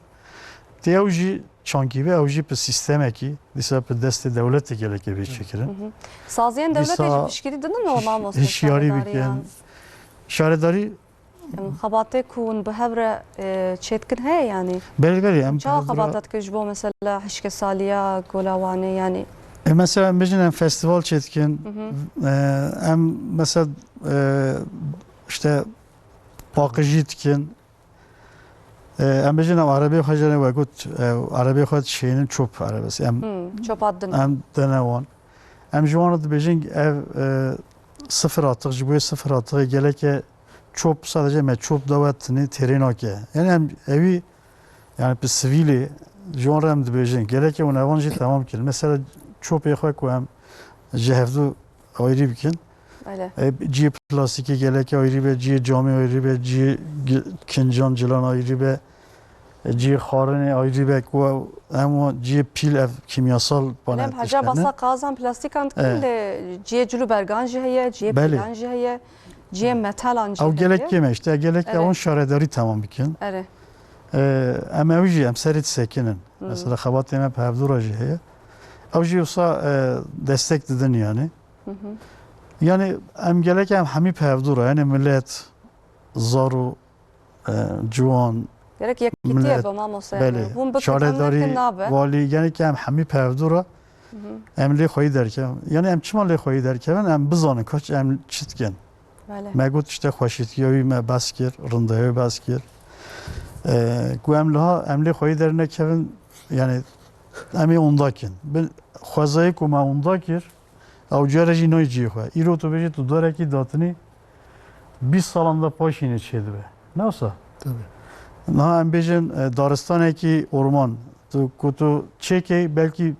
Tê ew jî çankî be, ew jî bi sîstemekî, dîsa bi destê dewletê gelekê bê çêkirin. Hı hı. Saziyên dewletê Dîsa jî piştgirî didin o hîş-, mamoste hişyarî şaredarî bikin. Yan? Şaredarî Em, xebatê ku hûn bi hev re, e, çêdikin heye, yanî? Belê, belê, em Çawa bi hev re xebata dikin ji bo mesela hişkesaliya Gola Wanê, yanî? E, mesela em bêjin em festîval çêdikin. Hı hı. E, em mesela, e, işte paqijî dikin. E, em bêjin em erebê xwe jene we got, e, erebê xwe dişênin çop erebes. Em, Hmm, çopa din. Em dene wan. Em ji wan re dibêjin ev, e, sifir atık, ji bo yê sifir atıkê geleke çop, sadece me çop dawe tinê têrê nake. Yani em ewî, yani bi sivîlê ji wan re em dibêjin. Geleke hûn evan jî temam kirin. Mesela çopê xwe ku em ji hevdu ayrî bikin. Belê. E, cihê plastîkê geleke ayrî be, cihê camê ayrî be, cihê gi-, kincan cilan ayrî be. E, cihê xwarinê ayrî be ku em o cihê pîl ev kîmyasal Belê, bane em heca tiştene. Basa qazan plastîkan dikin, Evet. Lê cihê cil û bergan jî heye, cihê Belê. Pîlan jî heye, cihê metalan jî Ew heye. Gelek kêm e işte, gelek Evet. Ewan şaredarî temam bikin. Erê. E, em ew jî em serê disekinin. Hmm. Mesela xebatê me bi hevdû re jî heye. Ew jî wisa, e, destek didin yani. Hı hı. Yani em gelek em hemî bi hevdû re, yani millet, zaro, e, ciwan, Gerek yekîtiye millet, be mamoste, yani. Belê. Hûn bikin, em Şaredarî, nekin nabe. Valî, yani ki em hemî bi hevdû re Hı hı. em lê xweyî derkevin. Yani em çima lê xweyî derkevin? Em bizanin kaç em çi dikin. Belê. Me got işte xweşîtiya wî me behs kir, rindeya wî behs kir. E, ku em liha, em lê xweyî dernekevin, yani em ê onda kin. Bi xwezayê ku me onda kir, ew cara jî nayê cihê xwe. Îro tu bêjî tu darekî datinî bîst salan de paşînê çêdibe. Ne wisa? Tabii. Niha em bêjin, e, daristanekî orman, tu, ku tu çêkey belkî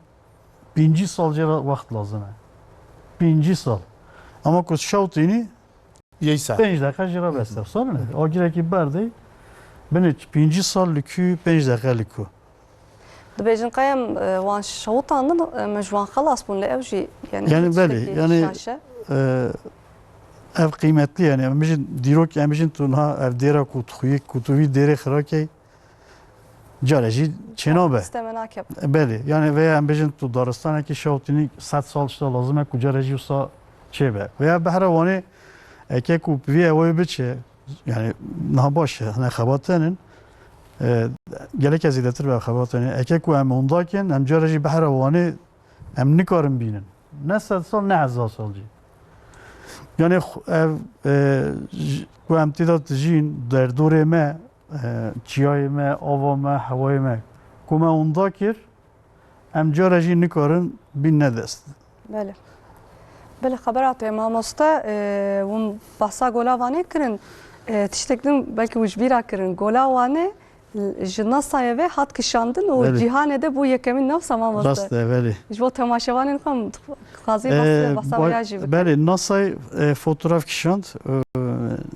pêncî sal jê re wext lazim e. Pêncî sal. Ama ku şewtînî Yeyse. Pênc deqe jê re bes e. Wisa ne? Agirekî berdê, binê pêncî sal li ku, pênc deqe li ku. Dibêjin qey em, e, wan şewitandin, e, me ji wan xelas bûn, lê ew jî, yani, Yani hiç belê, tiştekî yani, şaş e. E, ev qîmetli yani. Em bijin dîrok, em bijin tu niha ev dêra ku tu xuyê, ku tu vî dêrê xirakey, care jî çênabe. Sisteme nake. Belê, yani veya em bijin tu daristanekî şewtînî sed sal işte lazim e ku care jî wisa çêbe. Veya behra Wanê eke ku bi vî ewayê biçe, yani niha baş e, hene xebatenin, e, gelek ez zêdetir be xebatenin. Eke ku em onda kin, em cara jî behra Wanê em nikarin bînin. Ne sed sal, ne hezar sal jî. Yani xu-, ev, e, j-, ku em tê de dijîn, derdorê me, e, çiyayê me, ava me, hewayê me, ku me onda kir, em cara jî nikarin bînne dest. Belê. Belê, xebera te mamoste, e, hûn behsa Gola Wanê kirin. E, tiştek din belkî hûn ji bîra kirin. Gola Wanê ji NASA'yê ve hat kişandin û Belê. Cîhanê de bû yekemîn, ne wisa mamoste? Rast e, belê. Ji bo temaşevanên xwe em dixwazî E, behsa ba-, vêya jî bikin. Belê, NASA'yê, e, fotoğraf kişand, e,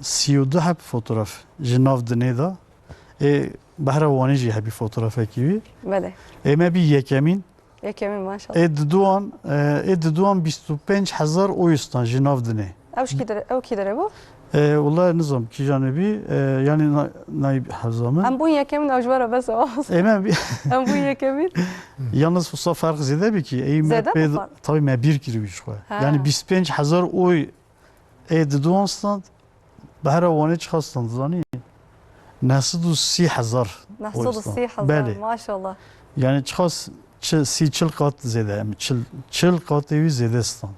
sî û du heb fotoğraf ji nav dinê de. Ê behra Wanê jî hebî fotografekî wî. Belê. Ê me bî yekemîn. Yekemîn, maşallah. Ê diduan, e, ê diduan bîst û pênc hezar oy stan ji nav dinê. Ew ji kî dere, ew kî dere bû? E, wela nizam kîjanê bî, e, yanî na-, nayî hevza min. Em bûn yekemîn, ew ji we re bes e. Ê me bî- Em bûn yekemîn. Yalnız wisa ferq zêde bî kî, ey me Zêde pê, mi fark? Tabii me bîr kiriwî ji xwe. Ha. Yanî bîst pênc hezar oy ê diduan stand, behra Wanê çiqas stand, zanî? Neh sed û sî hezar oy stand. Neh sed û sî hezar, belê, maşallah. Yanî çiqas çi-, sî çil qat zêde, em çil, çil qatê wî zêde stand.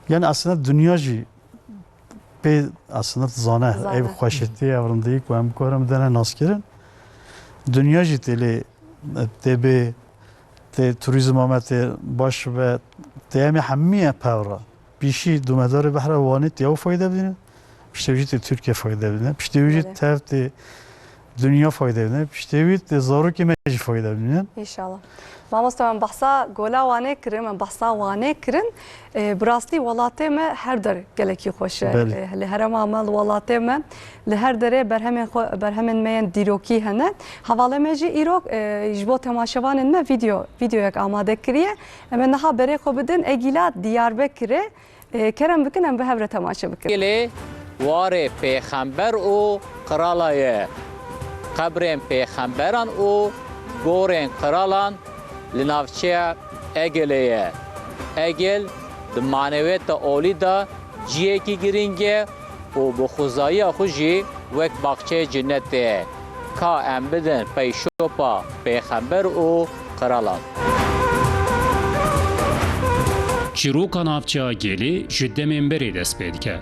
Yanî aslında dinya jî pê aslında zane, Zane. Ev xweşitî, ev rindî ku em karin bidene naskirin. Dinya jî tê lê, tê bê, tê turizma me tê baş be, tê em ê hemî ye pevra. Pîşî domedarê behra Wanê tê ew fayde bidînin. Piştê wî jî tê Tirkiye fayde bidîne. Piştê wî jî Belê. Tev tê dinya fayde bidîne. Piştê wî tê zarokê me jî fayde bidînin. Înşallah. Mamoste, em behsa Gola Wanê kirin, em behsa Wanê kirin. E, bi rastî welatê me her der gelekî xweş e. Belê. E, li herêma me, li welatê me, li her derê berhemên xwe, berhemên me yên dîrokî hene. Hevalê me jî îro, e, ji bo temaşevanên me vîdeo, vîdeoyek amade kiriye. Em ê niha berê xwe bidin Egîla Diyarbekirê. E, kerem bikin, em bi hev re temaşe bikin. Gelê warê pêxember û qirala ye. Qebrên pêxemberan û gorên qiralan li navçeya Egelê ye. Egel di manewiyeta olî de cihekî girîng e û bi xwezayiya xwe jî wek baxçeyê cennet e. Ka em bidin peyşopa pêxember û qiralan. Çîroka navçeya Gelê ji demên berê dest pê dike.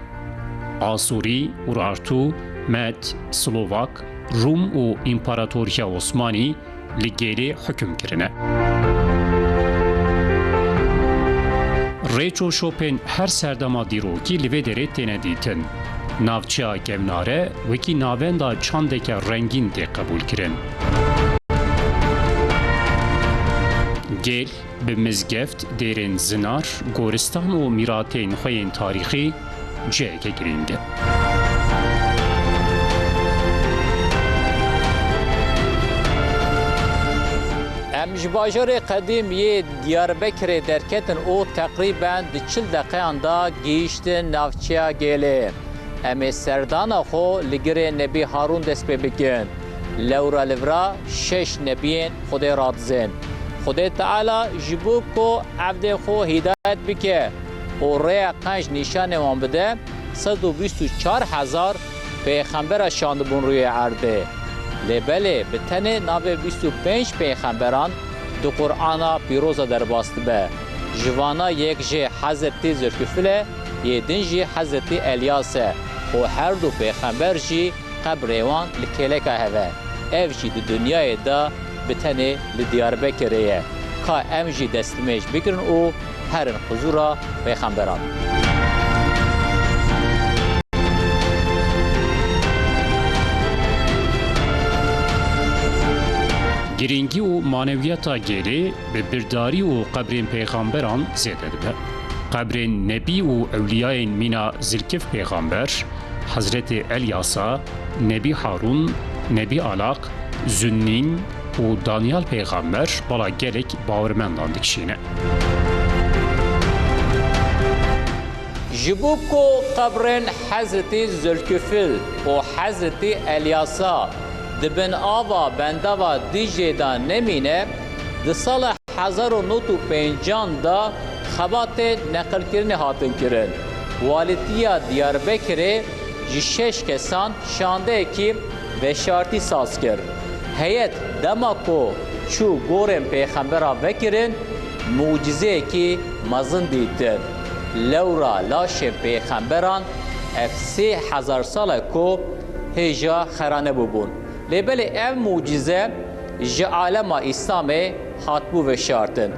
Asûrî, Urartu, Med, Slovak, Rûm û Împaratoriya Osmanî li Gelê hukm kirine. Rêç û şopên her serdema dîrokî li vê derê têne dîtin. Navçeya Kevnare wekî navenda çandeke rengîn tê qebûlkirin. Gel, bi mizgeft, dêrên zinar, goristan û mîratên xwe yên tarîxî ciheke girîng e. Em ji bajarê qedîm yê Diyarbekirê derketin û teqrîben di çil deqeyan de gihîştin navçeya Gêlê. Em ê serdana xwe li girê Nebî Harûn dest pê bikin. Lewra li vira şeş nebiyên Xwedê radizên. Xwedê Teala ji bo ku evdê xwe hîdayet bike û rêya qenc nîşanê wan bide, sed û bîst û çar hezar pêxembera şandibûn rûyê erdê. Lê belê bi tenê navê bîst û pênc pêxemberan di Qur'ana Pîroz de derbas dibe. Ji vana yek jê Hezretî Zilkifil e, yê din jî Hezretî Elyas e û her du pêxember jî qebrê wan li kêleka hev e. Ev jî di dinyayê de bi tenê li Diyarbekirê ye. Ka em jî destnimêj bigirin û herin huzûra pêxemberan. Girîngî û manewiyeta Gêlê bi birdarî û qebrên pêxemberan zêde dibe. Qebrên nebî û ewliyayên mîna Zilkif pêxember, Hezretê Elyasa, Nebî Harûn, Nebî Alaq, Zunnîn û Danyal pêxember bala gelek bawermendan dikişîne. Ji bo ku qebrên Hezretî Zilkifil û Hezretî Elyasa di bin ava bendava Dîclê de nemîne, di sala hezar û nod û pêncan de xebatên neqilkirinê hatin kirin. Walîtiya Diyarbekirê ji şeş kesan şandeyekî veşartî saz kir. Heyet dema ku çû gorên pêxembera vekirin, mucîzeyekî mezin dîtin. Lewra laşên pêxemberan ev sê hezar sal e ku hêja xera nebûbûn. Lê belê ev mucîze ji alema Îslamê hatibû veşartin.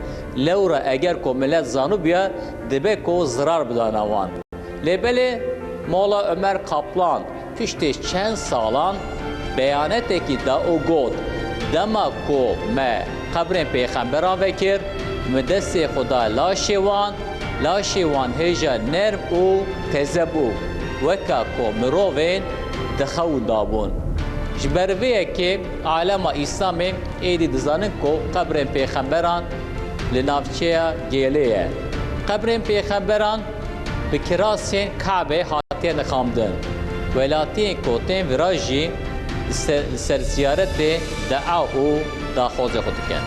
Lewra eger ku milet zanibûya, dibe ku zirar bidana wan. Lê belê Mola Ömer Kaplan piştê çend salan beyanetekî da û got, dema ku me qebrên pêxemberan vekir, min destê xwe da laşê wan, laşê wan hêja nerm û teze bû, weka ku mirovên dixewindabûn. Ji ber vê yekê alema Îslamê êdî dizanin ku qebrên pêxemberan li navçeya Gêlê ye. Qebrên pêxemberan bi kirasên Kabê hatiye nixamdin. Welatiyên ku tên vira jî li ser, li ser ziyaretê dua û daxwazê xwe dikin.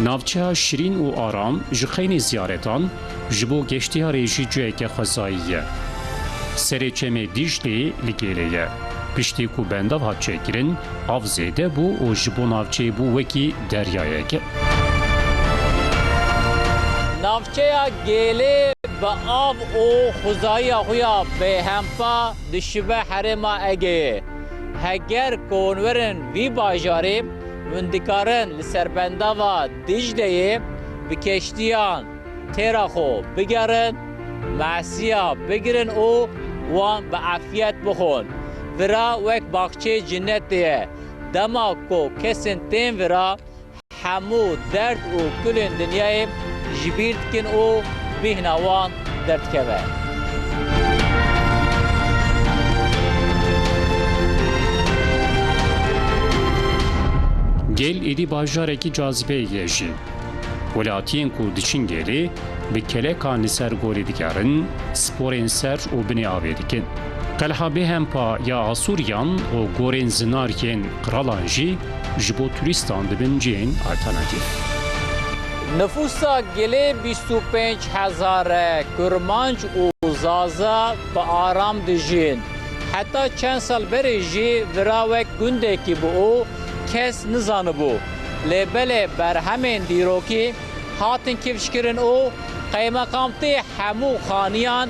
Navçeya şirîn û aram ji xeynî ziyaretan ji bo geştiyarê jî ciheke xwezayî ye. Serê çemê Dîclê li Gêlê ye. Piştî ku bendav hat çêkirin, av zêde bû û ji bo navçeyê bû wekî deryayek. Navçeya Gêlê bi av û xuzayiya xwe ya bêhempa dişibe herêma Egeyê. Heger ku hûn werin vî bajarê, hûn dikarin li ser bendava Dîcleyê bi keştiyan têra xwe bigerin, mesiya bigirin û wan bi efiyet bixwin. Vira wek baxçeyê cinetê ye. Dema ku kesên tên vira, hemû derd û kulên dinyayê ji bîr dikin û bîhna wan derdikeve. Gêl êdî bajarekî cazibeyê ye jî. Welatiyên ku diçin Gêlê bi kelekan li ser gorî digerin, sporên ser û binê avê dikin. Qelha bêhempa ya Asûriyan û gorên zinar yên qiralan jî ji bo turîstan dibin cihên alternatîf. Nifûsa Gêlê bîst û pênc hezar e, Kurmanc û Zaza bi aram dijîn. Heta çend sal berê jî vira wek gundekî bû û kes nizanibû. Lê belê berhemên dîrokî hatin kifşkirin û qeymeqamtê hemû xaniyan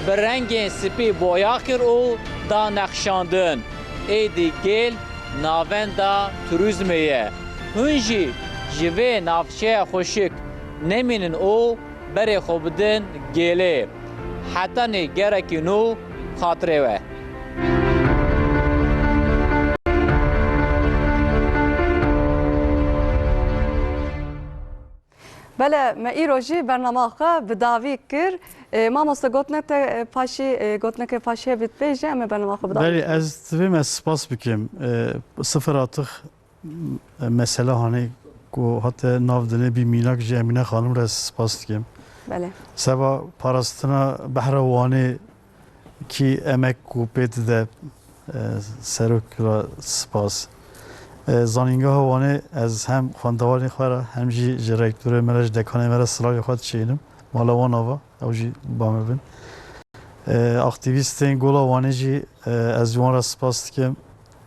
bi rengên spî boya kir û da nexşandin. Êdî Gêl navenda turîzmê ye. Hûn jî ji vê navçeya xweşik nemînin û berê xwe bidin Gêlê. Hetanî gerekî nû xatirê we. Belê, me îro jî bernama xwe bi dawî kir. E, mamoste, gotinek te, e, paşî, e, gotineke paşî hevî dibêje, em ê bernama xwe bi dawî Belê, kirin. Ez divê me spas bikim. E, sifir atix, m-, mesele hanê ku hate nav dinê bî mînak jî Emîne Xanim re spas dikim. Belê. Seba parastina behra Wanê kî emek ku pê dide, e, serok ra spas. E, Zanîngeha Wanê ez hem xwendevanê xwe re hem jî ji rektorê me re, ji dekanê me re silavê xwe dişînim. Mala wan ava, ew jî ba me bin. E, aktîvîstên Gola Wanê jî, e, ez ji wan re spas dikim.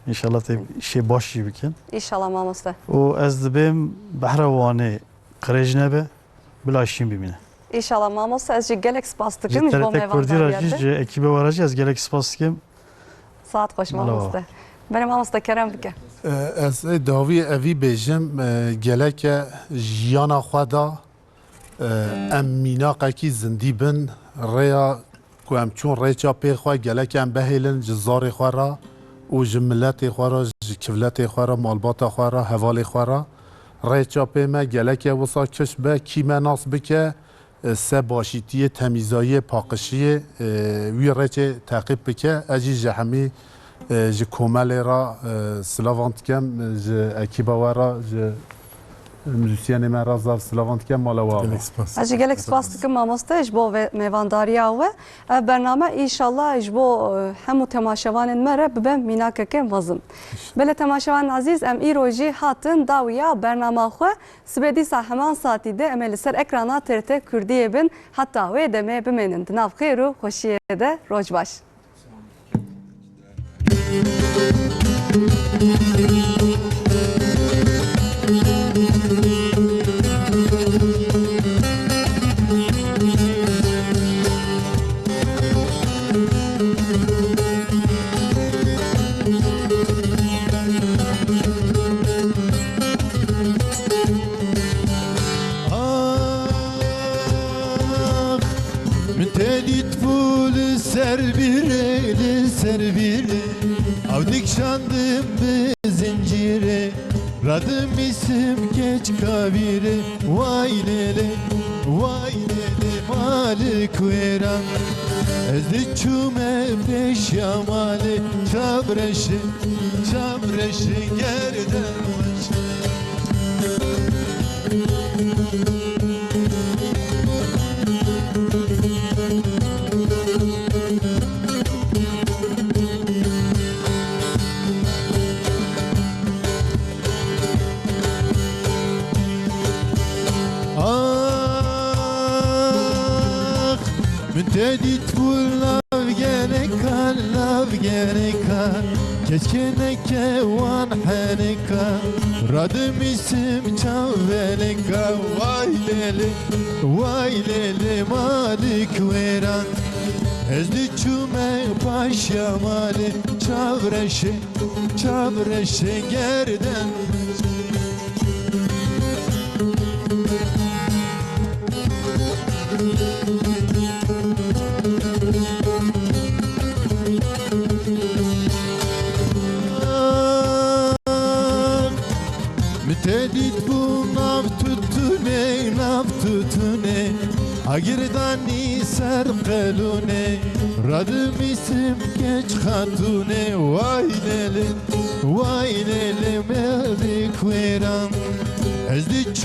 Înşallah tê işê baş jî bikin. Înşallah mamoste. Û ez dibêm behra Wanê qirêj nebe, bila şîn bimîne. Înşallah mamoste, ez jî gelek spas dikim ji bo T R T Kurdî re jî, ji ekîbê we re jî ez gelek spas dikim. Saet xweş mamoste. Belê mamoste, kerem bike. E, ez ê dawiyê evî bêjim, e, geleke jiyana xwe da, e, em mînaqekî zindî bin, rêya ku em çûn rêça pê xwe, gelek em bihêlin ji zarê xwe re û ji miletê xwe re, ji kivletê xwe re, malbata xwe re, hevalê xwe re. Rêça pê me geleke wisa kiş be, kî me nas bike, e, se başîtiyê, temîzayiyê, paqişiyê, e, wî rêçê teqîb bike. Ez jî ji hemî, e, ji komelê re, e, silavan dikem, ji ekîba we re, ji muzîsyenê me re zaf silavan dikem, mala we ava. Gelek spas. Ez jî gelek spas dikim mamoste ji bo vê mêvandariya we. Ev bername înşallah ji bo, e, hemû temaşevanên me re bibe mînakeke mezin. Belê temaşevanên ezîz, em îro jî hatin dawiya bernama xwe. Sibê dîsa heman saetî de em ê li ser ekrana T R T Kurdiyê bin. Heta wê demê bimênin di nav xêr û xweşiyê de. Roj baş. Ax, min te dîtbû li ser bîrê, li ser bîrê. Ew dikşandim bi zincîrê, radimîsim keçka vîrê. Way lê lê. Way lê lê malik wêran. Ez diçûme pêşiya malê, çavreşê, çavreşê gerden weşê. Ax, min te dîtbû lav gereka, lav gereka. Keşke neke wan hereka. Radimîsim çaveleka. Way lê lê, way lê lê malik wêran. Ez diçûme paşiya malê, çavreşê, çavreşê gerden. Min te dîtbû nav tutûnê, nav tutûnê. Agirdanî ser qelûnê, radimîsim keç xatûnê. Way lê lê, way lê lê malik wêran. Ez diçû